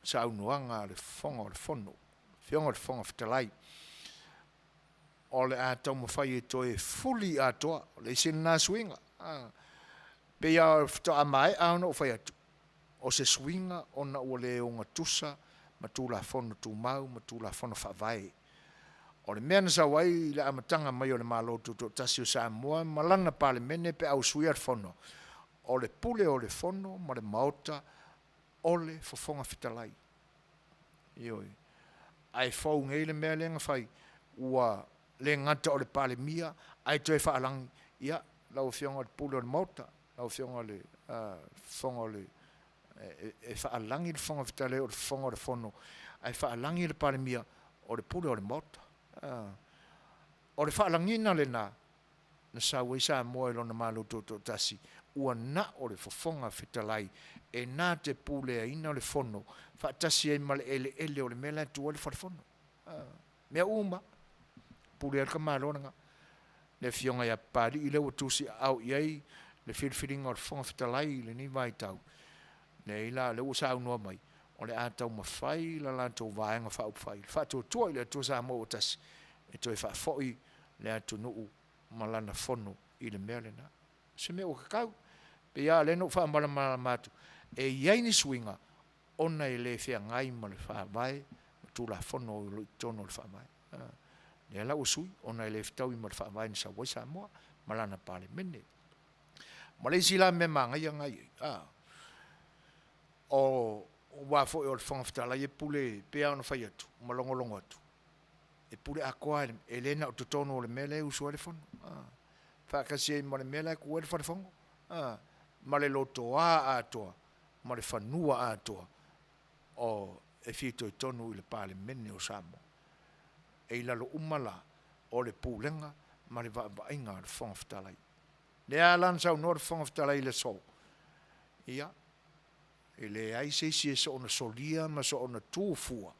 saunoaga a le Fofoga o le Fono, Afioga i le Fofoga Fetalai, o le a taumafai e toe fuli atoa, o le isi lena suiga. E pei lava faatoa maea ona ou fai atu, o se suiga ona ua le ogatusa ma Tulafono Tumau ma Tulafono Faavae. O le mea na sau ai i le amataga mai o le Malo Tutoatasi o Samoa ma lana Palemene pe a usuia le Fono, o le pule o le Fono ma le Maota o le Fofoga Fetalai. Ioe. Ae fou nei le mea lea na fai, ua le gata o le Palemia ae toe faalagi, ia, lau Afioga i le Pule o le Maota, lau Afioga i le Fofoga o le, e faalagi le Fofoga Fetalai o le Fofoga o le Fono, ae faalagi le Palemia o le Pule o le Maota. O le faalagiga lena na sau ai Samoa i lona Malo Tutoatasi, ua na o le Fofoga Fetalai e na te puleaina le Fono faatasi ai ma le eleele o le mea la e tu ai le Fale Fono. Mea uma, pule ai le tamaloa lena. Le Afioga ia Papalii lea ua tusiaao i ai le filifiliga o le Fofoga Fetalai i lenei vaitau, leai la, lea ua saunoa mai, o le a taumafai la latou Vaega Faaupufai, le Faatuatua i le Atua Samoa ua Tasi, e toe faafoi le atunuu ma lana fono i le mea lena. O se mea ua tatau. Pei lava o lea na ou faamalamalama atu, e i ai ni suiga ona e le feagai ma le Faavae ma Tulafono o lo o i totonu o le Faavae. Lea la ua sui ona e le fetaui ma le Faavae na sau ai Samoa ma lana Palemene. Ma le isi la mea manaia na i ai, o aua foi o le Fofoga Fetalai e pule pei lava ona fai atu ma logologo atu, e pule atoa e le na o totonu o le mea lea e usu ai le fono, faatasi ai ma le mea la e tu ai le fale fono, ma le lotoa atoa ma le fanua atoa o e fitoitonu i le Palemene o Samoa. E i lalo uma la o le pulega ma le vaavaaiga a le Fofoga Fetalai. Lea la na saunoa le Fofoga Fetalai i le aso, ia, e leai se isi e soona solia ma soona tu fua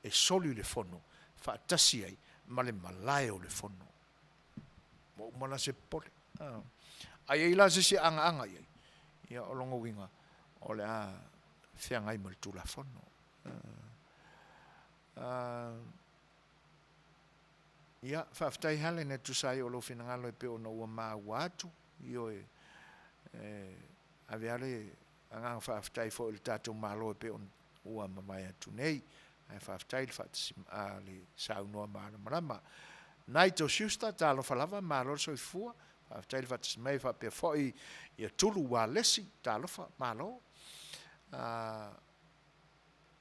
e soli le fono faatasi ai ma le malae o le fono. Ua uma la se popole. A i ai la se isi e agaaga i ai, ia o lona uiga o le a feagai ma le Tulafono. Ia, faafetai Helen e tusa ai o lou finagalo e pei ona ua maua atu, ioe, e ave lava le agaga faafetai foi i le tatou Malo e pei ona ua mavae atu nei. Ae faafetai le faatasi, le saunoa malamalama. Naito Schuster, talofa lava, malo le soifua, faafetai le faatasi mai faapea foi ia Tulu Walesi, talofa, malo.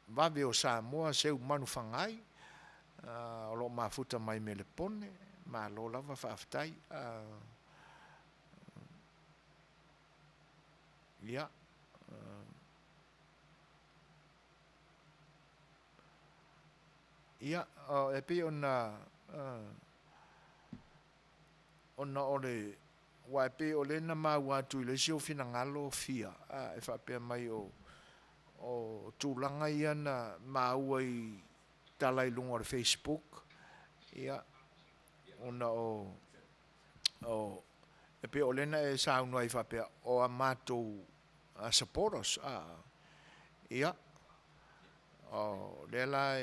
Vave o Samoa, Seu Manufagai, o lo o mafuta mai Melepone, malo lava, faafetai. Ia. Ia, e pei ona ona o le aua e pei o lea na maua atu i le isi ou finagalo fia e faapea mai o o tulaga ia na maua i tala i luga o le Facebook ia ona o o e pei o lea na e saunoa ai faapea o a matou supporters a ia o lea la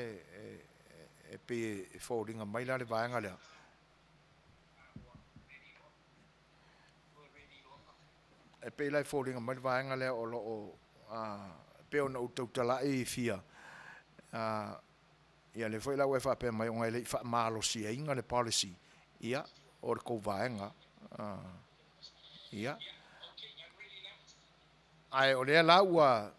e pei e foliga mai la le vaega lea. E pei la e foliga mai le vaega lea o lo o e pei ona ou tautalai fia ia lea foi la ua e faapea mai ona e le i faamalosiaina le policy ia o le tou vaega ia. Ae o lea la ua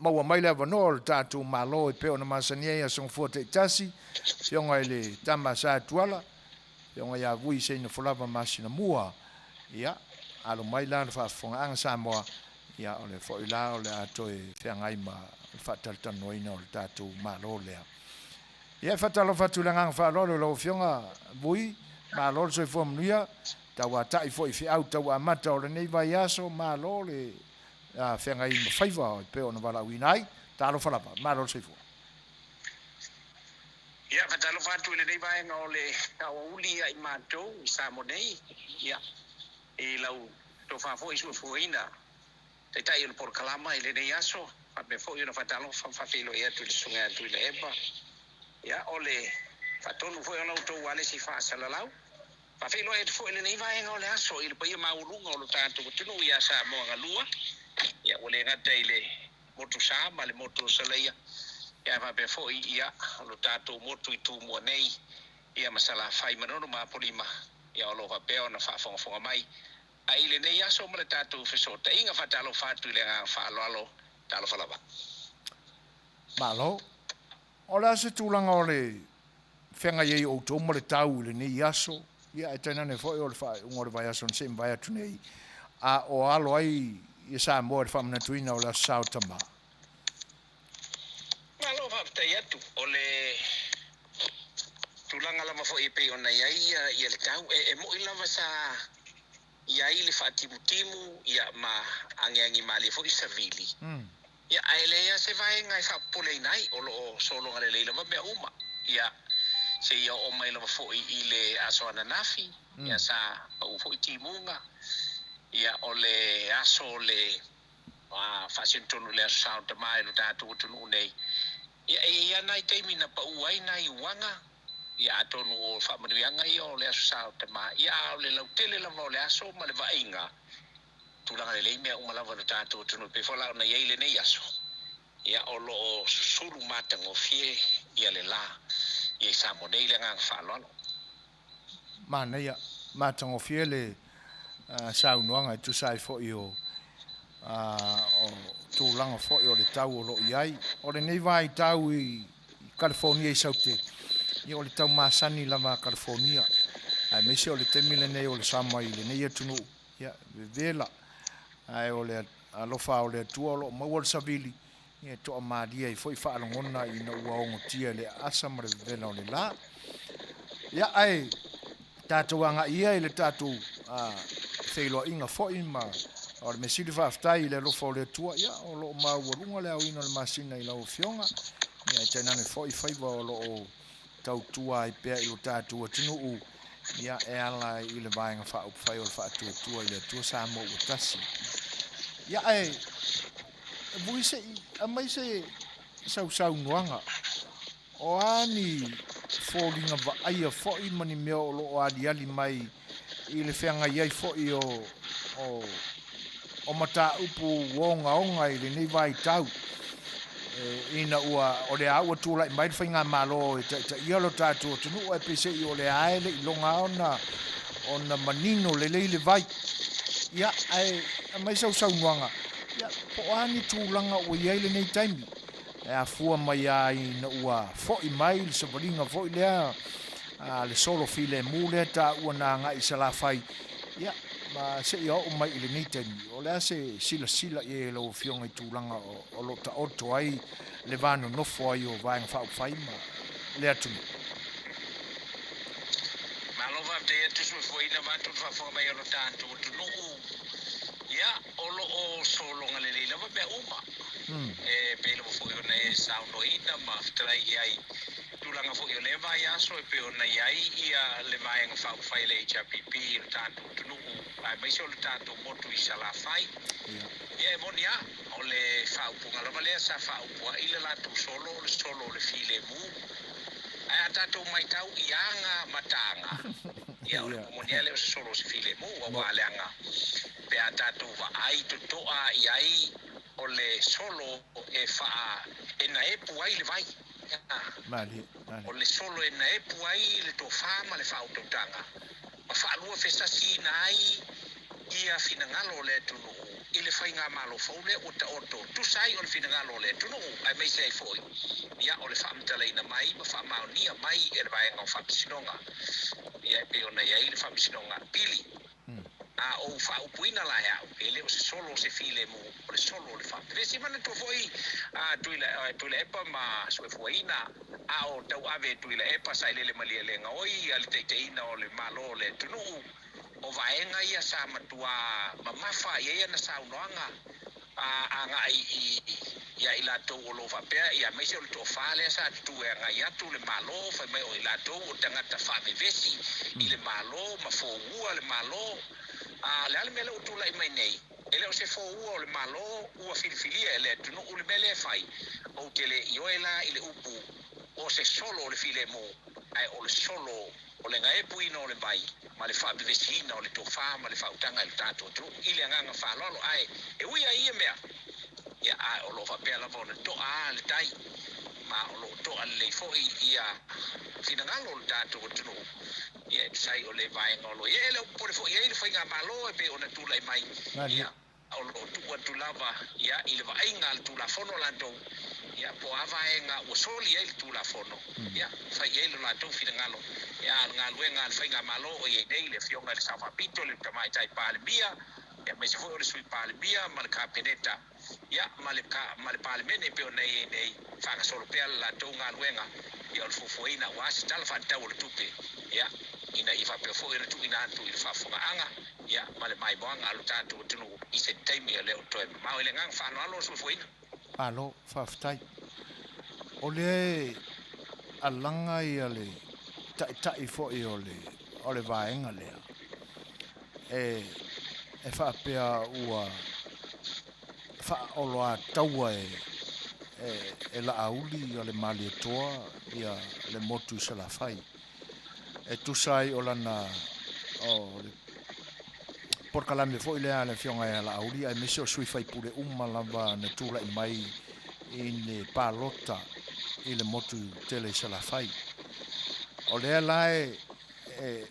maua mai le avanoa o le tatou Malo e pei ona masani ai aso Gafua taitasi, Afioga i le Tama a Sa Tuala, Afioga ia Vui Seinafolava Masinamua. Ia, alo mai la le faafofogaaga Samoa, ia o lea foi la o le a toe feagai ma le faatalatalanoaina o le tatou Malo lea. Ia, e faatalofa atu i le agaga faaaloalo i lau Afioga Vui, malo le soifua manuia, Tauatai foi i feau tau amata o lenei vaiaso, malo le feagai ma faiva e pei ona valaauina ai. Talofa lava. Malo le soifua. Ia, faatalofa atu i lenei vaega o le aoauli ia i matou i Samoa nei, ia, i lau tofa foi suefuaina Taitai o le polokalama i lenei aso, faapea foi ona faatalofa ma faafeiloai atu i le Susuga ia Tuilaepa, ia, o le faatonu foi o la outou ualesi faasalalau. Faafeiloai atu foi lenei vaega o le aso i le paia maualuga o lo tatou atunuu ia Samoa galua, ia ua le gata i le motu sa ma le motu o Salaia, ia ae faapea foi ia lo tatou motu i Tumua nei, ia ma Salafai, Manono ma Apolima, ia o lo o faapea ona faafogafoga mai. A i lenei aso ma le tatou fesootaiga, faatalofa atu i le agaga faaaloalo, talofa lava. Malo. O le a se tulaga o le feagai ai o outou ma le tau i lenei aso, ia ae tainane foi o le faaiuga o le vaiaso na se i mavae atu nei, a o alo ai ia Samoa i le faamanatuina o le Aso Sa o Tama? Malo faafetai atu. O le tulaga lava foi e pei ona i ai ia le tau, e mo'i lava sa i ai le faatimutimu ia ma agiagi malie foi savili. Ia, ae leai lava se vaega e faapopoleina ai, o lo o sologa lelei lava mea uma. Ia, seia oo mai lava foi i le aso ananafi, ia sa pau foi timuga, ia o le aso o le faasino tonu i le Aso Sa o Tama i lo tatou atunuu nei. Ia, e i ai lava nai taimi na pau ai nai uaga, ia atonu o faamanuiaga ia o le Aso Sa o Tama, ia a o le lautele lava o le aso ma le vaaiga, Tulaga lelei mea uma lava i lo tatou atunuu e pei foi la ona i ai lenei aso, ia o lo o susulu matagofie ia le la ia i Samoa nei i le agaga faaaloalo. Manaia, matagofie le saunoaga e tusa ai foi o tulaga foi o le tau o lo o i ai. O lenei vaitau i Kalifonia i Saute, ia o le tau masani lava a Kalifonia, aemaise o le taimi lenei o le sama i lenei atunuu. Ia, vevela, ae o le alofa o le Atua o lo o maua le savili, ia e toamalie ai foi faalogona ina ua ogotia i le aasa ma le vevela o le la. Ia, ae tatou agai ia i le tatou feiloaiga foi ma o le mea sili faafetai i le alofa o le Atua, ia, o lo o maualuga le aoina o le masina i lau Afioga, ia, ae tainane foi faiva o lo o tautua ai pea i lo tatou atunuu, ia, e ala i le Vaega Faaupufai o le Faatuatua i le Atua Samoa ua Tasi. Ia, ae vui se i aumai se sausaunoaga, o a ni foliga vaaia foi ma ni mea o lo o aliali mai i le feagai ai foi o mataupu ogaoga i lenei vaitau. Ina ua o lea ua tulai mai le faigamalo e taitaia lo tatou atunuu, ae peiseai o lea e le i loga ona manino lelei le vai. Ia, ae aumai sau saunoaga, ia, po o a ni tulaga ua i ai lenei taimi, e afua mai lava ina ua foi mai le savaliga foi lea a le solo filemu lea taua na agai i Salafai, ia, ma seia oo mai i lenei taimi, o le a se silasila i ai a lau Afioga i tulaga o lo o taoto ai le va nonofo ai o Vaega Faaupufai ma le atunuu? Malo faafetai atu soifuaina vaeatu le faafofoga mai o lo tatou atunuu. Ia, o lo o sologa lelei lava mea uma. E pei lava foi ona e saunoaina ma fetalai i ai tulaga foi o lea vaiaso e pei ona i ai ia le Vaega Faaupufai a le HRPP i lo tatou atunuu aemaise o le tatou motu i Salafai. Ia e moni a, o le faaupuga lava lea sa faaupu ai le latou solo o le solo o le filemu. Ae a tatou matau i aga ma taga, ia o le upu moni a e le o se solo o se filemu, aua leaga pe a tatou vaai totoa i ai o le solo e faa e naepu ai le vai. O le solo e naepu ai le tofa ma le faautautaga ma faalua fesasiina ai ia finagalo o le atunuu i le faigamalo fou lea ua taoto tusa ai o le finagalo o le atunuu aemaise ai foi ia o le faamatalaina mai ma faamaonia mai e le Vaega o Faamasinoga ia e pei ona i ai le Faamasinoga Apili. A ou faaupuina la e au, e le o se solo o se filemu, o le solo o le faapevesi. Manatua foi a Tuilaepa ma Soefuaina, a o tauave e Tuilaepa Sailele Malielegaoi a le taitaiina o le Malo o le atunuu, o vaega ia sa matuā mamafa i ai ana saunoaga a agai i ia i latou o lo o faapea, ia aemaise o le toa-fa lea sa tutū e agai atu le Malo, fai mai o i latou o tagata faavevesi i le Malo ma foua le Malo. A o le a le mea lea ua tulai mai nei? E le o se foua o le Malo ua filifilia e le atunuu le mea lea e fai. Ou te le ioe la i le upu o se solo o le filemu, ae o le solo o le gaepuina o le vai ma le faavevesiina o le tofa ma le faautaga i lo tatou atunuu i le agaga faaaloalo. Ae e ui ai ia mea, ia, ae o lo o faapea lava ona toa a le tai, ma o lo o toa lelei foi ia finagalo o lo tatou atunuu, ia e tusa ai o le vaega o lo o i ai. E le o popole foi i ai le faigamalo e pei ona tulai mai, ia, O lo o tuu atu lava ia i le vaaiga a le Tulafono latou, ia, po o a vaega ua soli ai le Tulafono, ia, fai i ai lo latou finagalo. Ia, a o le galuega a le Faigamalo o i ai nei le Afioga i le Sao Faapito, le Tamaitai Palemia, ia, aemaise foi o le Sui Palemia ma le Kapeneta, ia, ma le, ma le Palemene e pei ona i ai nei, faagasolo pea le latou galuega, ia, o le fuafuaina aua se Tala Faatatau o le Tupe, ia, ina ia faapea foi ona tuuina atu i le faafofogaaga. Ia, ma le maimoaga a lo tatou atunuu i se taimi e le o toe mamao. I le agaga faaaloalo o le soifuaina. Malo, faafetai. O lea e alaga ia le taitai foi o le, o le vaega lea, e, e faapea ua faaoloataua e, e, e Laauli ia le Malietoa ia le motu i Salafai. E tusa ai o lana o le polokalame foi lea a le Afioga ia Laauli aemaise o sui faipule uma lava na tulai mai i le palota i le motu tele i Salafai. O lea la e, e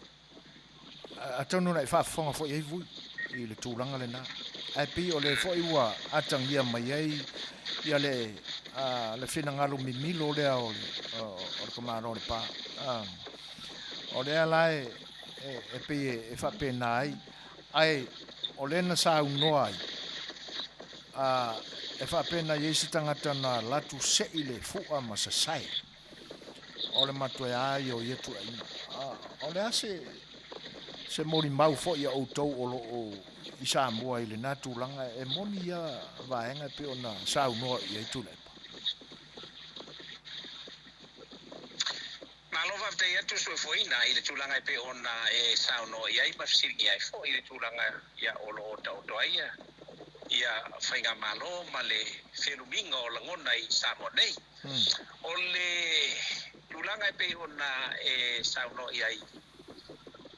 atonu na e faafofoga foi ai Vui i le tulaga lena. Ae pei o lea foi ua atagia mai ai ia le, le finagalo mimilo lea o le, o le tamaloa o Lepa. O lea la e, e, e pei e, e faapena ai, ae o lea na saunoa ai, a, e faapena i ai se tagata na alu atu sei le fua ma sasae. O le matoe a ia o ia tuuaiga. O le a se, se molimau foi a outou o lo o i Samoa i lena tulaga e moni ia vaega e pei ona saunoa i ai Tuilaepa? Malo faafetai atu Soifuaina i le tulaga e pei ona e saunoa i ai ma fesiligia ai foi i le tulaga ia o lo o taoto ai ia faigamalo ma le felumiga o lagona i Samoa nei. O le tulaga e pei ona e saunoa i ai,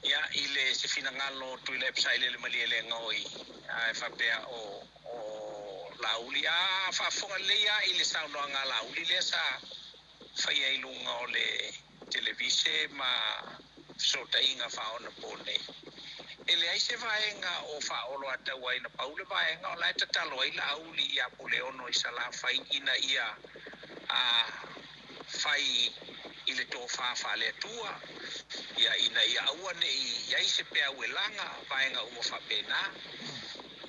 ia, i le se finagalo Tuilaepa Sailele Malielegaoi, ae faapea o, o. Laauli. A faafofoga lelei lava i le saunoaga a Laauli lea sa faia i luga o le televise ma fesootaiga faaonapo nei, e leai se vaega o faaoloataua ai, na pau le vaega o la e tatalo ai Laauli ia Puleono i Salafai ina ia fai i le tofa faale-Atua, ia ina ia aua ne i i ai se peau e laga, vaega uma faapena.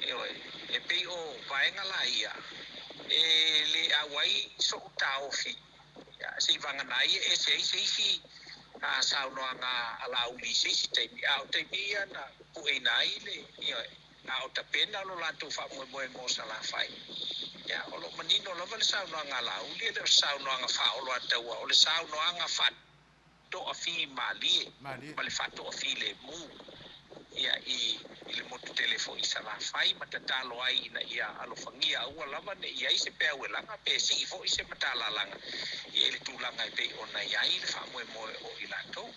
Ioe, e pei o vaega la ia e le auai so'u taofi, ia, seivagana ai e ese ai se isi saunoaga a Laauli i se isi taimi, a o taimi ia na pueina ai le, ioe, a o tapena lo latou faamoemoe mo Salafai. Ia, o lo o manino lava le saunoaga a Laauli, e le o se saunoaga faaoloataua, o le saunoaga faatoafimalie ma le faatoafilemu, ia, i le motu tele foi i Salafai, ma tatalo ai ina ia alofagia aua lava ne i i ai se peau e laga pe sii foi se matalalaga ia i le tulaga e pei ona i ai le faamoemoe o i latou.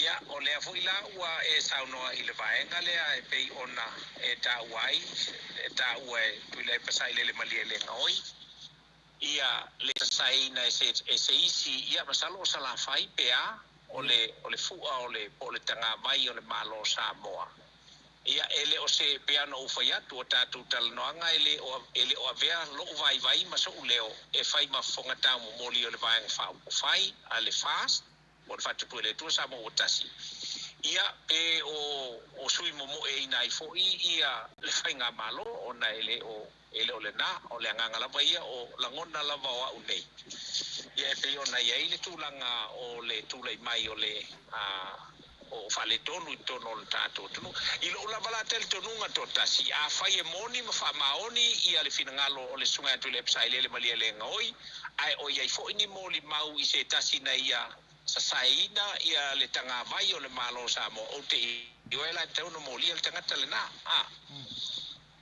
Ia, o lea foi la ua e saunoa i le vaega lea e pei ona e taua ai, e taua e Tuilaepa Sailele Malielegaoi, ia le sasaeina e se, e se isi, ia masalo o Salafai pe a, o le, o le fua o le, po o le tagavai o le Malo o Samoa. Ia, e le o se, pei lava ona ou fai atu, o tatou talanoaga e le o, e le o avea lo'u vaivai ma so'u leo e fai ma fofoga taumomoli o le Vaega Faaupufai a le FAST, po o le Faatuatua i le Atua Samoa Ua Tasi, ia, pe o, o sui momoeina ai foi ia le Faigamalo, ona e le o, e le o lena, o le agaga lava ia, o lagona lava o a'u nei, ia e pei ona i ai le tulaga o le tulai mai o le, a, o faaletonu i totonu o le tatou atunuu. I lou lava la talitonuga toatasi, afai e moni ma faamaoni ia le finagalo o le Susuga ia Tuilaepa Sailele Malielegaoi, ae o i ai foi ni molimau i se tasi na ia sasaeina ia le tagavai o le Malo o Samoa, ou te ioe la e tatau ona molia le tagata lena. A.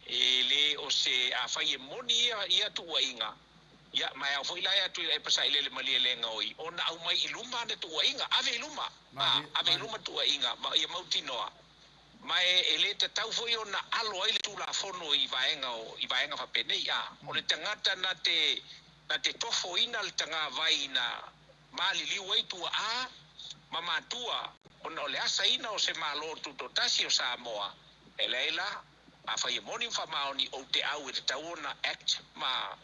E le o se afai e moni ia ia tuuaiga, ia, ma e ao foi la ia Tuilaepa Sailele Malielegaoi ona aumai i luma ana tuuaiga, ave i luma, a, ave i luma tuuaiga ma ia mautinoa. Ma e, e le tatau foi ona alo ai le Tulafono i vaega o, i vaega faapenei, a, o le tagata na te, na te tofoina le tagavai na maliliu ai tuaa ma matua ona o le asaina o se Malo Tutoatasi o Samoa, e leai la, Afai e moni ma faamaoni, ou te au e tatau ona act ma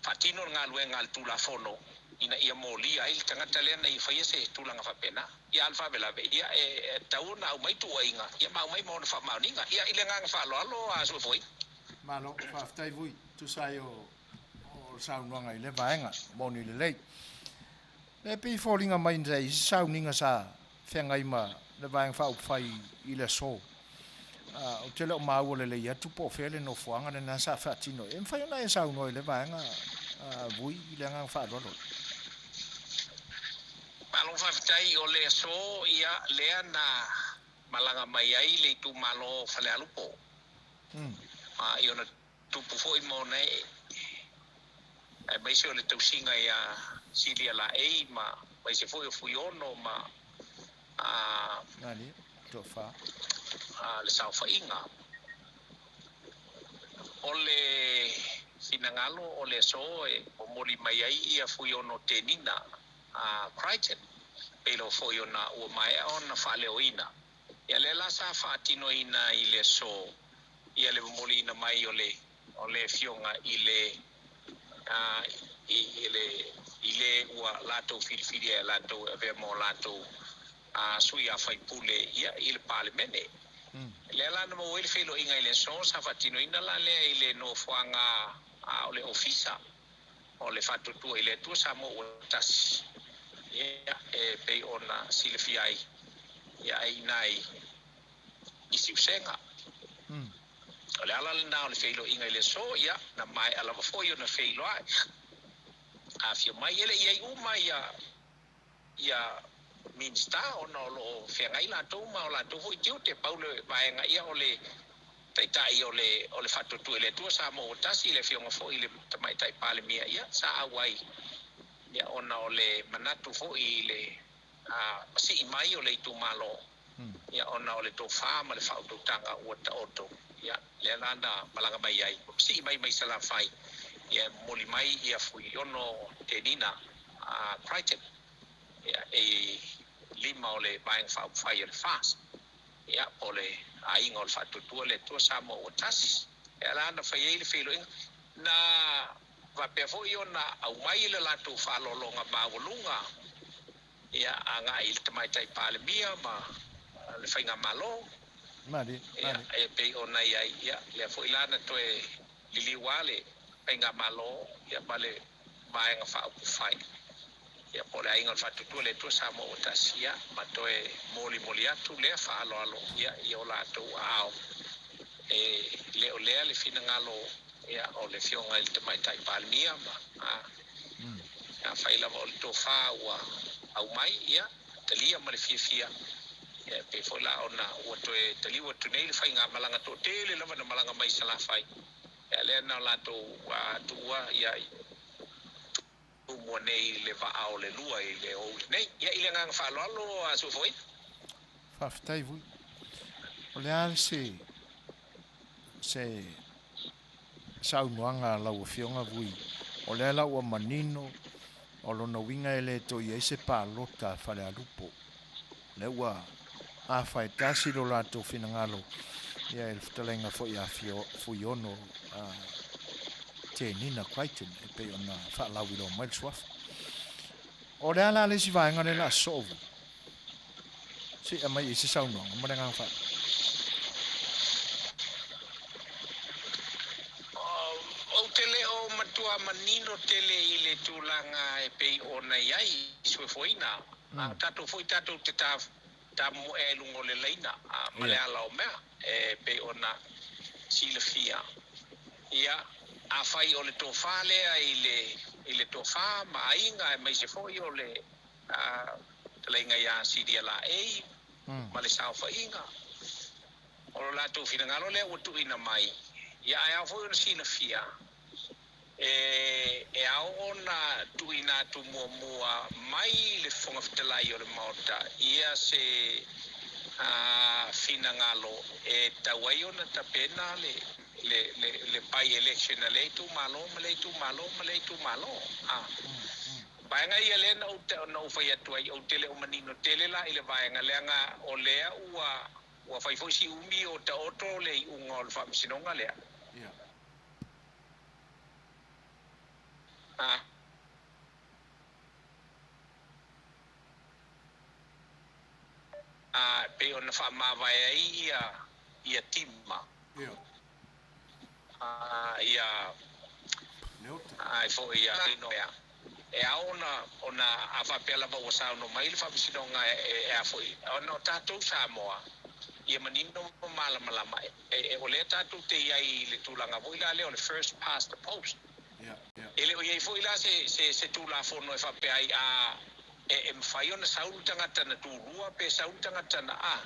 faatino le galuega a le Tulafono ina ia molia ai le tagata lea na ia faia se tulaga faapena. Ia a le faalavelave, ia e tatau ona aumai tuuaiga, ia ma aumai ma ona faamaoniga. Ia i le agaga faaaloalo a Suefoina. Malo, faafetai Vui, tusa ai o le saunoaga i lea vaega, moni lelei. E pei e foliga mai sa i ai se sauniga sa feagai ma le Vaega Faaupufai i le aso. Ou te le o maua lelei atu po o fea le nofoaga lena sa faatino ai. E mafai ona e saunoa i lea vaega, Vui, i le agaga faaaloalo. Malo faafetai o le aso ia lea na malaga mai ai le itumalo o Falealupo i ona tupu foi ma ona ee, aemaise o le tausiga iā Silia Laei ma aemaise foi o Fuiono ma le saofaiga. O le finagalo o le aso e momoli mai ai ia Fuiono Tenina Crichton, pei lava foi ona ua maea ona faaleoina. Ia lea la sa faatinoina i le aso ia le momoliina mai o le o le afioga i le i le i le ua latou filifilia e latou e avea ma o latou sui a faipule ia i le Palemene. Lea la na maua ai le feiloaiga i le aso sa faatinoina la lea i le nofoaga o le Ofisa o le Faatuatua i le Atua Samoa ua Tasi, ia e pei ona silafia ai ia ai ina i i Siusega. O le ala lena o le feiloaiga i le aso, ia, na maea lava foi ona feiloai. Afio mai, e le i ai uma ia, ia Minisita ona o lo o feagai latou ma o latou foi tiute. Pau le vaega, ia, o le Taitai o le, o le Faatuatua i le Atua Samoa ua Tasi, le Afioga foi i le Tamaitai Palemia, ia, sa auai, ia, ona o le manatu foi i le, a, sii mai o le itumalo, ia, ona o le tofa ma le faautautaga ua taoto. Ia, lea la na malaga mai ai, sii mai mai Salafai, ia e momoli mai ia Fuiono Tenina a Crichton, ia, e i lima o le Vaega Faaupufai o le FAST, ia, po o le Aiga o le Faatuatua le Atua Samoa ua Tasi. Lea la na fai ai le feiloaiga. Na faapea foi ona aumai le latou faaaloaloga maualuga, ia, agai i le Tamaitai Palemia ma le Faigamalo. Malie, Ia, malie. e pei ona i ai, ia, lea foi la na toe liliu lava le Faigamalo, ia, ma le Vaega Faaupufai, ia, po o le Aiga o le Faatuatua le Atua Samoa ua Tasi, ia, ma toe molimoli atu lea faaaloalo, ia, i o latou aao. E le o lea le finagalo, ia, o le Afioga i le Tamaitai Palemia ma, a, afai lava o le tofa ua aumai, ia, talia ma le fiafia. Ia, e pei foi la ona ua toe taliu atu nei le faigamalaga toatele lava na malaga mai i Salafai, ia, lea na latou tuua, ia, Tumua nei i le vaa o le lua i le aoauli nei. Ia, i le agaga faaaloalo a Suefoina. Faafetai Vui. O le a se se saunoaga a lau Afioga Vui? O lea la ua manino, o lona uiga e le toe i ai se palota a Falealupo. O lea ua afa e tasi lo latou finagalo, ia i le fetalaiga foi a Fuiono a Tenina Crichton e pei ona faalauiloa mai le suafa. O le a la le isi vaega lea o le a sosoo Vui? Se i aumai i ai se saunoaga ma le agaga faaaloalo. Ou te le o matua manino tele i le tulaga e pei ona i ai i Suefoina. A o tatou foi tatou te tamomoe ai i luga o le laina ma le ala o mea e pei ona silafia. Ia, afai o le tofa lea i le i le tofa ma aiga aemaise foi o le talaiga ia Silia Laei ma le saofaiga, o lo latou finagalo lea ua tuuina mai, ia ae ao foi ona silafia, E ao ona tuuina atu muamua mai le Fofoga Fetalai o le Maota ia se finagalo e tatau ai ona tapena le by-election a lea itumalo ma lea itumalo ma lea itumalo. Vaega ia lea na ou fai atu ai, ou te le o manino tele la i le vaega leaga o lea ua fai foi si umi o taoto le iuga o le Faamasinoga lea. A pei ona faamavae ai ia ia tima. Ia ai foi ia mea. E ao ona ona a faapea lava ua saunoa mai le Faamasinoga e a foi ona o tatou Samoa ia manino ma malamalama e o lea tatou te i ai i le tulaga foi la lea o le first past the post. E le o i ai foi la se se se Tulafono e faapea ai a e e mafai ona sau le tagata na tulua pe sau le tagata na a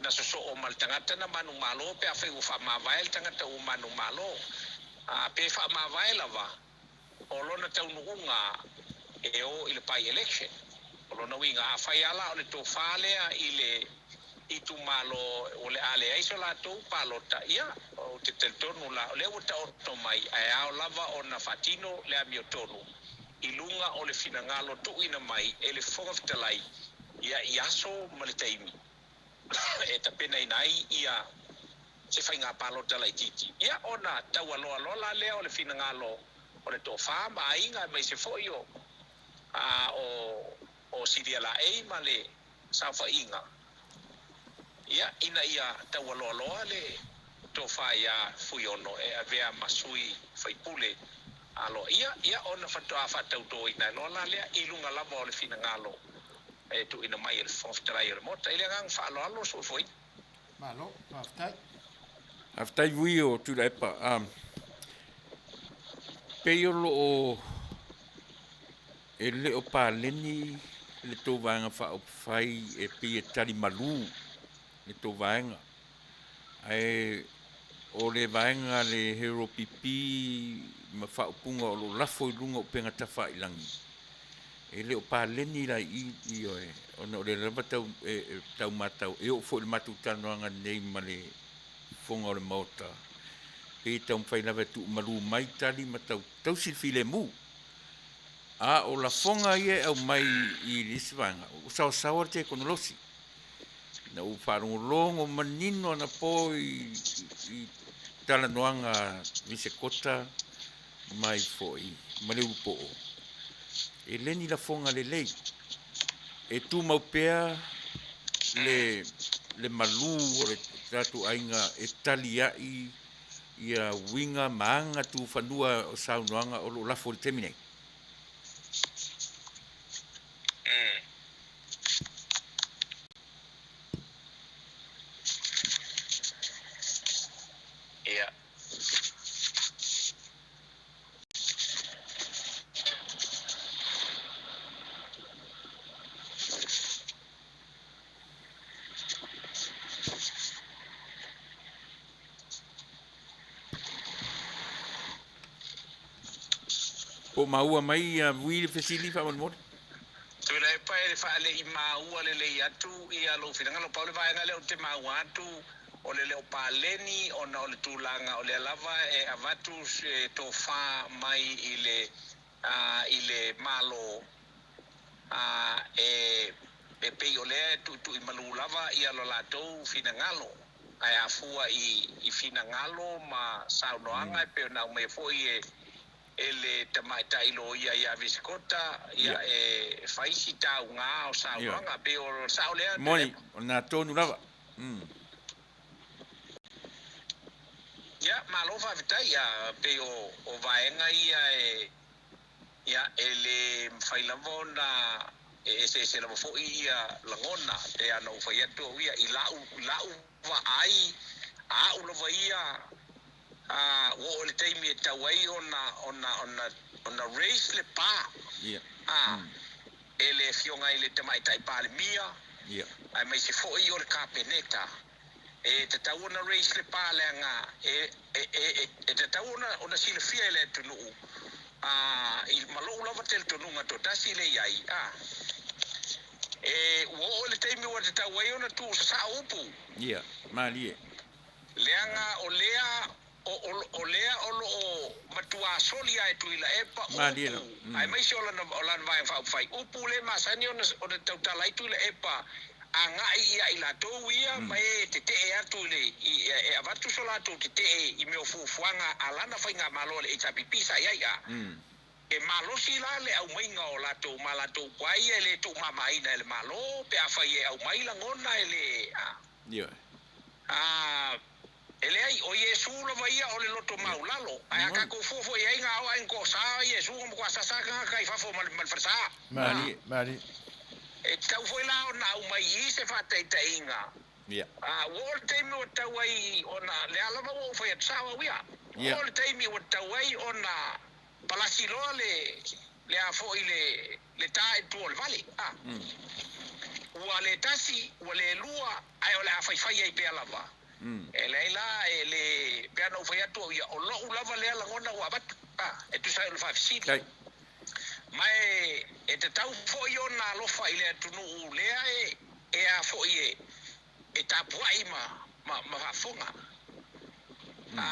na sosoo ma le tagata na manumalo pe afai ua faamavae le tagata ua manumalo. A pe faamavae lava o lona taunuuga e o i le by-election. O lona uiga, afai lava la o le tofa lea i le itumalo o le a leai so latou palota, ia, ou te talitonu la, o lea ua taoto mai, ae ao lava ona faatino le amiotonu i luga o le finagalo tuuina mai e le Fofoga Fetalai, ia, i aso ma le taimi e tapenaina ai ia se faiga palota laitiiti, ia ona taualoaloa la lea o le finagalo o le tofa ma aiga aemaise foi o o o Silia Laei ma le saofaiga, ia, ina ia taualoaloa le tofa iā Fuiono e avea ma sui faipule aloaia, ia ona faatoa faatautoina ai loa la lea i luga lava o le finagalo e tuuina mai e le Fofoga Fetalai o le Maota. I le agaga faaaloalo, Suefoina. Malo, faafetai. Faafetai Vui o Tuilaepa. Pei o lo o e le o paleni le tou Vaega Faaupufai e pei e tali malu le tou vaega, ae o le vaega a le Hero PP ma faaupuga o lo o lafo i luga o upega tafailagi, E le o paleni la i i, ioe, ona o lea lava tau, e, tau matau, e oo foi i le matou talanoaga nei ma le Fofoga o le Maota, pe taumafai lava e tuumalu mai tali ma tau tausi le filemu. A o lafoga ia e aumai i le isi vaega, ua saosaoa le tekonolosi. Na ou faalogologo manino anapo i talanoaga a Visekota mai foi ma le Ulupoo, e le ni lafoga lelei. E tumau pea le, le malū o le tatou aiga e talia'i ia uiga ma aga tufanua o saunoaga o lo o lafo i le taimi nei. Ia. Po o maua mai ia Vui le fesili faamolemole? Tuilaepa e faale'i maua lelei atu ia lou finagalo. Pau le vaega lea ou te maua atu o le leo paleni ona o le tulaga o lea lava e avatu se tofa mai i le i le Malo e e pei o lea e tuitui malu lava ia lo latou finagalo ae afua i i finagalo ma saunoaga e pei ona aumaia foi e e le tamaitai loia ia Visikota ia e fai si taugā o saunoaga pei o sao lea. Moni, o lena tonu lava. Ia, malo faafetai. Ia, pei o, o vaega ia e, ia, e le mafai lava ona e eseese lava foi ia lagona, pei lava ona ou fai atu au ia, i la'u, i la'u vaai, a a'u lava ia, a, ua oo i le taimi e tatau ai ona, ona, ona, ona raise le pa, a, e le Afioga i le Tamaitai Palemia, aemaise foi o le Kapeneta, e tatau ona raise le pa leaga e, e, e, e tatau ona, ona silafia e le atunuu, a, i, ma lou lava talitonuga toatasi lea i ai, a, e, ua oo i le taimi ua tatau ai ona tuusasao upu. Ia, malie. Leaga o lea O, o, o lea o lo o matuā soli lava e Tuilaepa Malie upu, aemaise o lana, o lana Vaega Faaupufai, upu le masani ona, ona tautala ai Tuilaepa agai ia i latou ia ma e tetee atu i le, i, e avatu so latou tetee i mea o fuafuaga a lana faigamalo a le HRPP sa i ai, a e malosi la le aumaiga o latou ma latou upu lava ia e le tuumamaina e le Malo pe afai e aumai lagona e le, a. A. E leai, o Iesu lava ia o le loto maulalo. Ae a tatou fua foi i ai, na ao ae na toasa Iesu na matua sasa tagata i fafo ma le falesa. Malie, malie. E tatau foi la ona aumai i i se faataitaiga. A ua oo le taimi ua tatau ai ona, lea lava ua ou fai atu sao au ia. Ua oo le taimi ua tatau ai ona palasi loa le, le a foi le, le ta i tua o le vale. A. Ua le tasi, ua le lua, ae o le a faifai ai pea lava. E leai la, e le, pei ona ou fai atu au ia, o lo'u lava lea lagona ua avatu, a, e tusa ai o le faafesili. Ma e, e tatau foi ona alofa i le atunuu lea e, e a foi e, e tapua'i ma, ma, ma faafofoga. A,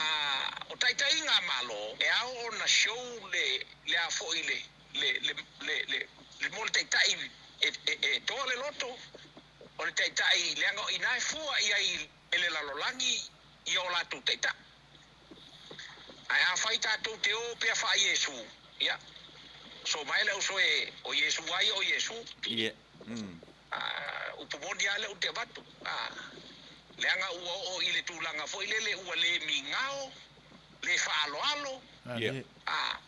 o taitaiga a Malo, e ao ona show le, le a foi le, le, le, le, le, le mo le taitai e, e, e toa le loto, O le taitai leaga o i ina e fua i ai e le lalolagi i o latou taitai. Ae afai tatou te o pea faa-Iesu, ia, so mai le auso e o Iesu a ia o Iesu. Ia. A, upu moni lava lea ou te avatu. A, leaga ua oo i le tulaga foi lele ua le migao, le faaaloalo. Ia. A,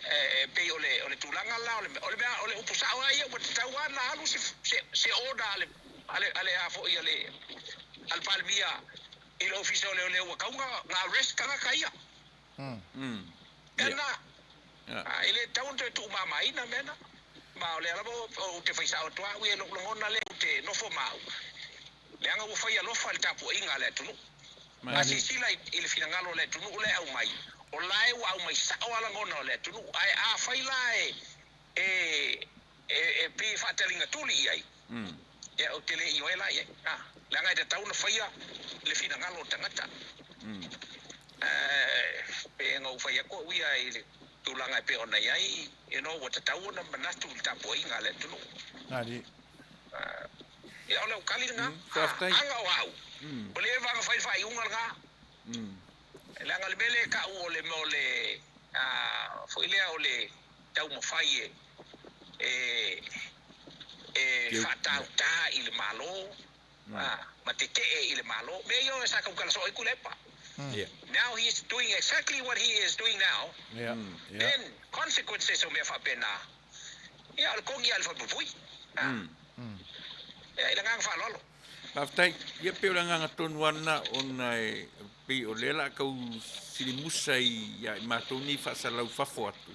e pei o le, o le tulaga la, o le, o le mea, o le upu sao lava ia, ua tatau lava ona alu se, se, se order a le, a le, a le a foi a le, a le Palemia i le Ofisa o Leoleo ua tatau ona, ona arrest tagata ia. Mea na, a, e le tatau ona toe tuumamaina mea na. Ma o lea lava ou te fai sao atu au ia i lou lagona lea ou te nofo ma au, leaga ua fai alofa i le tapuaiga a le atunuu. A silasila i le finagalo o le atunuu la e aumai, o la e ua aumai sao lava lagona o le atunuu. Ae afai la e, e, e, e pei e faataliga tuli i ai, ia ou te le ioe la i ai. A, leaga e tatau ona faia le finagalo o tagata. Ae pei ona ou fai atu au ia i le tulaga e pei ona i ai, you know, ua tatau ona manatu i le tapuaiga a le atunuu. Ia, o le aukali lena. Faafetai. Aga o au, ua leva ona fai le faaiuga lena. Leaga o le mea lea e tau o le o le foi lea o le taumafai e e e faatautā i le Malo ma tetee i le Malo. Mea ia sa tautala soo ai Tuilaepa. Now he is doing exactly what he is doing now. Then consequences o mea faapena, ia o le kogi lava i le falepuipui. Ia, i le agaga faaaloalo. Faafetai. Ia pei o le agaga tonu lava lena ona e pei o lea o le a tau silimusa ia i matou nei faasalau i fafo atu,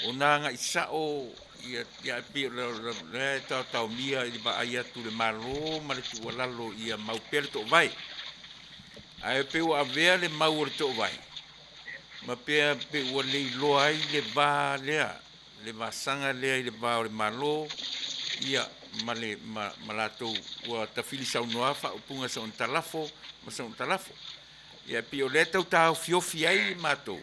ona agai sao ia ia pei o lea e taotaomia i le vaai atu i le Malo ma le tuualalo ia mau pea le toovae. Ae pei ua avea le mau o le toovae ma pea pei ua leiloa ai le va lea, le vasaga lea i le va o le Malo ia ma le ma, ma latou ua tafili saunoa faaupuga sa ona talafo ma sa ona talafo. Ia pei o lea tau taofiofi ai matou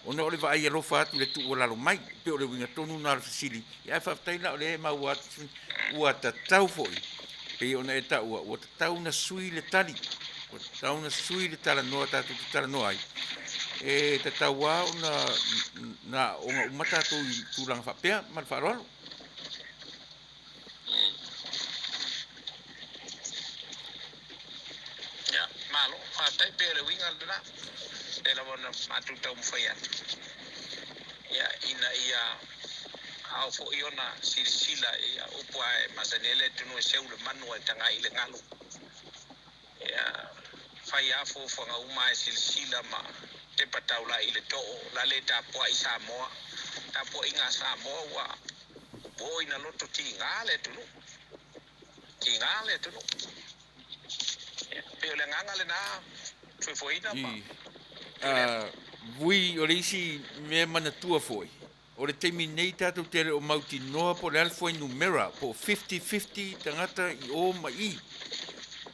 ona o le vaai alofa atu i le tuualalo mai. Pei o le uiga tonu lena o le fesili. Ia ae faafetai la o lea e maua atu ua tatau foi pei ona e taua ua tatau ona sui le tali, ua tatau ona sui le talanoa tatou te talanoa ai. E tatau lava ona na aooga uma tatou i tulaga faapea ma le faaaloalo. Ia, malo, faafetai pei o le uiga lena, e lava ona matou taumafai atu, ia, ina ia ao foi ona silasila i upu lava e masani ai le atunuu e seu le manu ae tagai i le galu. Ia, fai lava fuafuaga uma ae silasila ma tepa taulai i le too, o le a le tapuai Samoa, tapuaiga a Samoa ua oo ina loto tiga le atunuu, tiga le atunuu. Ia, pei o le agaga lena, soifuaina ma. I, Vui, o le isi mea manatua foi, o le taimi nei tatou te le o mautinoa po o le a le fuainumera, po o 50-50 tagata i o ma i,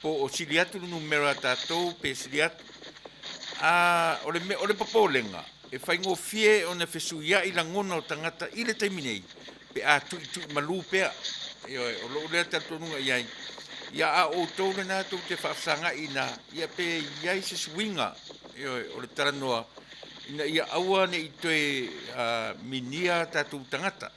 po o sili atu le numera a tatou pe sili atu. A, o le mea, o le popolega, e faigofie ona fesuiai lagona o tagata i le taimi nei, pe a tuituimalu pea. Ioe, o lou lea talitonuga i ai, ia a o outou lena tou te faafesagai ina, ia pe i ai se suiga, ioe, o le talanoa, ina ia aua ne i toe minia tatou tagata,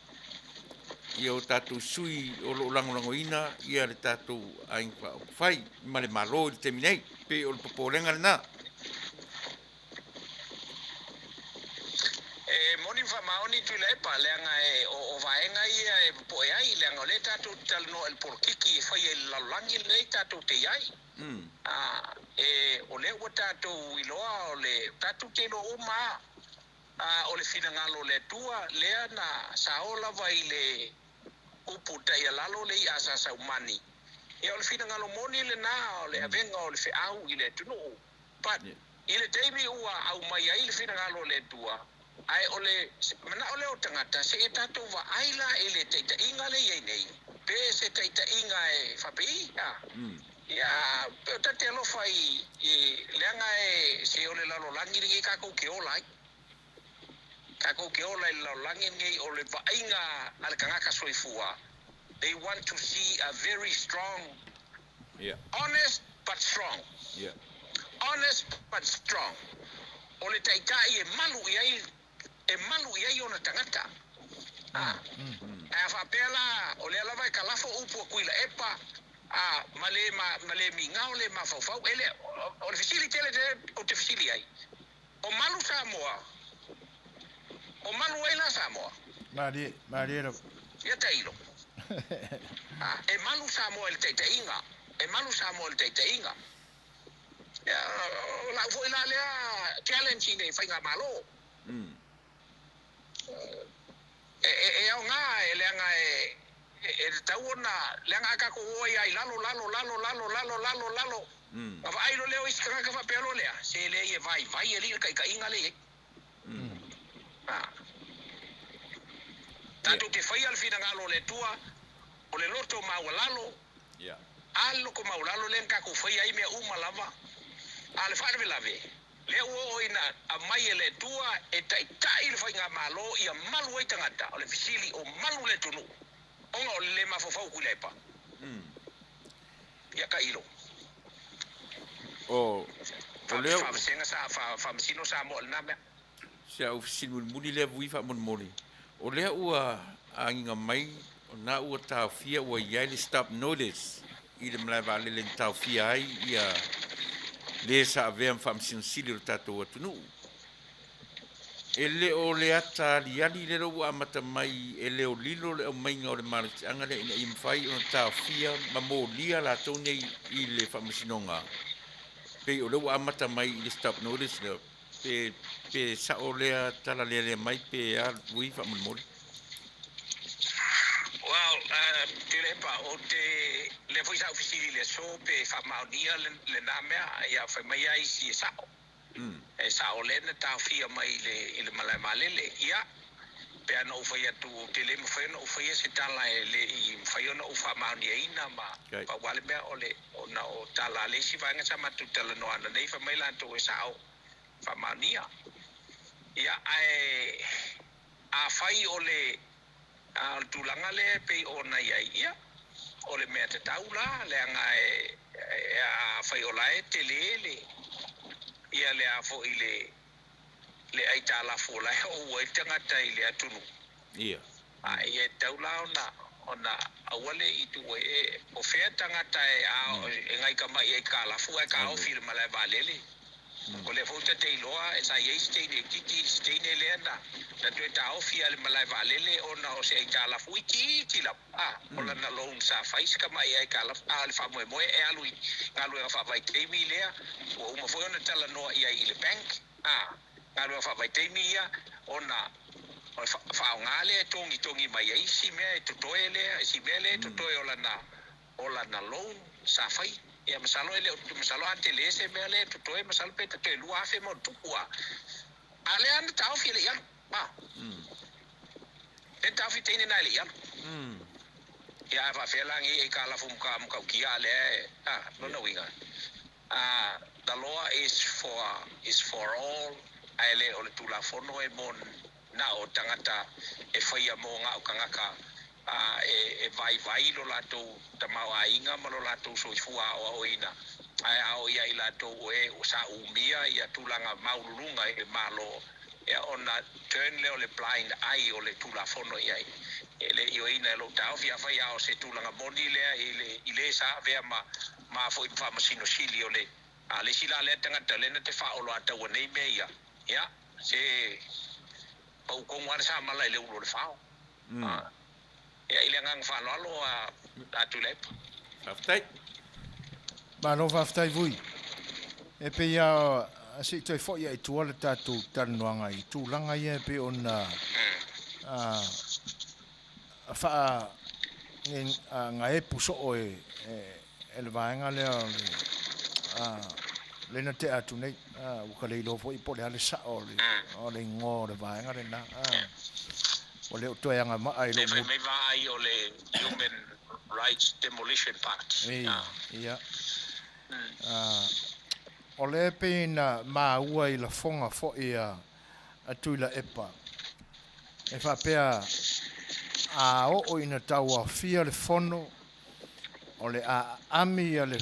ia o tatou sui o lo o lagolagoina ia le tatou Aiga Faaupufai ma le Malo i le taimi nei. Pei o le popolega lena. E moni ma faamaoni Tuilaepa, leaga e o vaega ia e popoe ai, leaga o lea tatou te talanoa i le polokiki e faia i le lalolagi lenei tatou te i ai. A, e, o lea ua tatou iloa, o le, tatou te iloa uma lava, a, o le finagalo o le Atua lea na sao lava i le upu taialalo le i'a sa saumani. Ia, o le finagalo moni lena o le avega o le feau i le atunuu. But, i le taimi ua aumai ai le finagalo o le Atua, ae o le manao lea o tagata, seia tatou vaai la i le taitaiga lea i ai nei, pe se taitaiga e faapei, a? Ia, pe o tate alofa i, i, leaga e, se o le lalolagi lenei takou te ola ai. Takou te ola i le lalolagi lenei, o le vaaiga a le tagata soifua, they want to see a very strong Honest but strong. Honest but strong. O le taitai e malu i ai, e malu i ai ona tagata. A, ae a faapea la, o lea lava e kalafo upu a Tuilaepa, a, ma le ma, ma le migao le mafaufau. E le, o le fesili tele tele ou te fesili ai, o malu Samoa? O malu ai la Samoa? Malie, malie lava. Ia tailo. A, e malu Samoa i le taitaiga. E malu Samoa i le taitaiga. Ia, o lau foi la lea challenge i le Faigamalo. E, e, e aoga, e leaga e, e tatau ona, leaga a tatou o ai lava i lalo, lalo, lalo, lalo, lalo, lalo, lalo, ona vaai loa lea o isi tagata faapea loa lea, se leai e vaivai alii le taitaiga lea e i ai. A. Tatou te faia le finagalo o le Atua, o le loto maualalo, a le loko maualalo lea na tatou faia ai mea uma lava. A o le faalavelave, lea ua oo ina aumai e le Atua e taitai le faigamalo ia malu ai tagata, o le fesili, o malu le atunuu ona o le le mafaufau o Tuilaepa? Ia tailo. O, o lea. Faavasega sa, faamasino Samoa i lena mea. Si au fesili mulimuli lea Vui faamolemole, o lea ua agiga mai o na ua taofia ua i ai le stop notice i le malae vaalele na taofia ai ia le sa avea ma Faamasino Sili o le tatou atunuu. E le o le ata aliali lea ua amata mai e leo lilo le aumaiga o le malosiaga lea ina ia mafai ona taofia ma molia latou nei i le Faamasinoga pei o lea ua amata mai i le stop notice lea. Pe, pe sao lea tala lealea mai pe a Vui faamolemole? Well, Tuilaepa, ou te, lea foi sa ou fesili i le aso pe faamaonia lena mea, ia fai mai lava isi e sao. E sao lea na taofia mai i le, i le malae vaalele. Ia, pe a na ou fai atu ou te le mafai ona ou faia se tala e le i mafai ona ou faamaoniaina ma pau lava le mea o le, ona o tala a le isi vaega sa matou talanoa ananei fai mai latou e sao. Faamaonia. Ia, ae afai o le, a o le tulaga lea e pei ona i ai, ia, o le mea tatau la, leaga e, e, afai o la e tele le, ia le a foi le, le aitalafu o la e ou ai le tagata i le atunuu. Ia. A ia e tatau la ona, ona aua le i tuu ai, e, o fea tagata e, a, e gaikamai aitalafu ae taofi i le malae vaalele. O lea foi ta te iloa sa i ai se teine itiiti, se teine lea na na toe taofi lava i le malae vaalele ona o se aitalafu itiiti lava, a, o lana loan sa fai se tamai aitalafu, a o le faamoemoe e alu i galuega faavaitaimi lea, ua uma foi ona talanoa i ai i le bank, a, galuega faavaitaimi ia ona o le faaaoga lea e togitogi mai ai si mea e totoe lea, si mea lea e totoe o lana o lana loan sa fai. Ia masalo e le o masalo a tele se mea lea e totoe masalo pe totoe 2000 ma ona tupu a. A lea na taofi e le i alu. A. Lea na taofi teine na e le i alu. Ia a faafefea la nei aitalafu matautia a lea e a lona uiga a the law is for is for all ae le o le Tulafono e mo na o tagata e faia mo na o tagata a e vaivai lo latou tamaoaiga ma lo latou soifua aoaoina, ae a oo ia i latou o e sa umia ia tulaga maualuluga i le Malo, ia ona turn lea o le blind eye o le Tulafono i ai. E le ioeina e lou taofi, afai a o se tulaga moni lea i le i le sa avea ma ma foi Faamasino Sili o le a le isi la lea tagata lea na te faaoloataua nei mea ia, ia se pau tonu lava le samala i le ulu o le fao. Ia, i le agaga faaaloalo a Tuilaepa. Faafetai. Malo faafetai Vui. E pei lava se i toe foi lava i tua le tatou talanoaga i tulaga ia e pei ona faa gaepu soo e le vaega lea o le lea na tea atu nei. Ua ka le iloa foi po o le a le sao o le igoa o le vaega lena. Ua le o toe agavaa i lou. E fai mai vaai o le Human Rights Demolition Party. Ia. O lea e pei na maua i lafoga foi a Tuilaepa e faapea a oo ina tauaofia le fono o le a aami ia le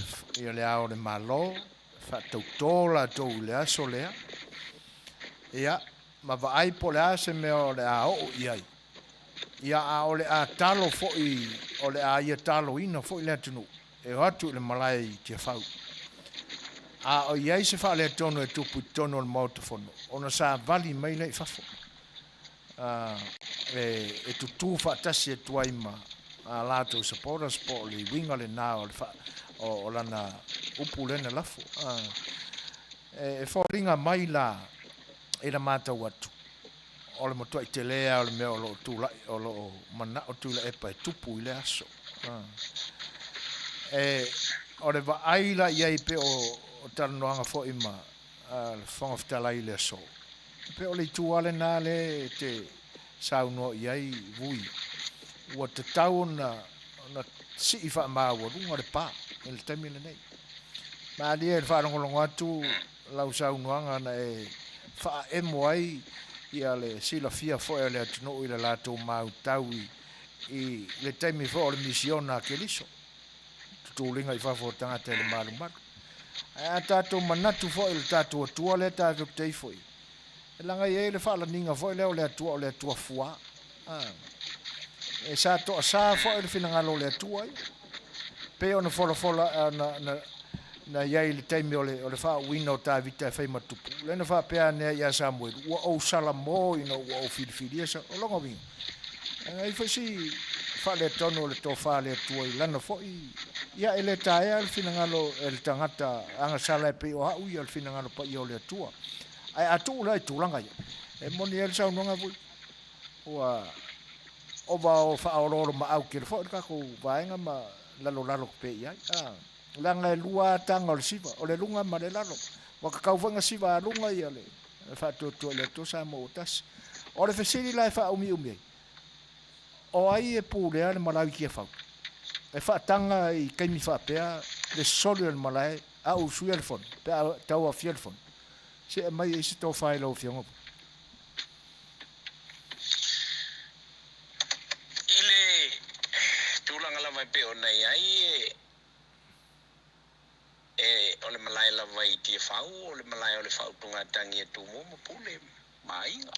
Ao o le Malo faatautō latou i le aso lea, ia, ma vaai po o le a se mea o le a oo i ai, ia, a o le a talo foi, o le a ia taloina foi le atunuu e o atu i le malae i Tiafau. A o i ai se faaletonu e tupu i totonu o le Maota Fono, ona savali mai lea i fafo, a, e tutū faatasi atu ai ma a latou supporters po o le uiga lena o le fa, o, o lana upu lea na lafo. A, e foliga mai la i le matau atu, o le matuai tele lava o le mea o lo o tulai, o lo o manao Tuilaepa e tupu i lea aso. A, e, o le vaai la i ai pei o, o talanoaga foi ma a le Fofoga Fetalai i le aso, pei o le itu lava lena lea e te saunoa i ai Vui, ua tatau ona, ona sii faamaualuga le pa i le taimi lenei. Malie i le faalogologo atu lau saunoaga na e faaemo ai ia le silafia foi o le atunuu i le latou mautau i le taimi foi o le misiona a Keliso, tutuliga i fafo o tagata i le malumalu. Ae a tatou manatu foi i le tatou Atua lea tatou te ifo i, e laga i ai le faalaniga foi lea o le Atua o le Atua fuā. A, e sa toasā foi le finagalo o le Atua ia. Pei ona folafola na, na, na i ai i le taimi o le, o le faauuina o Tavita e fai ma tupu, lea na faapea anea ia Samuelu, Ua ou salamo ina ua ou filifilia sa, o lona uiga, e ai foi si faaletonu o le tofa a le Atua i lana foi, ia e le taea le finagalo e le tagata agasala e pei o a'u ia le finagalo paia o le Atua. Ae a tuu la i tulaga ia, e moni ai le saunoaga foi, ua ova o faaoloolomaau tele foi le tatou vaega ma lalolalo pea i ai. A, leaga e lua a taga o le siva, o le luga ma le lalo. Ua tatau foi ona siva a luga ia le faatuatua i le Atua Samoa ua tasi. O le fesili la e faaumiumi ai, o ai e pulea le malae i Tiafau? E faataga i taimi faapea le soli o le malae a ou suia le fono, pe a tauaofia le fono. Se aumai ai se tofa i lau Afioga. I le tulaga lava e pei ona i ai, e, o le malae lava i Tiafau, o le malae o le faautugatagi a Tumua ma Pule ma aiga.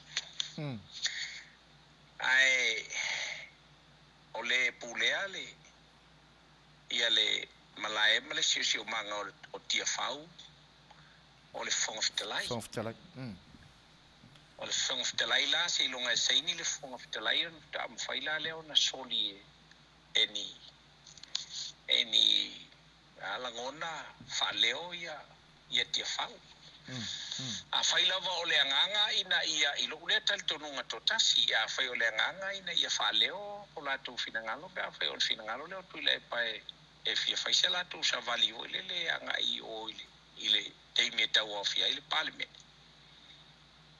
Ae o le pulea le, ia le malae ma le siosiomaga o Tiafau, o le Fofoga Fetalai. Fofoga Fetalai. O le Fofoga Fetalai la, seiloga e saini le Fofoga Fetalai ona faatoa mafai la lea ona soli e ni, e ni a lagona faaleo ia, ia Tiafau. Afai lava o le agaga ina ia, i lou lea talitonuga toatasi, afai o le agaga ina ia faaleo o latou finagalo, pe afai o le finagalo lea o Tuilaepa e, e fia fai se latou savali foi lele e agai i o i le, i le taimi e tauaofia ai le Palemene.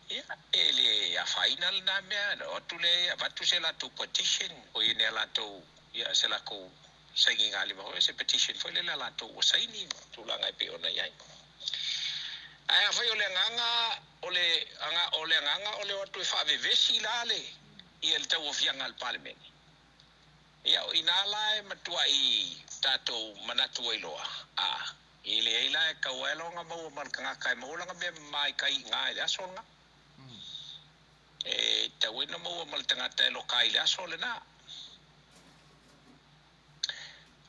Ia, e le afaina lena mea, na o atu lea e avatu se latou petition, o ia nea latou, ia, se lakou sainigalima foi, se petition foi lele a latou ua saini ma tulaga e pei ona i ai. Ae afai o le agaga, o le, o le agaga o le o atu e faavevesi la le, ia le tauaofiaga a le Palemene, ia, o i ina la e matuai tatou manatu ai loa, a. E leai la e tau ai lona maua ma le tagata e maua lana mea mama i tai i ina i le aso lena. E tau ai na maua ma le tagata e loka ai i le aso lena.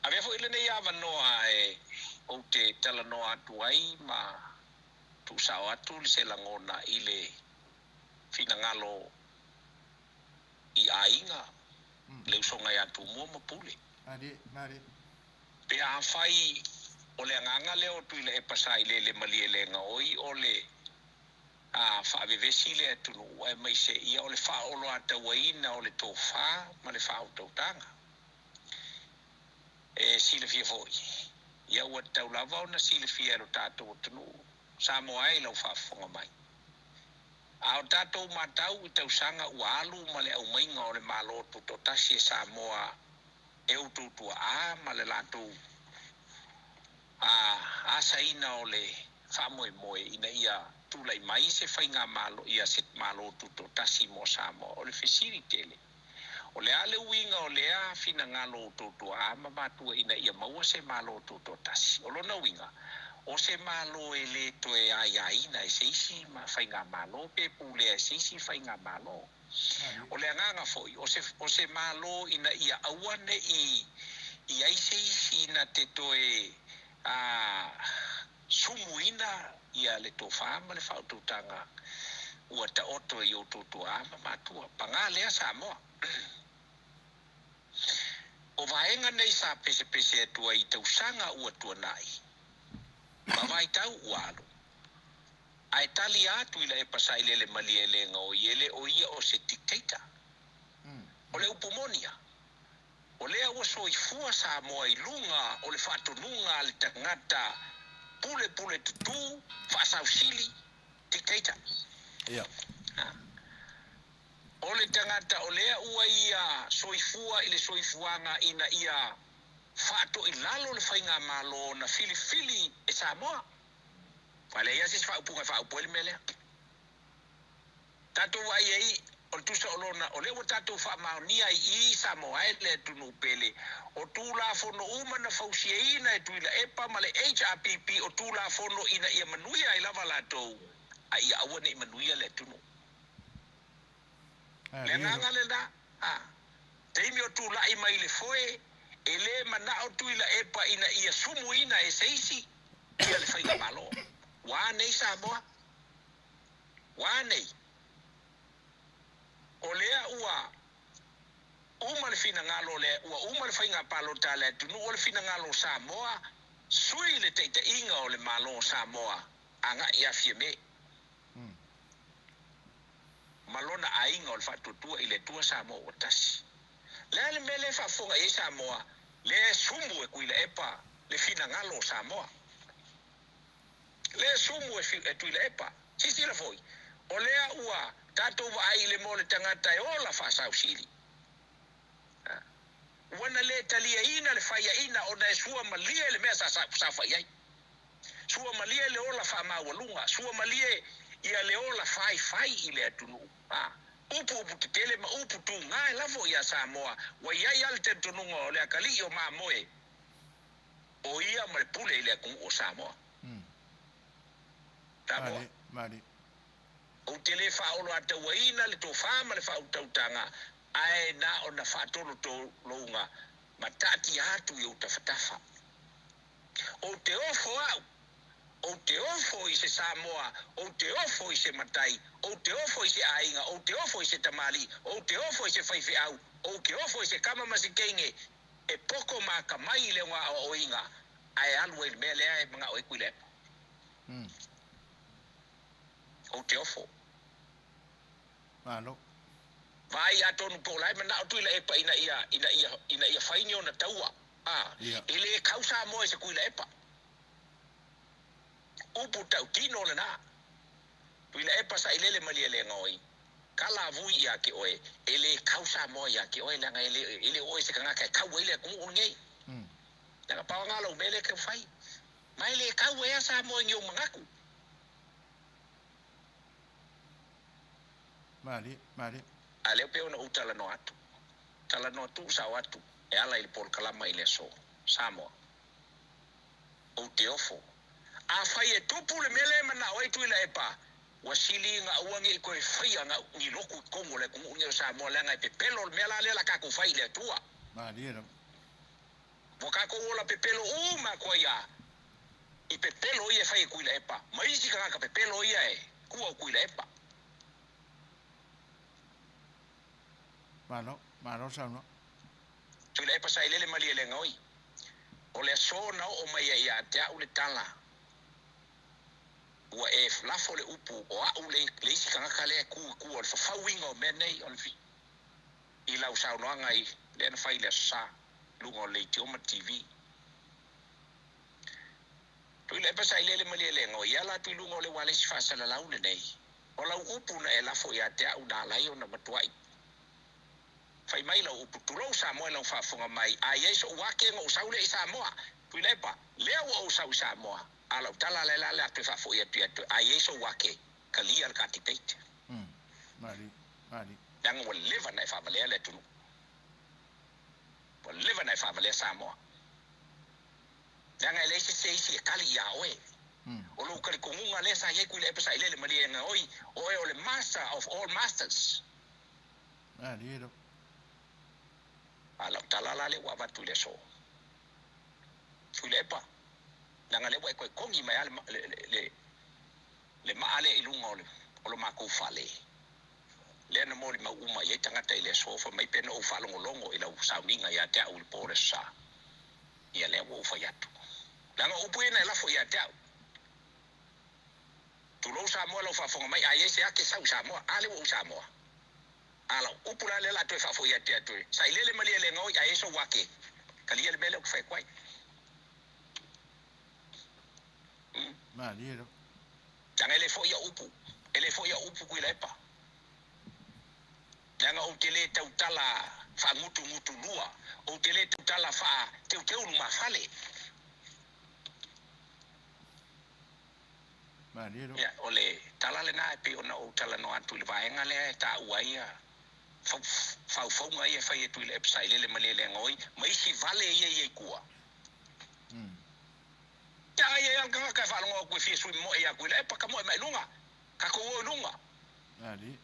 Avea foi lenei avanoa e ou te talanoa atu ai ma tuusao atu se lagona i le finagalo i aiga, le usoga ia Tumua ma Pule. Pe afai o le agaga lea o Tuilaepa sa ilele malielega oi o le a faavevesi le atunuu aemaise ia o le faaoloatauaina o le tofa ma le faautautaga. E silafia foi, ia ua tatau lava ona silafia e lo tatou atunuu Samoa ai lau faafofoga mai. A o tatou matau i tausaga ua alu ma le aumaiga o le Malo Tutoatasi e Samoa e outou tuaa ma le latou a asaina o le faamoemoe ina ia tulai mai se faigamalo ia se Malo Tutoatasi mo Samoa. O le fesili tele, o le a le uiga o lea finagalo o outou tuaa ma matua ina ia maua se Malo Tutoatasi? O lona uiga, o se Malo e le toe aiaina e se isi faigamalo pe pulea e se isi faigamalo. O le agaga foi, o se, o se Malo ina ia aua ne i i ai se isi na te toe a, sumuina ia le tofa ma le faautautaga ua taoto i outou tuaa ma matua. Paga lea Samoa. O vaega nei sa pesepese atu ai i tausaga ua tuanai, ma vaitau ua alu. Ae tali a Tuilaepa Sailele Malielega o Iele o ia o se dictator. O le upu moni a, o lea ua soifua Samoa i luga o le faatonuga a le tagata pulepule tutū, faasausili, dictator. Ia. O le tagata o lea ua ia soifua i le soifuaga ina ia. Faatoilalo le faigamalo na filifili e Samoa. Ua leai lava se isi faaupuga e faaupu ai le mea lea. Tatou vaai ai, o le tusa o lona, o lea ua tatou faamaonia ai i Samoa e le atunuu pele, o Tulafono uma na fausiaina e Tuilaepa ma le HRPP o Tulafono ina ia manuia ai lava latou, a ia aua ne i manuia le atunuu. Le agaga lena, a. Taimi o tulai mai le foe, e le manao Tuilaepa ina ia sumuina e se isi ia le faigamalo. Ua a nei Samoa? Ua a nei? O lea ua uma le finagalo o le, ua uma le faiga palota a le atunuu, o le finagalo o Samoa, sui le taitaiga o le Malo o Samoa agai ia Fiame ma lona aiga o le Faatuatua i le Atua Samoa ua tasi. Le a le mea lea e faafofoga i ai Samoa, lea e sumu e Tuilaepa le finagalo o Samoa. Lea e sumu e Tuilaepa. Silasila foi, o lea ua tatou vaai i le mo le tagata e ola faasausili. Ua na le taliaina le faiaina ona e sua malie le mea sa saofai ai. Sua malie le ola faamaualuga, sua malie ia le ola faifai i le atunuu. A upu upu tetele ma upu tuga e lafo iā Samoa, ua i ai lava le talitonuga o le akalii o mamoe o ia ma le pule i le atunuu o Samoa. Samoa. Ou te le faaoloatauaina le tofa ma le faautautaga, ae na ona faatolotologa ma taatia atu i ou tafatafa. Ou te ofo au, ou te ofo i se Samoa, ou te ofo i se matai, ou te ofo i se aiga, ou te ofo i se tamalii, ou te ofo i se faifeau, ou ke ofo i se kama ma se teine e poko ma akamai i le ona aoaoina ae alu ai i le mea lea e manao ai Tuilaepa. Ou te ofo. Malo. Vaai atonu po o la e manao Tuilaepa ina ia, ina ia, ina ia fai ni ona taua. A, e le kau Samoa i se Tuilaepa. Upu tautino lena. Tuilaepa sailele malielega oi, kala vui ia te oe, e le kau Samoa ia te oe, leaga e le, e le o oe se tagata e kau ai le atunuu lenei. Leaga pau lena o lau mea lea e tau fai. Ma e le kau ai a Samoa i ni ou manatu. Malie, malie. A lea pei ona ou talanoa atu. Talanoa tuusao atu e ala i le polokalama i le aso. Samoa. Ou te ofo. Afai e tupu le mea lea e manao ai Tuilaepa, ua sili ina aua ne i toe faia ni lotu i totonu o le atunuu lenei o Samoa leaga e pepelo le mea la lea o le a tatou fai i le Atua. Malie lava. Ua tatou ola pepelo uma atu ai a i pepelo ia e fai e Tuilaepa ma isi tagata pepelo ia e tua o Tuilaepa. Malo, malo saunoa. Tuilaepa sailele malielega oi. O le aso na oo mai ai ia te au le tala, ua e lafo le upu o au le, le isi tagata lea e ku i tua o le fafauiga o mea nei o le i lau saunoaga i lea na fai i le Aso Sa i luga o le Leitioma TV. Tuilaepa sailele malielega oi, e ala atu i luga o le ualesi faasalalau lenei. O lau upu na e lafo ia te au na ala ai ona matuai. Fai mai lau upu, Tulou Samoa i lau faafofoga mai, a i ai soʻu ake ona ou sau lea i Samoa. Tuilaepa, Lea ua ou sau i Samoa, a o lau tala la e la toe faafoi atu ia te oe, a i ai sou ake, talia le ta debate. Leaga ua leva ona e faavalea le atunuu. Ua leva ona e faavalea Samoa. Leaga e leai se isi e tali iā oe. O lou talitonuga lea sa i ai Tuilaepa Sailele Malielegaoi, o oe o le master of all masters. A lau tala la lea ua avatu i le aso. Tuilaepa, leaga lea ua e toe togi mai lava le, le, le, le maa lea i luga o le, o lo matou fale. Lea na molimau uma i ai tagata i le aso, fai mai pe na ou faalogologo i lau sauniga ia te au i le po o le Aso Sa. Ia lea ua ou fai atu. Leaga o upu ia na e lafo ia te au. Tulou Samoa lau faafofoga mai, a i ai se ake sau i Samoa, a lea ua ou i Samoa. A lau upu la lea o le a toe faafoi atu ia te oe, sailele malie le gaoi, a i ai sou ake, talia le mea lea ou te fai atu ai. Malie lava. Leaga e le foi au upu, e le foi au upu Tuilaepa. Leaga ou te le tautala faagutugutulua, ou te lē tautala faateuteu lumafale. Malie lo. Ia, o le tala lenā e pei ona ou talanoa atu i le vaega lea e taua ai ia faufauga ia e fai e Tuilaepa Sailele ma Malielegaoi ma isi vale ia e i ai i tua. Ia, a i ai lava le tagata e faalogo atu e fia sui moe ia Tuilaepa, ta moe mai luga, tatou o i luga. Malie.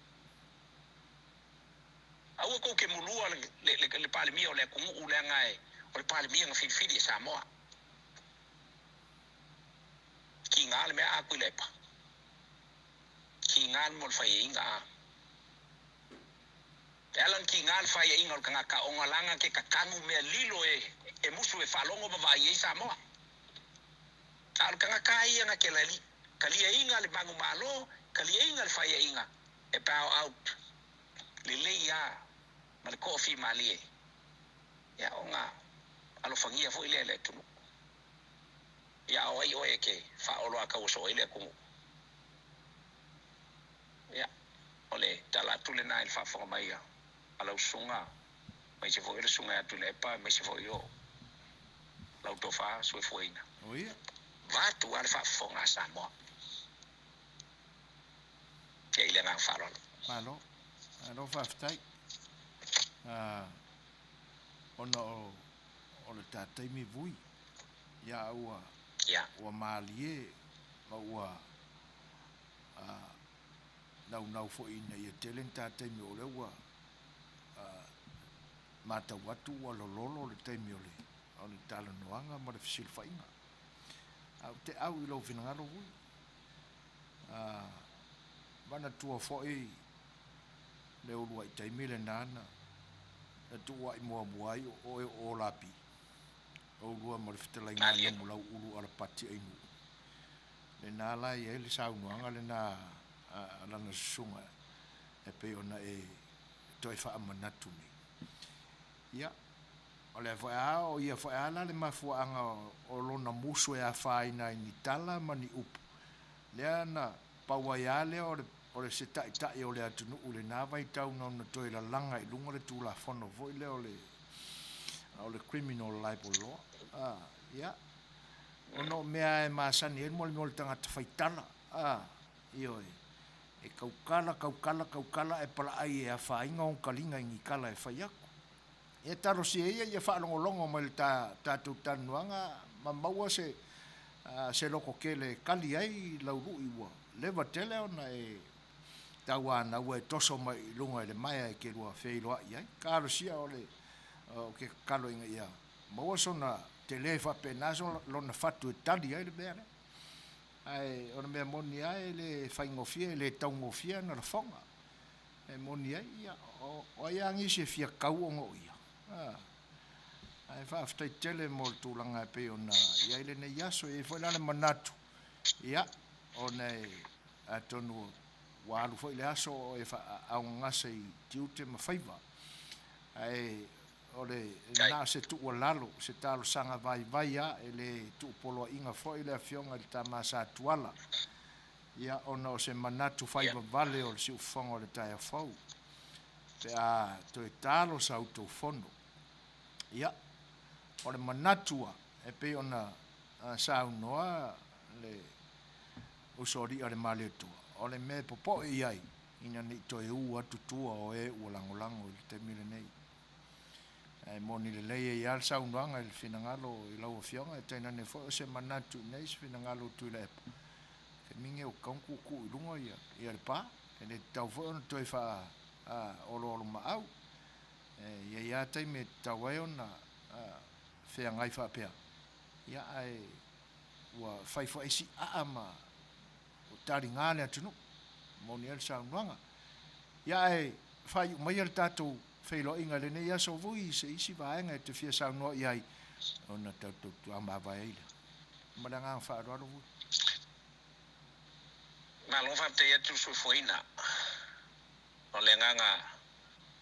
Aua tou te mulua le Palemia o le atunuu leaga o le Palemia na filifili e Samoa. Kiga le mea a Tuilaepa. Kiga le mea o le faiaiga a. E ala ona kiga le faiaiga o le tagata ona laga ke tatanu mea lilo e musu e faalogo ma vaai ai Samoa. A o le tagata a ia na te lali, taliaina le manumalo, taliaina le faiaiga e bow out lelei a ma le toafimalie, ia ona alofagia foi lea e le atunuu. Ia a o ai oe e te faaoloataua soo ai le atunuu? Ia, o le tala atu lenā i le faafofoga mai a lau susuga, aemaise foi o le susuga ia Tuilaepa, aemaise foi o lau tofa soifuaina. O ia. Vaeatu lava le faafofoga a Samoa. Ia i le agaga faaaloalo. Malo. Malo faafetai. Ona o le ta taimi vui, ia ua, ua malie ma ua naunau foi ina ia tele ni ta taimi o lea ua matau atu ua lololo le taimi o le talanoaga ma le fesilafaiga. Ae ou te au i lou finagalo vui. Manatua foi le uluai taimi lena na tuuai muamua ai o oe o Olapi, oulua ma le fetalaiga a Namulauulu Alapati Ainuu. Lena la e i ai le saunoaga lena a lana susuga e pei ona e toe faamanatu nei. Ia, o lea foi a, o ia foi a la le mafuaaga o lona musu e afaina ai ni tala ma ni upu, lea na pau ai a lea o le o le se taitai o le atunuu i lena vaitau na ona toe lalaga i luga le Tulafono foi lea o le o le Criminal Libel Law. A, ia, ona o mea e masani ai le mea o le tagata faitala, a, ioe, e kaukala, kaukala, kaukala ae palaai e afaina ona taliga i ni tala e fai atu. Ia talosia ia ia faalogologo mai i le tatou talanoaga ma maua se se loto tele e tali ai lau lui ua leva tele ona e tauanau e toso mai i luga i le maea e te lua feiloai ai. Talosia o le o ke tatalo ina ia maua sona tele faapena lona fatu e tali ai le mea lea. Ae o le mea moni lava e le faigofie, e le taugofie ana lafoga. E moni ai, ia, o ai lava nisi e fia tau ona o ia. Ae faafetai tele mo le tulaga e pei ona i ai lenei aso. E i ai foi la le manatu, ia, ona e atonu ua alu foi le aso o e faaaaogagase i tiute ma faiva. Ae o le na o se tuualalo, se talosaga vaivai lava, e le tuupoloaiina foi le Afioga i le Tama Sa Tuala, ia, ona o se manatu faivavale o le siufofoga o le taeao fou, pe a toe talo sa outou fono. Ia, o le manatu a, e pei ona saunoa le usoalii a le Malietoa, o le mea e popoe i ai, ina ne i toe u atu tua o e ua lagolago i le taimi lenei. Ae moni lelei ai lava le saunoaga i le finagalo i lau Afioga, e tainane foi o se manatu i nei, se finagalo o Tuilaepa, taimi nei ua tatau ona tuutuu i luga ia le pa, e le tatau foi ona toe faaoloolomaau. E i ai lava taimi e tatau ai ona feagai faapea, ia ae ua fai foi si aa ma ua taliga le atunuu. Moni ai le saunoaga. Ia ae faaiu maia le tatou feiloaiga i lenei aso vui i se isi vaega e te fia saunoa i ai ona tatou tuamavae ai lea. Ma le agaga faaaloalo vui. Malo faafetai atu le soifuaina. O le agaga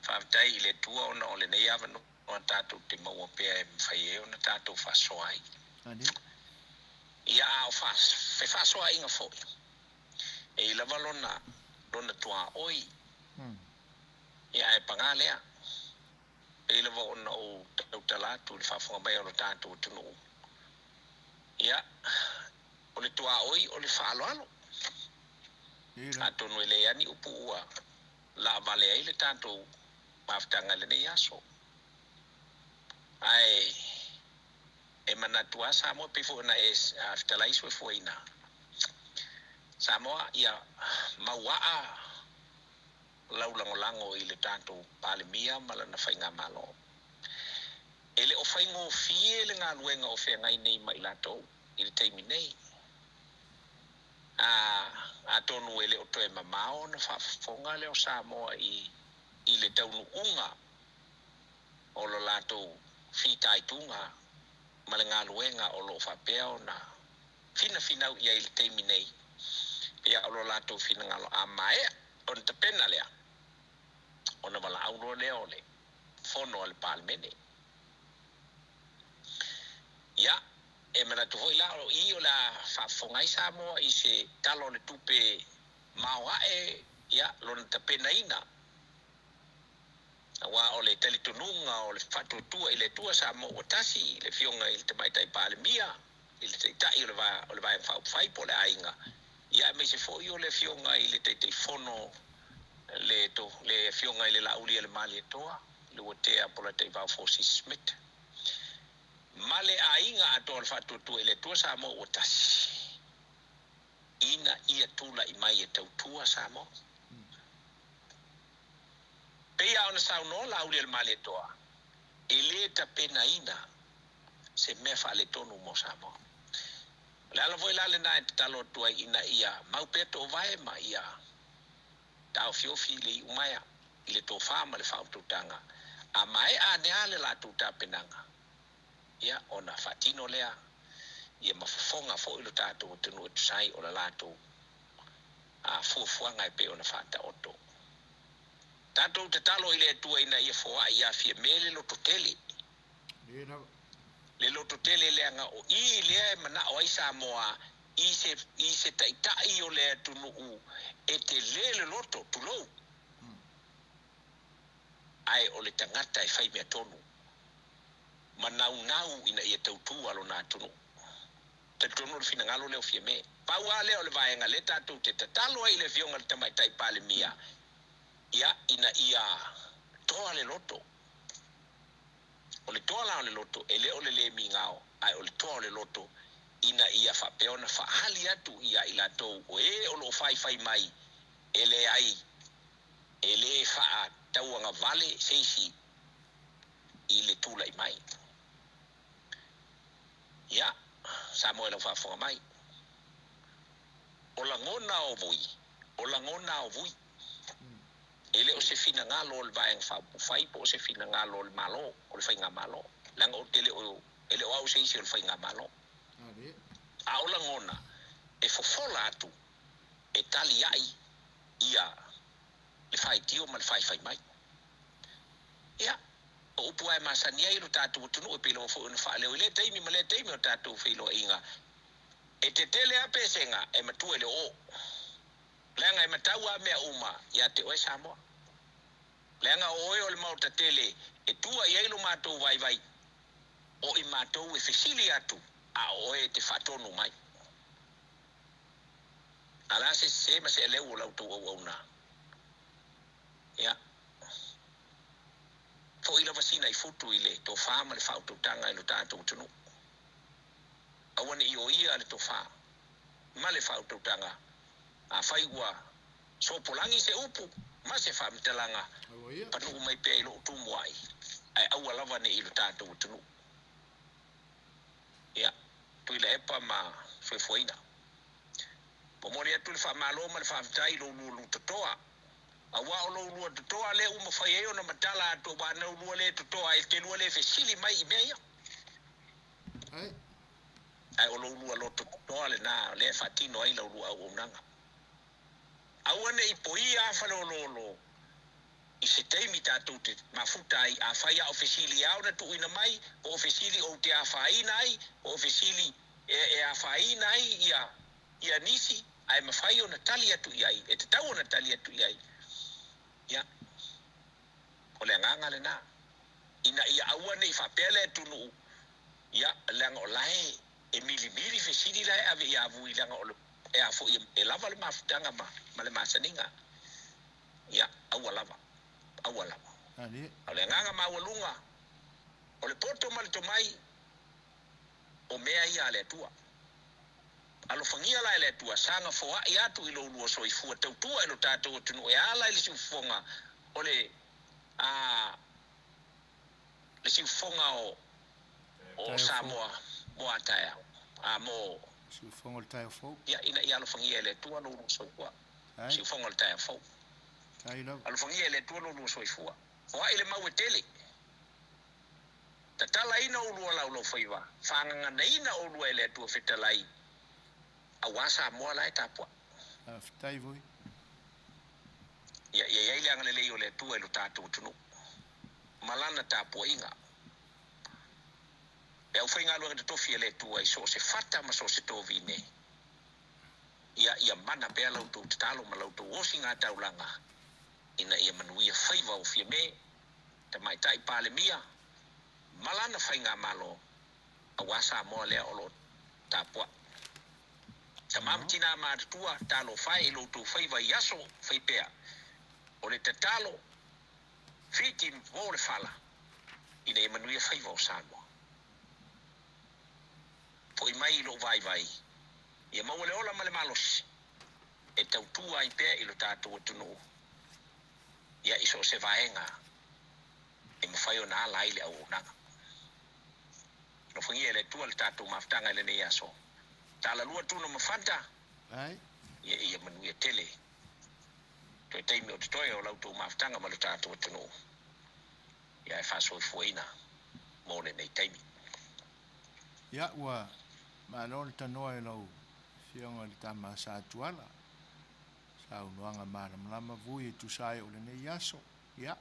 faafetai i le Atua ona o lenei avanoa tatou te maua pea e mafai ai ona tatou faasoa ai. Ia a o fefaasoaaiga foi, e i lava lona lona tuaoi. Ia ae paga lea. E lava ona ou tautala atu i le faafofoga mai a lo tatou atunuu, ia, o le tuaoi o le faaaloalo. Atonu e leai lava ni upu ua laavale ai le tatou mafutaga i lenei aso. Ae e manatu lava Samoa, e pei foi ona e fetalai soifuaina Samoa, ia mauaa lau lagolago i le tatou Palemia ma lana faigamalo. E le o faigofie le galuega o feagai nei ma i latou i le taimi nei. A, atonu e le o toe mamao ona faafofoga lea o Samoa i, i le taunuuga o lo latou fitaituga ma le galuega o lo o faapea ona finafinau i ai i le taimi nei, ia o lo latou finagalo a maea ona tapena lea, ona valaau loa lea o le Fono a le Palemene. Ia, e manatu foi la o i o le a faafofoga ai Samoa i se Tala o le Tupe maoae, ia, lona tapenaina, aua o le talitonuga o le faatuatua i le Atua Samoa ua tasi, le Afioga i le Tamaitai Palemia, i le Taitai o le o le Vaega Faaupufai po o le Aiga, ia aemaise foi o le Afioga i le Taitaifono le to, le Afioga i le Laaulialemalietoa, le Uatea Polataivao Fosi Smith, ma le aiga atoa o le Faatuatua i le Atua Samoa ua tasi, ina ia tulai mai e tautua Samoa. Pei lava ona saunoa Laaulialemalietoa, e le tapenaina se mea faaletonu mo Samoa. O le ala foi la lena e tatalo atu ai ina ia mau pea toovae ma ia taofiofi le iumaea i le tofa ma le faautautaga, a maea ane lava le latou tapenaga, ia ona faatino lea ia ma fofoga foi lo tatou atunuu e tusa ai o le latou fuafuaga e pei ona faataoto. Tatou tatalo i le Atua ina ia foai ia Fiame le lototele. Le lototele leaga o i lea e manao ai Samoa i se, i se taitai o le atunuu e tele le loto, tulou, ae o le tagata e fai mea tonu ma naunau ina ia tautua lona atunuu. Talitonu o le finagalo lea o Fiame. Pau lava lea o le vaega lea tatou te tatalo ai i le Afioga i le Tamaitai Palemia, ia, ina ia toa le loto. O le toa la o le loto, e le o le lē migao, ae o le toa o le loto ina ia faapea ona faaali atu ia i latou o ē o lo o faifai mai, e leai, e lē faatauagavale se isi i le tulai mai. Ia, Samoa i lau faafofoga mai, o lagona o vui, o lagona o vui. E le o se finagalo o le Vaega Faaupufai po o se finagalo o le Malo, o le Faigamalo, leaga ou te le o, e le o au se isi o le Faigamalo. A o lagona e fofola atu e tali ai ia le faitio ma le faifai mai. Ia, o upu lava e masani ai lo tatou atunuu e pei lava foi ona faaleo i lea taimi ma lea taimi o tatou feiloaiga, e tetele lava pesega e matua i le oo. Leaga e matau lava mea uma ia te oe Samoa. Leaga o oe o le Maota tele e tua i ai lo matou vaivai, o i matou e fesili atu, a o oe e te faatonu mai. A o le a se sese ma se aleu o la outou auauna? Ia, foi lava sina i futu i le tofa ma le faautautaga i lo tatou atunuu. Aua ne i oia le tofa ma le faautautaga. Afai ua sopolagi se upu ma se faamatalaga, panuu mai pea i lou tumuai, ae aua lava ne i lo tatou atunuu. Ia, Tuilaepa ma Soifuaina. Momoli atu le faamalo ma le faafetai i lo ulua lutotoa, aua o lo ulua totoa lea ua mafai ai ona matala atu, aua na ulua le totoa e te lua le fesili mai i mea ia. Ae o lo ulua loto totoa lena lea e faatino ai la ulua auaunaga. Aua ne i poia faleoloolo i se taimi tatou te mafuta ai, afai a o fesili e ao ona tuuina mai, po o fesili ou te afaina ai, po o fesili e afaina ai ia, ia nisi, ae mafai ona tali atu i ai, e tatau ona tali atu i ai. Ia, o le agaga lena. Ina ne i faapea le atunuu, ia, leaga o la e, e milimili fesili la e ave ia Vui leaga o le, e a foi, e lava le mafutaga ma, ma le masaniga. Ia, aua lava, aua lava. A o le agaga maualuga, o le poto ma le tomai, o mea ia a le Atua. Alofagia la e le Atua, saga foai atu i lo ulua soifua tautua i lo tatou atunuu e ala i le siufofoga o le, a, le siufofoga o, o Samoa mo a taeao, a, mo. Siufofoga o le taeao fou. Ia, ina ia alofagia e le Atua lo ulua soifua. Siufofoga o le taeao fou. Alofagia e le Atua lo ulua soifua. Foai le mau e tele. Tatalaina oulua laulaufaiva, faagaganaina oulua e le Atua Fetalai, auā Samoa la e tapuai. Faafetai foi. Ia, ia i ai le agalelei o le Atua i lo tatou atunuu, ma Lana tapuaiga. Le aufaigaluega totofi a le Atua i so o se fata ma so o se tovine, ia, ia mana pea la outou tatalo ma la outou osigataulaga, ina ia manuia faiva o Fiame, Tamaitai Palemia ma lana faigamalo aua Samoa lea o lo o tapuai. Tama ma tinā matutua, talofa e i lo outou faiva i aso faipea, o le tatalo, fiti mo le fala ina ia manuia faiva o Samoa. Foi mai i lou vaivai, ia maua le ola ma le malosi e tautua ai pea i lo tatou atunuu. Ia i so o se vaega e mafai ona ala ai le auaunaga. Alofagia e le Atua le tatou mafutaga i lenei aso. Talalua Tuna ma Fanta, ia ia manuia tele toe taimi o totoe o la outou mafutaga ma lo tatou atunuu, ia e faasoifuaina mo lenei taimi. Ia ua malo le tanoa i lau Afioga i le Tama Sa Tuala. Saunoaga malamalama vui e tusa ai o lenei aso. Ia,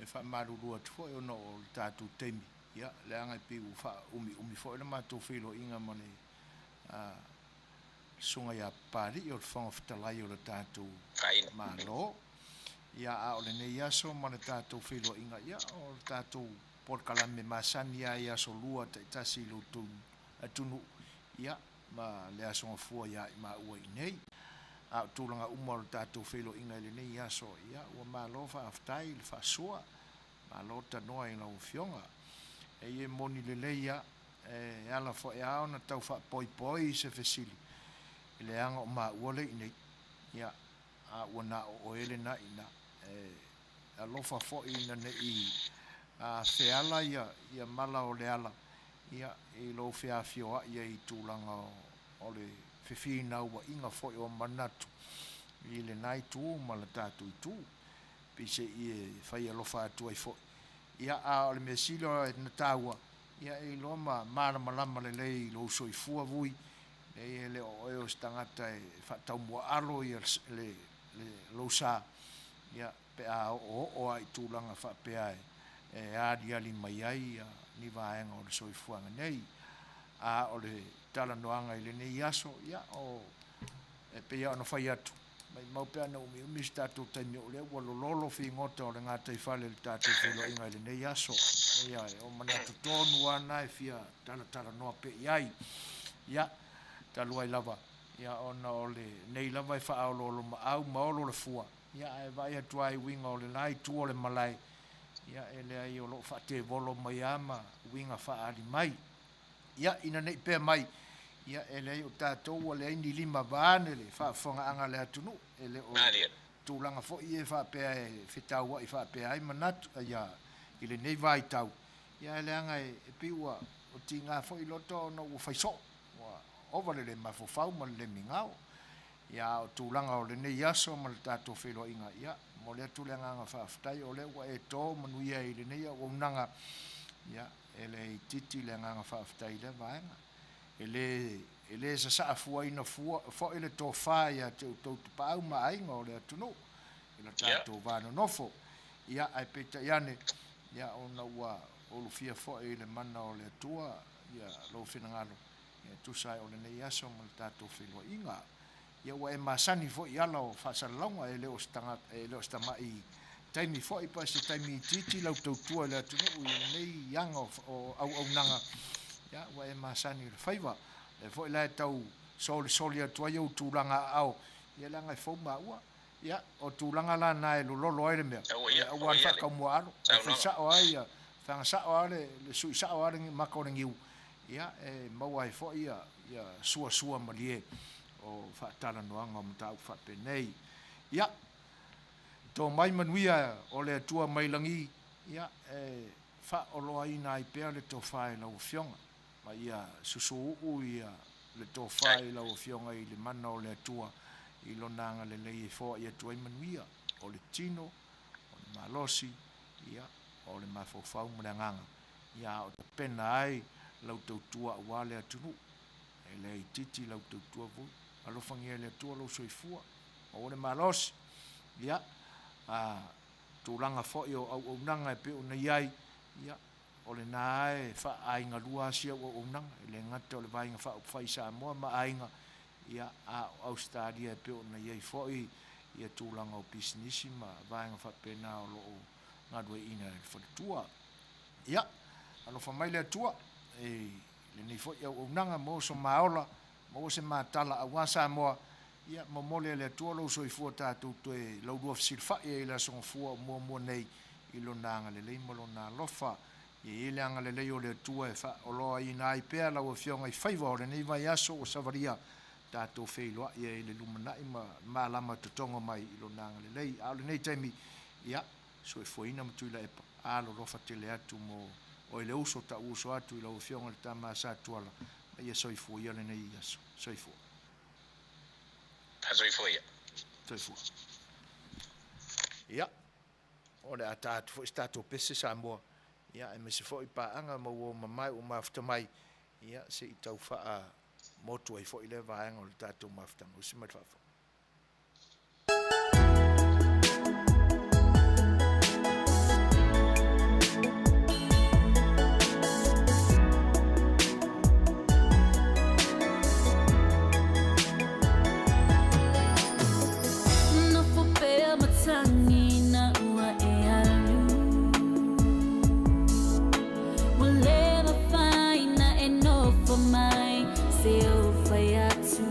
e faamalulu atu foi ona o le tatou taimi, ia, leaga e pei ua faaumiumi foi le matou feiloaiga ma le Susuga ia Papalii o le Fofoga Fetalai o le tatou Malo. Ia, a o lenei aso ma le tatou feiloaiga, ia, o le tatou polokalame masani lava i aso lua taitasi i lo outou atunuu, ia, ma le Aso Gafua iā i maua i inei. A o tulaga uma o le tatou feiloaiga i lenei aso, ia, ua malo faafetai i le faasoa, malo tanoa i lau Afioga. E moni lelei lava, e ala foi lava ona tau faapoipoi se fesili, e leaga o maua lea i inei, ia, a ua na o oe lena i ina. E alofa foi ina ne i feala ia mala o Leala, ia, i lou feafioai ai i tulaga o le fefinauaiga foi o manatu i lena itu ma le tatou itu, peiseai e fai alofa atu ai foi. Ia, a o le mea sili ona taua, ia e iloa ma malamalama lelei i lou soifua vui, leai e le o oe o se tagata e faataumuaalo ia le, le, lou sa, ia, pe a oooo lava i tulaga faapea e aliali mai ai ni vaega o le soifuaga nei. A o le talanoaga i lenei aso, ia, o, e pei lava ona fai atu, maimau pe ana umiumi se tatou taimi o lea ua lololo figota o le gataifale i le tatou feiloaiga i lenei aso. Ia, o manatu tonu lava na e fia talatalanoa pea i ai. Ia, talu ai lava, ia, ona o lenei lava e faaoloolomaau ma olo le fua, Ia, ae vaai atu lava i uiga o le la itu o le malae, ia, e leai o lo o faatevolo mai lava ma uiga faaali mai. Ia, ina ne i pea mai, ia, e leai o tatou ua leai ni lima vaeane le faafofogaaga a le atunuu, e le o tulaga foi ia e faapea e fetauai faapea ai manatu, ia, i lenei vaitau, ia, ae leaga e pei ua tiga foi loto ona ua fai soo, ua ova le le mafaufau ma le le migao. Ia, a o tulaga o lenei aso ma le tatou feiloaiga, ia, momoli atu le agaga faafetai o lea ua e to manuia i lenei auaunaga, ia, e le itiiti le agaga faafetai i lea vaega. E le, e le sasaafuaina fua, foi le tofa ia te outou tapaau ma aiga o le atunuu i lo tatou va nonofo. Ia, ae peitai ane, ia, ona ua ulufia foi i le mana o le Atua, ia, lou finagalo, E tusa ai o lenei aso ma le tatou feiloaiga. Ia ua e masani foi i ala o faasalalauga, e le o se tagata, e le o se tamai taimi foi po o se taimi itiiti lau tautua i le atunuu i lenei aga o auaunaga, ia, ua e masani i le faiva. O lea foi la e tau solisoli atu ai ou tulaga aao, ia leaga e fou maua. Ia, o tulaga la na e lololo ai le mea, aua le faataumuaalo, ae fai sao lava ia, faga sao lava le, le sui sao lava le maka o le niu, ia, e maua ai foi ia, ia suasua malie o faatalanoaga o mataupu faapenei. Ia, to mai manuia o le Atua mai lagi, ia, e faaoloaina ai pea le tofa i lau Afioga, ma ia susuuu ia le tofa i lau Afioga i le mana o le Atua i Lona agalelei e foai atu ai manuia o le tino, o le malosi, ia, o le mafaufau ma le agaga, ia a o tapena ai lau tautua aua le atunuu. E le itiiti lau tautua vui. Alofagia e le Atua lou soifua, maua le malosi, ia, a tulaga foi o auaunaga e pei ona i ai, ia, O lena e faa-aigalua lava si au auaunaga, e le gata o le Vaega Faaupufai i Samoa ma aiga, ia, a o Ausetalia e pei ona i ai foi ia tulaga o pisinisi ma vaega faapena o lo o galueaiina e le faletua. Ia, alofa mai le Atua i lenei foi auaunaga, maua so ma ola, maua se matala aua Samoa, ia, momoli e le Atua lou soifua tatou toe laulua fesilafai ai i le Aso Gafua o muamua nei i Lona agalelei ma Lona alofa. Ia i ai le agalelei o le Atua e faaoloaina ai pea lau Afioga i faiva o lenei vaiaso ua savalia tatou feiloai ai i le lumanai ma malama totogo mai i Lona agalelei. A o lenei taimi, ia, soifuaina ma Tuilaepa, alolofa tele atu mo oe le uso, ta'u uso atu i lau Afioga i le Tama a Satuala, ma ia soifua ia lenei aso. Soifua. Soifua ia. Soifua. Ia, o le a ta atu foi se tatou pese Samoa, ia, aemaise foi paaga ma uo mamae ua mafuta mai, ia, se i tau faamotu ai foi lea vaega o le tatou mafutaga. Usi mai le faafofoga. Nofo pea matangi na ua e alu Ua le mafai na e nofo mai se ou fai atu.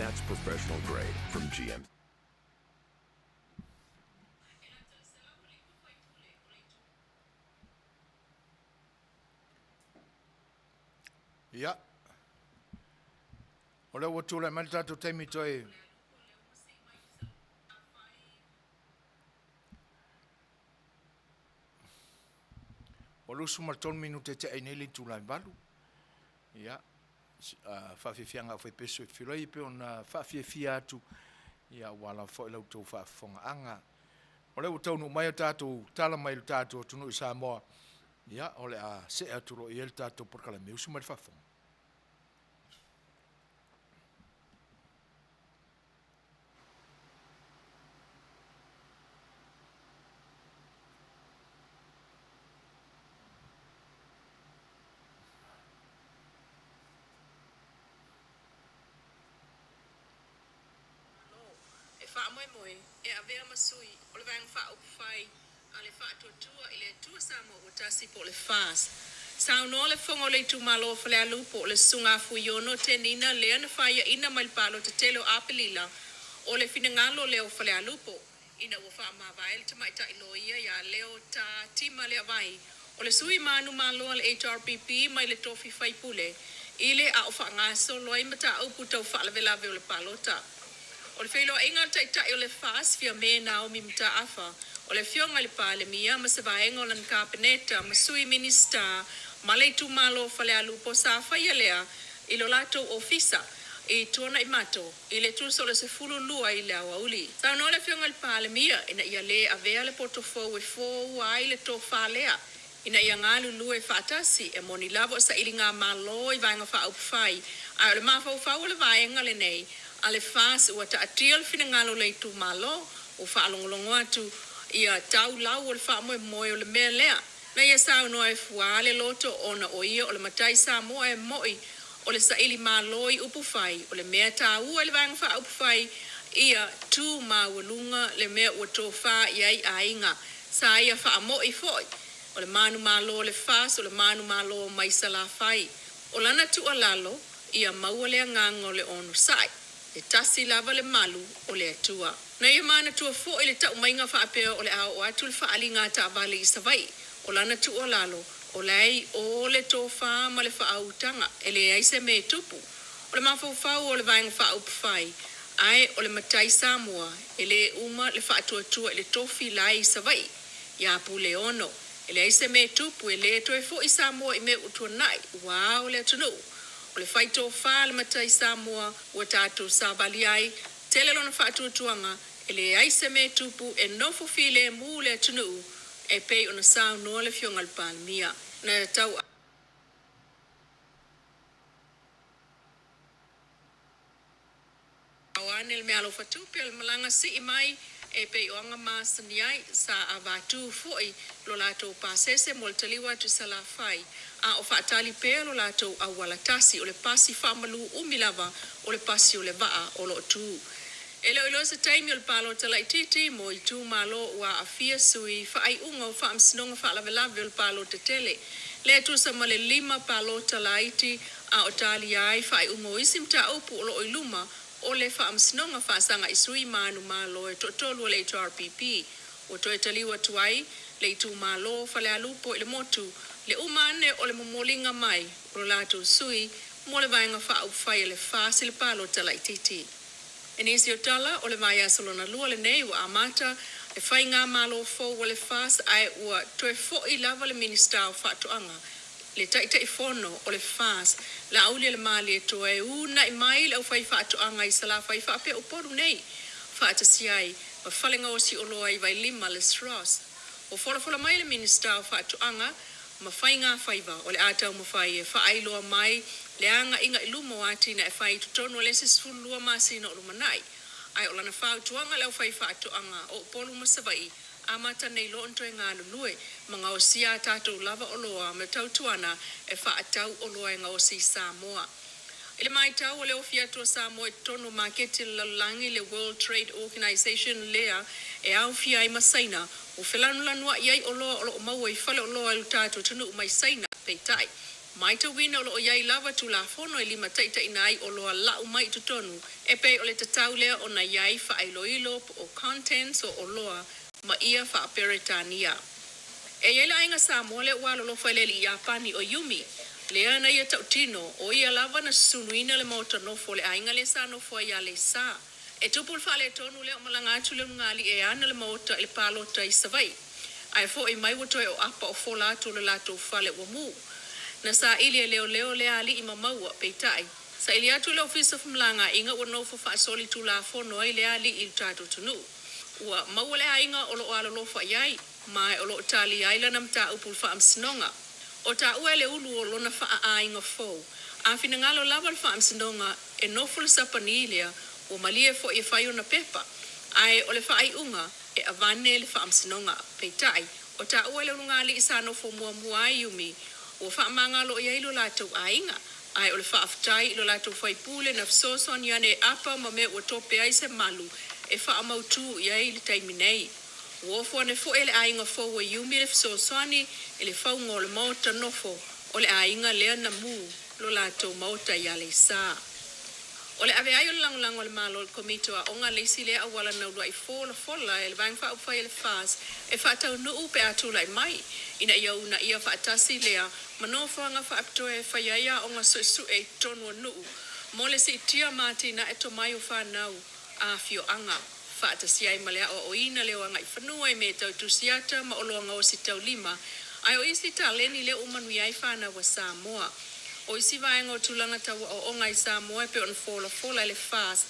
That's professional grade from GM. Ia. O lea ua tulai mai le tatou taimi toe Ua 23 minute e tea ai nei le itula e 8. Ia, faafiafiaga a faipesu e feiloai e pei ona faafiafia atu, ia aua lava foi la outou faafofogaaga. O lea ua taunuu mai a tatou tala mai le tatou atunuu i Samoa, ia o le a see atu loa i ai le tatou polokalame. Usu mai le faafofoga. Malo e faamoemoe e avea ma sui o le Vaega Faaupufai a le Faatuatua i le Atua Samoa ua Tasi po o le FAST. Saunoa le Fofoga o le Itumalo o Falealupo o le Susuga a Fuiono Tenina lea na faiaina mai le palota tele o Apelila o le finagalo lea o Falealupo ina ua faamavae le tamaitai loia ia Leo Ta Tima Leavai o le sui manumalo a le HRPP mai le tofi faipule i le a o faagasolo ai mataupu tau faalavelave o le palota. O le feiloaiga a le Taitai o le FAST, Fiame Naomi Mataafa, o le Afioga i le Palemia ma se vaega o lana Kapeneta ma Sui Minisita ma le itumalo o Falealupo sa faia lea i lo latou ofisa i Tuanaimato i le tusa o le 12 i le aoauli. Saunoa le Afioga i le Palemia ina ia lē avea le poto fou e foua ai le tofa lea ina ia galulue faatasi, e moni lava o sailigamalo i Vaega Faaupufai, ae o le mafaufau o le vaega lenei a le FAST ua taatia le finagalo o le itumalo ua faalogologo atu ia tau lau o le faamoemoe o le mea lea. Na ia saunoa e fua le loto ona o ia o le matai Samoa e mo'i o le saili malo i upufai, o le mea taua i le Vaega Faaupufai ia tu maualuga le mea ua tofa i ai aiga. Sa ia faamo'i foi o le manumalo o le FAST o le manumalo mai Salafai. O lana tuualalo, ia maua le agaga o le onosai, e tasi lava le malu o le Atua. Na ia manatua foi le taumaiga faapea o le a oo atu le faaaliga a taavale i Savaii. O lana tuualalo, o la e i o le tofa ma le faautaga, e leai se mea e tupu. O le mafaufau o le Vaega Faaupufai, ae o le matai Samoa, e le uma le faatuatua i le tofi la e i Savaii, iā Puleono. E leai se mea e tupu, e le toe foi Samoa i mea ua tuanai, ua ao le atunuu. O le fai tofa a le matai Samoa ua tatou savali ai, tele lona faatuatuaga, e leai se mea e tupu, e nofo filemu le atunuu, e pei ona saunoa le Afioga i le Palemia. Na tau. Ao ane le meaalofa tupe o le malaga sii mai e pei o aga masani ai, sa avatu foi lo latou pasese mo le taliu atu i Salafai, a o faatali pea lo latou auala tasi o le pasi faamalu umi lava o le pasi o le vaa o lo o tu. E le o iloa se taimi o le palota laitiiti mo itumalo ua aafia sui faaiuga o Faamasinoga Faalavelave o le Palota Tele, lea tusa ma le lima palota laiti a o talia ai faaiuga o isi mataupu o lo o i luma o le Faamasinoga Faasaga i sui manumalo e toatolu o le HRPP. Ua toe taliu atu ai le itumalo o Falealupo i le motu le uma ane o le momoliga mai o lo latou sui mo le Vaega Faaupufai a le FAST i le palota laitiiti. I nisi o tala, o le vaiaso lona lua lenei ua amata le faigamalo fou a le FAST ae ua toe foi lava le Minisita o Faatoaga, le Taitaifono o le FAST, Laaulialemalietoa e uunai mai le aufaifaatoaga i Salafai faapea Upolu nei faatasi ai ma fale gaosi oloa i Vailima le SROS. Ua folafola mai le Minisita o Faatoaga ma Faiga Faiva o le a taumafai e faailoa mai le agaiga i luma o atinae fai i totonu o le isi 12 masina o lumanai. Ae o lana fautuaga i le aufaifaatoaga o Upolu ma Savaii, amata nei loa ona toe galulue ma gaosia a tatou lava oloa ma tautuana e faatau oloa e gaosi i Samoa. I le matau o le ofi atu o Samoa i totonu o maketi a le lalolagi, le World Trade Organization lea e aofia ai ma Saina, ua felanulanua'i ai oloa o lo o maua i faleoloa i lo tatou atunuu mai Saina. Peitai, Matauina o lo o i ai lava Tulafono e limataitaiina ai oloa lau mai i totonu e pei o le tatau lea ona i ai faailoilo po o contents o oloa ma ia faa-Peretania. E i ai le aiga Samoa lea ua alolofa i le alii Iapani o Yumi, lea na ia tautino o ia lava na susunuina le maota nofo o le aiga lea sa nofo ai i Aleisa. E tupu le faaletonu lea o malaga atu le ulugalii e ana le maota i le palota i Savaii. Ae fo'i mai ua toe o apa o fola atu o le latou fale ua mu. Na saili e leoleo lea alii ma maua, peitai, saili atu le Ofisa o Femalagaaiga ua nofo faasolitulafono ai lea alii i le tatou atunuu. Ua maua le aiga o lo o alolofa i ai, ma o lo o tali ai lana mataupu i le Faamasinoga. O taua e le ulu o lona faaaiga fou, a finagalo lava le Faamasinoga e nofo le Sapani lea, ua malie foi e fai ona pepa, ae o le faaiuga e avane le Faamasinoga. Peitai, o taua e le ulugalii sa nofo muamua ai Yumi, ua faamagalo i ai lo latou aiga, ae o le faafetai i lo latou faipule na fesoasoani ane e apa ma mea ua tope ai se malu e faamautu i ai i le taimi nei. Ua ofo ane foi e le aiga fou o Yumi le fesoasoani i le fauga o le maota nofo o le aiga lea na mu lo latou maota i Aleisa. O le ave ai o le lagolago a le Malo i le Komiti o Aoga le isi lea auala na uluai folafola e le Vaega Faaupufai a le FAST e faataunuu pe a tulai mai ina ia uunaia faatasi lea ma nofoaga faapitoa e fai ai aoga suesue i totonu o nuu mo le siitia ma atinae tomai o fanau a afioaga, faatasi ai ma le aoaoina lea o agaifanua i mea tau tusiata ma oloa gaosi taulima, ae o isi taleni lea ua manuia ai fanau a Samoa. O isi vaega o tulaga tau aoaoga i Samoa e pei ona folafola e le FAST,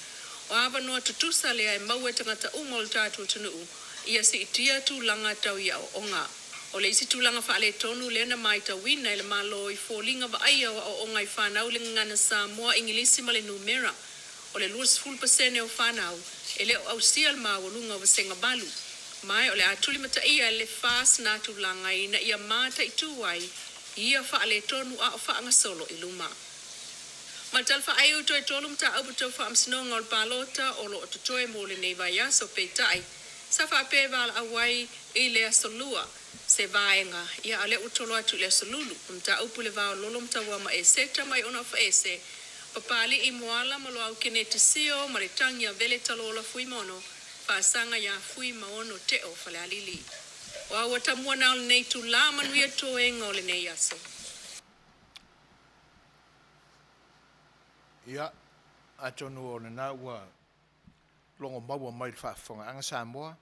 o avanoa tutusa lea e maua e tagata uma o le tatou atunuu ia siitia tulaga tau i aoaoga. O le isi tulaga faaletonu lea na matauina e le Malo i foliga vaaia o aoaoga i fanau i le gagana Samoa, Igilisi ma le numera, o le 20% o fanau e le o ausia le maualuga o vasega 8, ma o le a tulimataia e le FAST na tulaga ina ia mataitu ai ia faaletonu a o faagasolo i luma. Ma le tala faaiu, toe tolu mataupu tau faamasinoga o le palota o lo o totoe mo lenei vaiaso, peitai, sa faapea e valaau ai i le aso Lua se vaega, ia a o lea ua tolo atu i le aso Lulu. O mataupu i le va o Lolo ma Tauama Eseta mai Onaofaese, Papali'i Moala ma Loau Keneti Sio ma le tagi a Vele Talola Fuimaono, Faasaga ia Fuimaono Teo Falealili. O a ua tamua na o lenei itulā, manuia toega o lenei aso. Ia, atonu o lena ua logo maua mai i le faafofogaaga Samoa,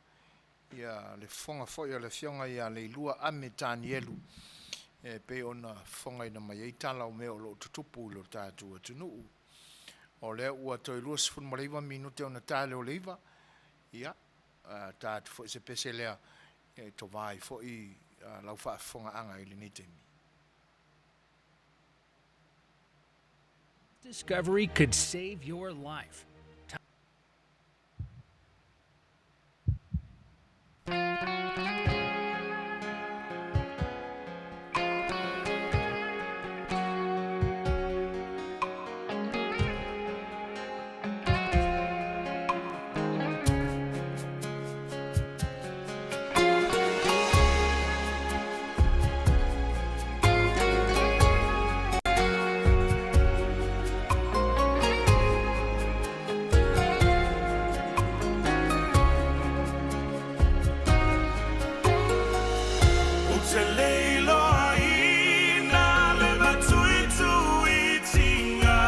ia le fofoga foi o le Afioga ia Leilua Ame Tanielu e pei ona fofogaina mai ai tala o mea o lo o tutupu i lo tatou atunuu. O lea ua toe 29 minute ona ta lea o le 9, ia, ta atu foi se pese lea e tova ai foi lau faafofogaaga i lenei taimi. Discovery could save your life. Ou te le iloaina le matuituitiga,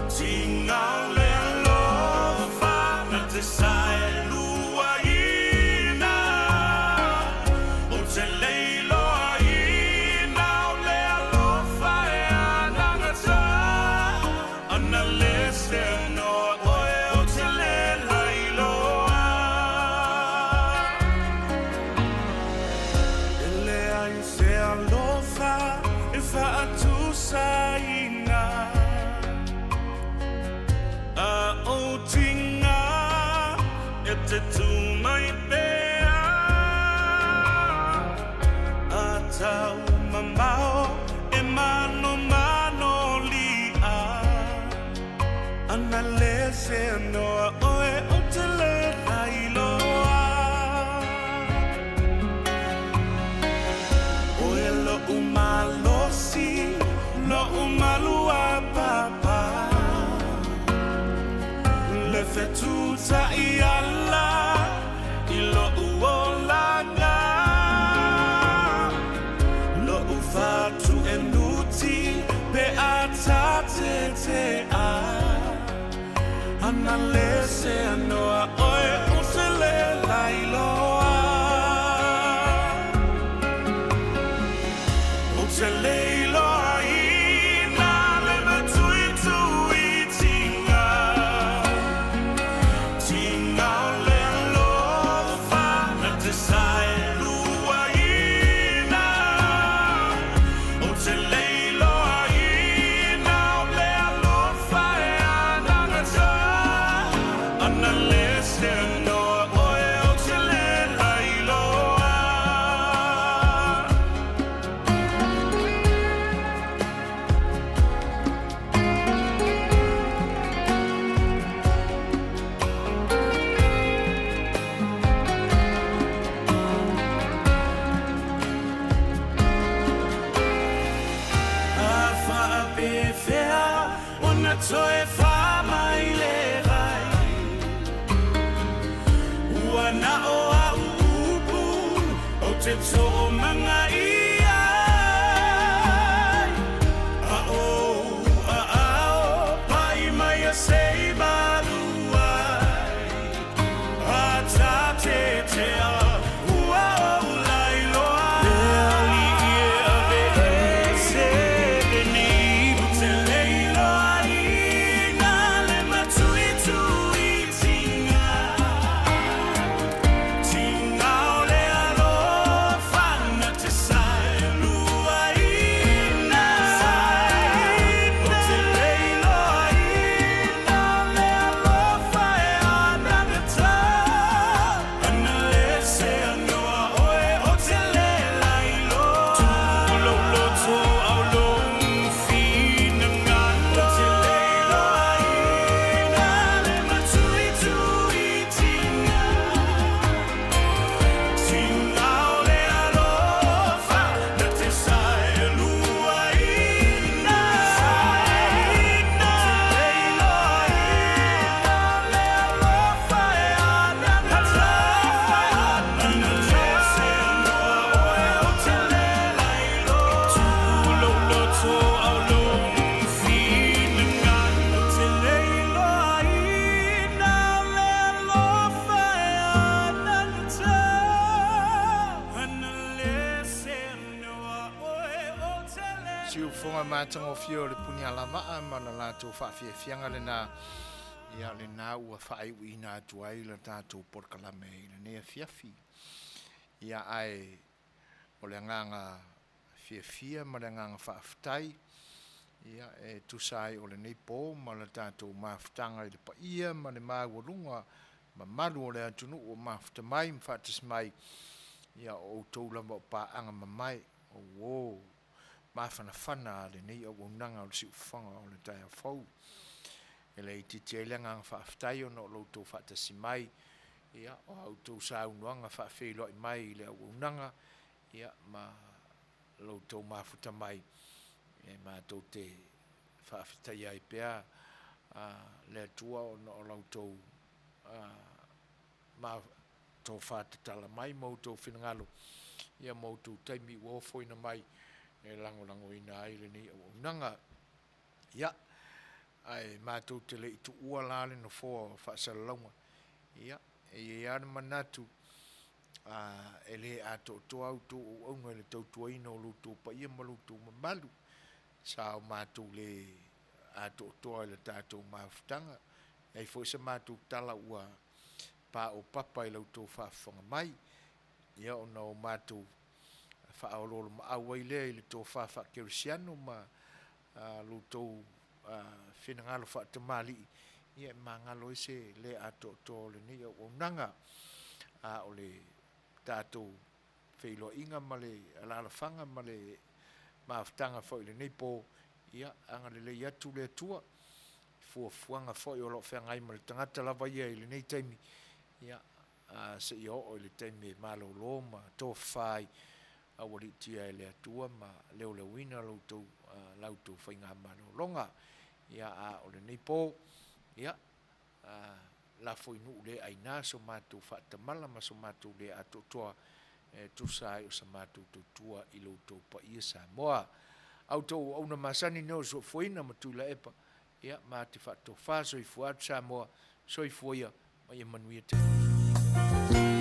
tiga o le alofa na te saeluaina. Ou te le iloaina o le alofa e anagata, ana le seanoa oe ou te le lailoa. E leai se alofa e faatusaina, a ou tiga e te tū mai pea, a tau mamao e manomano li'a, ana le seanoa oe ou te le lailoa. Oe lo'u malo. Tuta'iala i lo'u olaga, Lo'u fatu'enuti pe a tatete'a, Ana le seanoa oe o te le lailoa. O te le iloaina le matuituitiga, Tiga o le alofa na te saeluaina. O te le iloaina o le alofa e anagata, Ana le seanoa oe o te le lailoa. A faapefea ona toe fā mai le rai, Ua na o a'u upu ou te to'omaga'i ai, A o ou aao pa'i mai a se i malu ai, A tatetea ua ou lailoa. Le ali'i e aveese lenei, Ou te le iloaina le matuituitiga, Tiga o le alofa na te saeluaina. Ou te le iloaina o le alofa e anagata, Ana le seanoa oe o te le lailoa. Tulou loto au lou finagalo. Ou te le iloaina le matuituitiga, Tiga o le alofa na te saeluaina. Ou te le iloaina le alofa e anagata, Ana le seanoa oe o te le lailoa. Tulou loto au lou finagalo. Ou te le iloaina le alofa e anagata, Ana le seanoa oe o te le Siufofoga matagofie o le punialavaa ma le latou faafiafiaga lena, ia lena ua faaiuina atu ai le tatou polokalame i lenei afiafi. Ia ae o le agaga fiafia ma le agaga faafetai, ia e tusa ai o lenei po ma le tatou mafutaga i le paia ma le maualuga mamalu o le atunuu ua mafuta mai ma faatasi mai, ia o outou lava o paaga mamae, o uo mafanafana a lenei auaunaga o le siufofoga o le taeao fou. E le itiiti ai le agaga faafetai ona o lo outou faatasi mai, ia, o a outou saunoaga faafeiloai mai i le auaunaga, ia, ma lo outou mafuta mai, e matou te faafetaia ai pea le Atua ona o la outou tofa tatala mai ma outou finagalo, ia ma outou taimi ua ofoina mai e lagolagoina ai lenei auaunaga. Ia, ae matou te le i tuua la le nofoa o faasalalauga, ia, e i ai lava le manatu, e le atoatoa a outou auauna i le tautuaina o lo outou paia ma lo outou mamalu. Sa o matou le atoatoa i le tatou mafutaga. E i ai foi se matou tala ua paopapa i la outou faafofoga mai, ia ona o matou faaoloolomaau ai lea i le tofa faakerisiano ma lo outou finagalo faatamalii, ia e magalo ai se le atoatoa o lenei auaunaga. A o le tatou feiloaiga ma le alaalafaga ma le mafutaga foi i lenei po, ia agalelei atu le Atua i fuafuaga foi o lo o feagai ma le tagata lava ia i lenei taimi, ia, seia oo i le taimi e malolo ma tofafa ai, aualiitia e le Atua ma leoleoina la outou faigamalologa. Ia, a o lenei po, ia, lafo i nuu le aina so matou faatamala ma so matou le atoatoa e tusa ai o sa matou tautua i lo outou paia Samoa. A outou auauna masani nei o Soafuaina ma Tuilaepa, ia, ma te faatofa soifua atu Samoa, soifua ia ma ia manuia tele.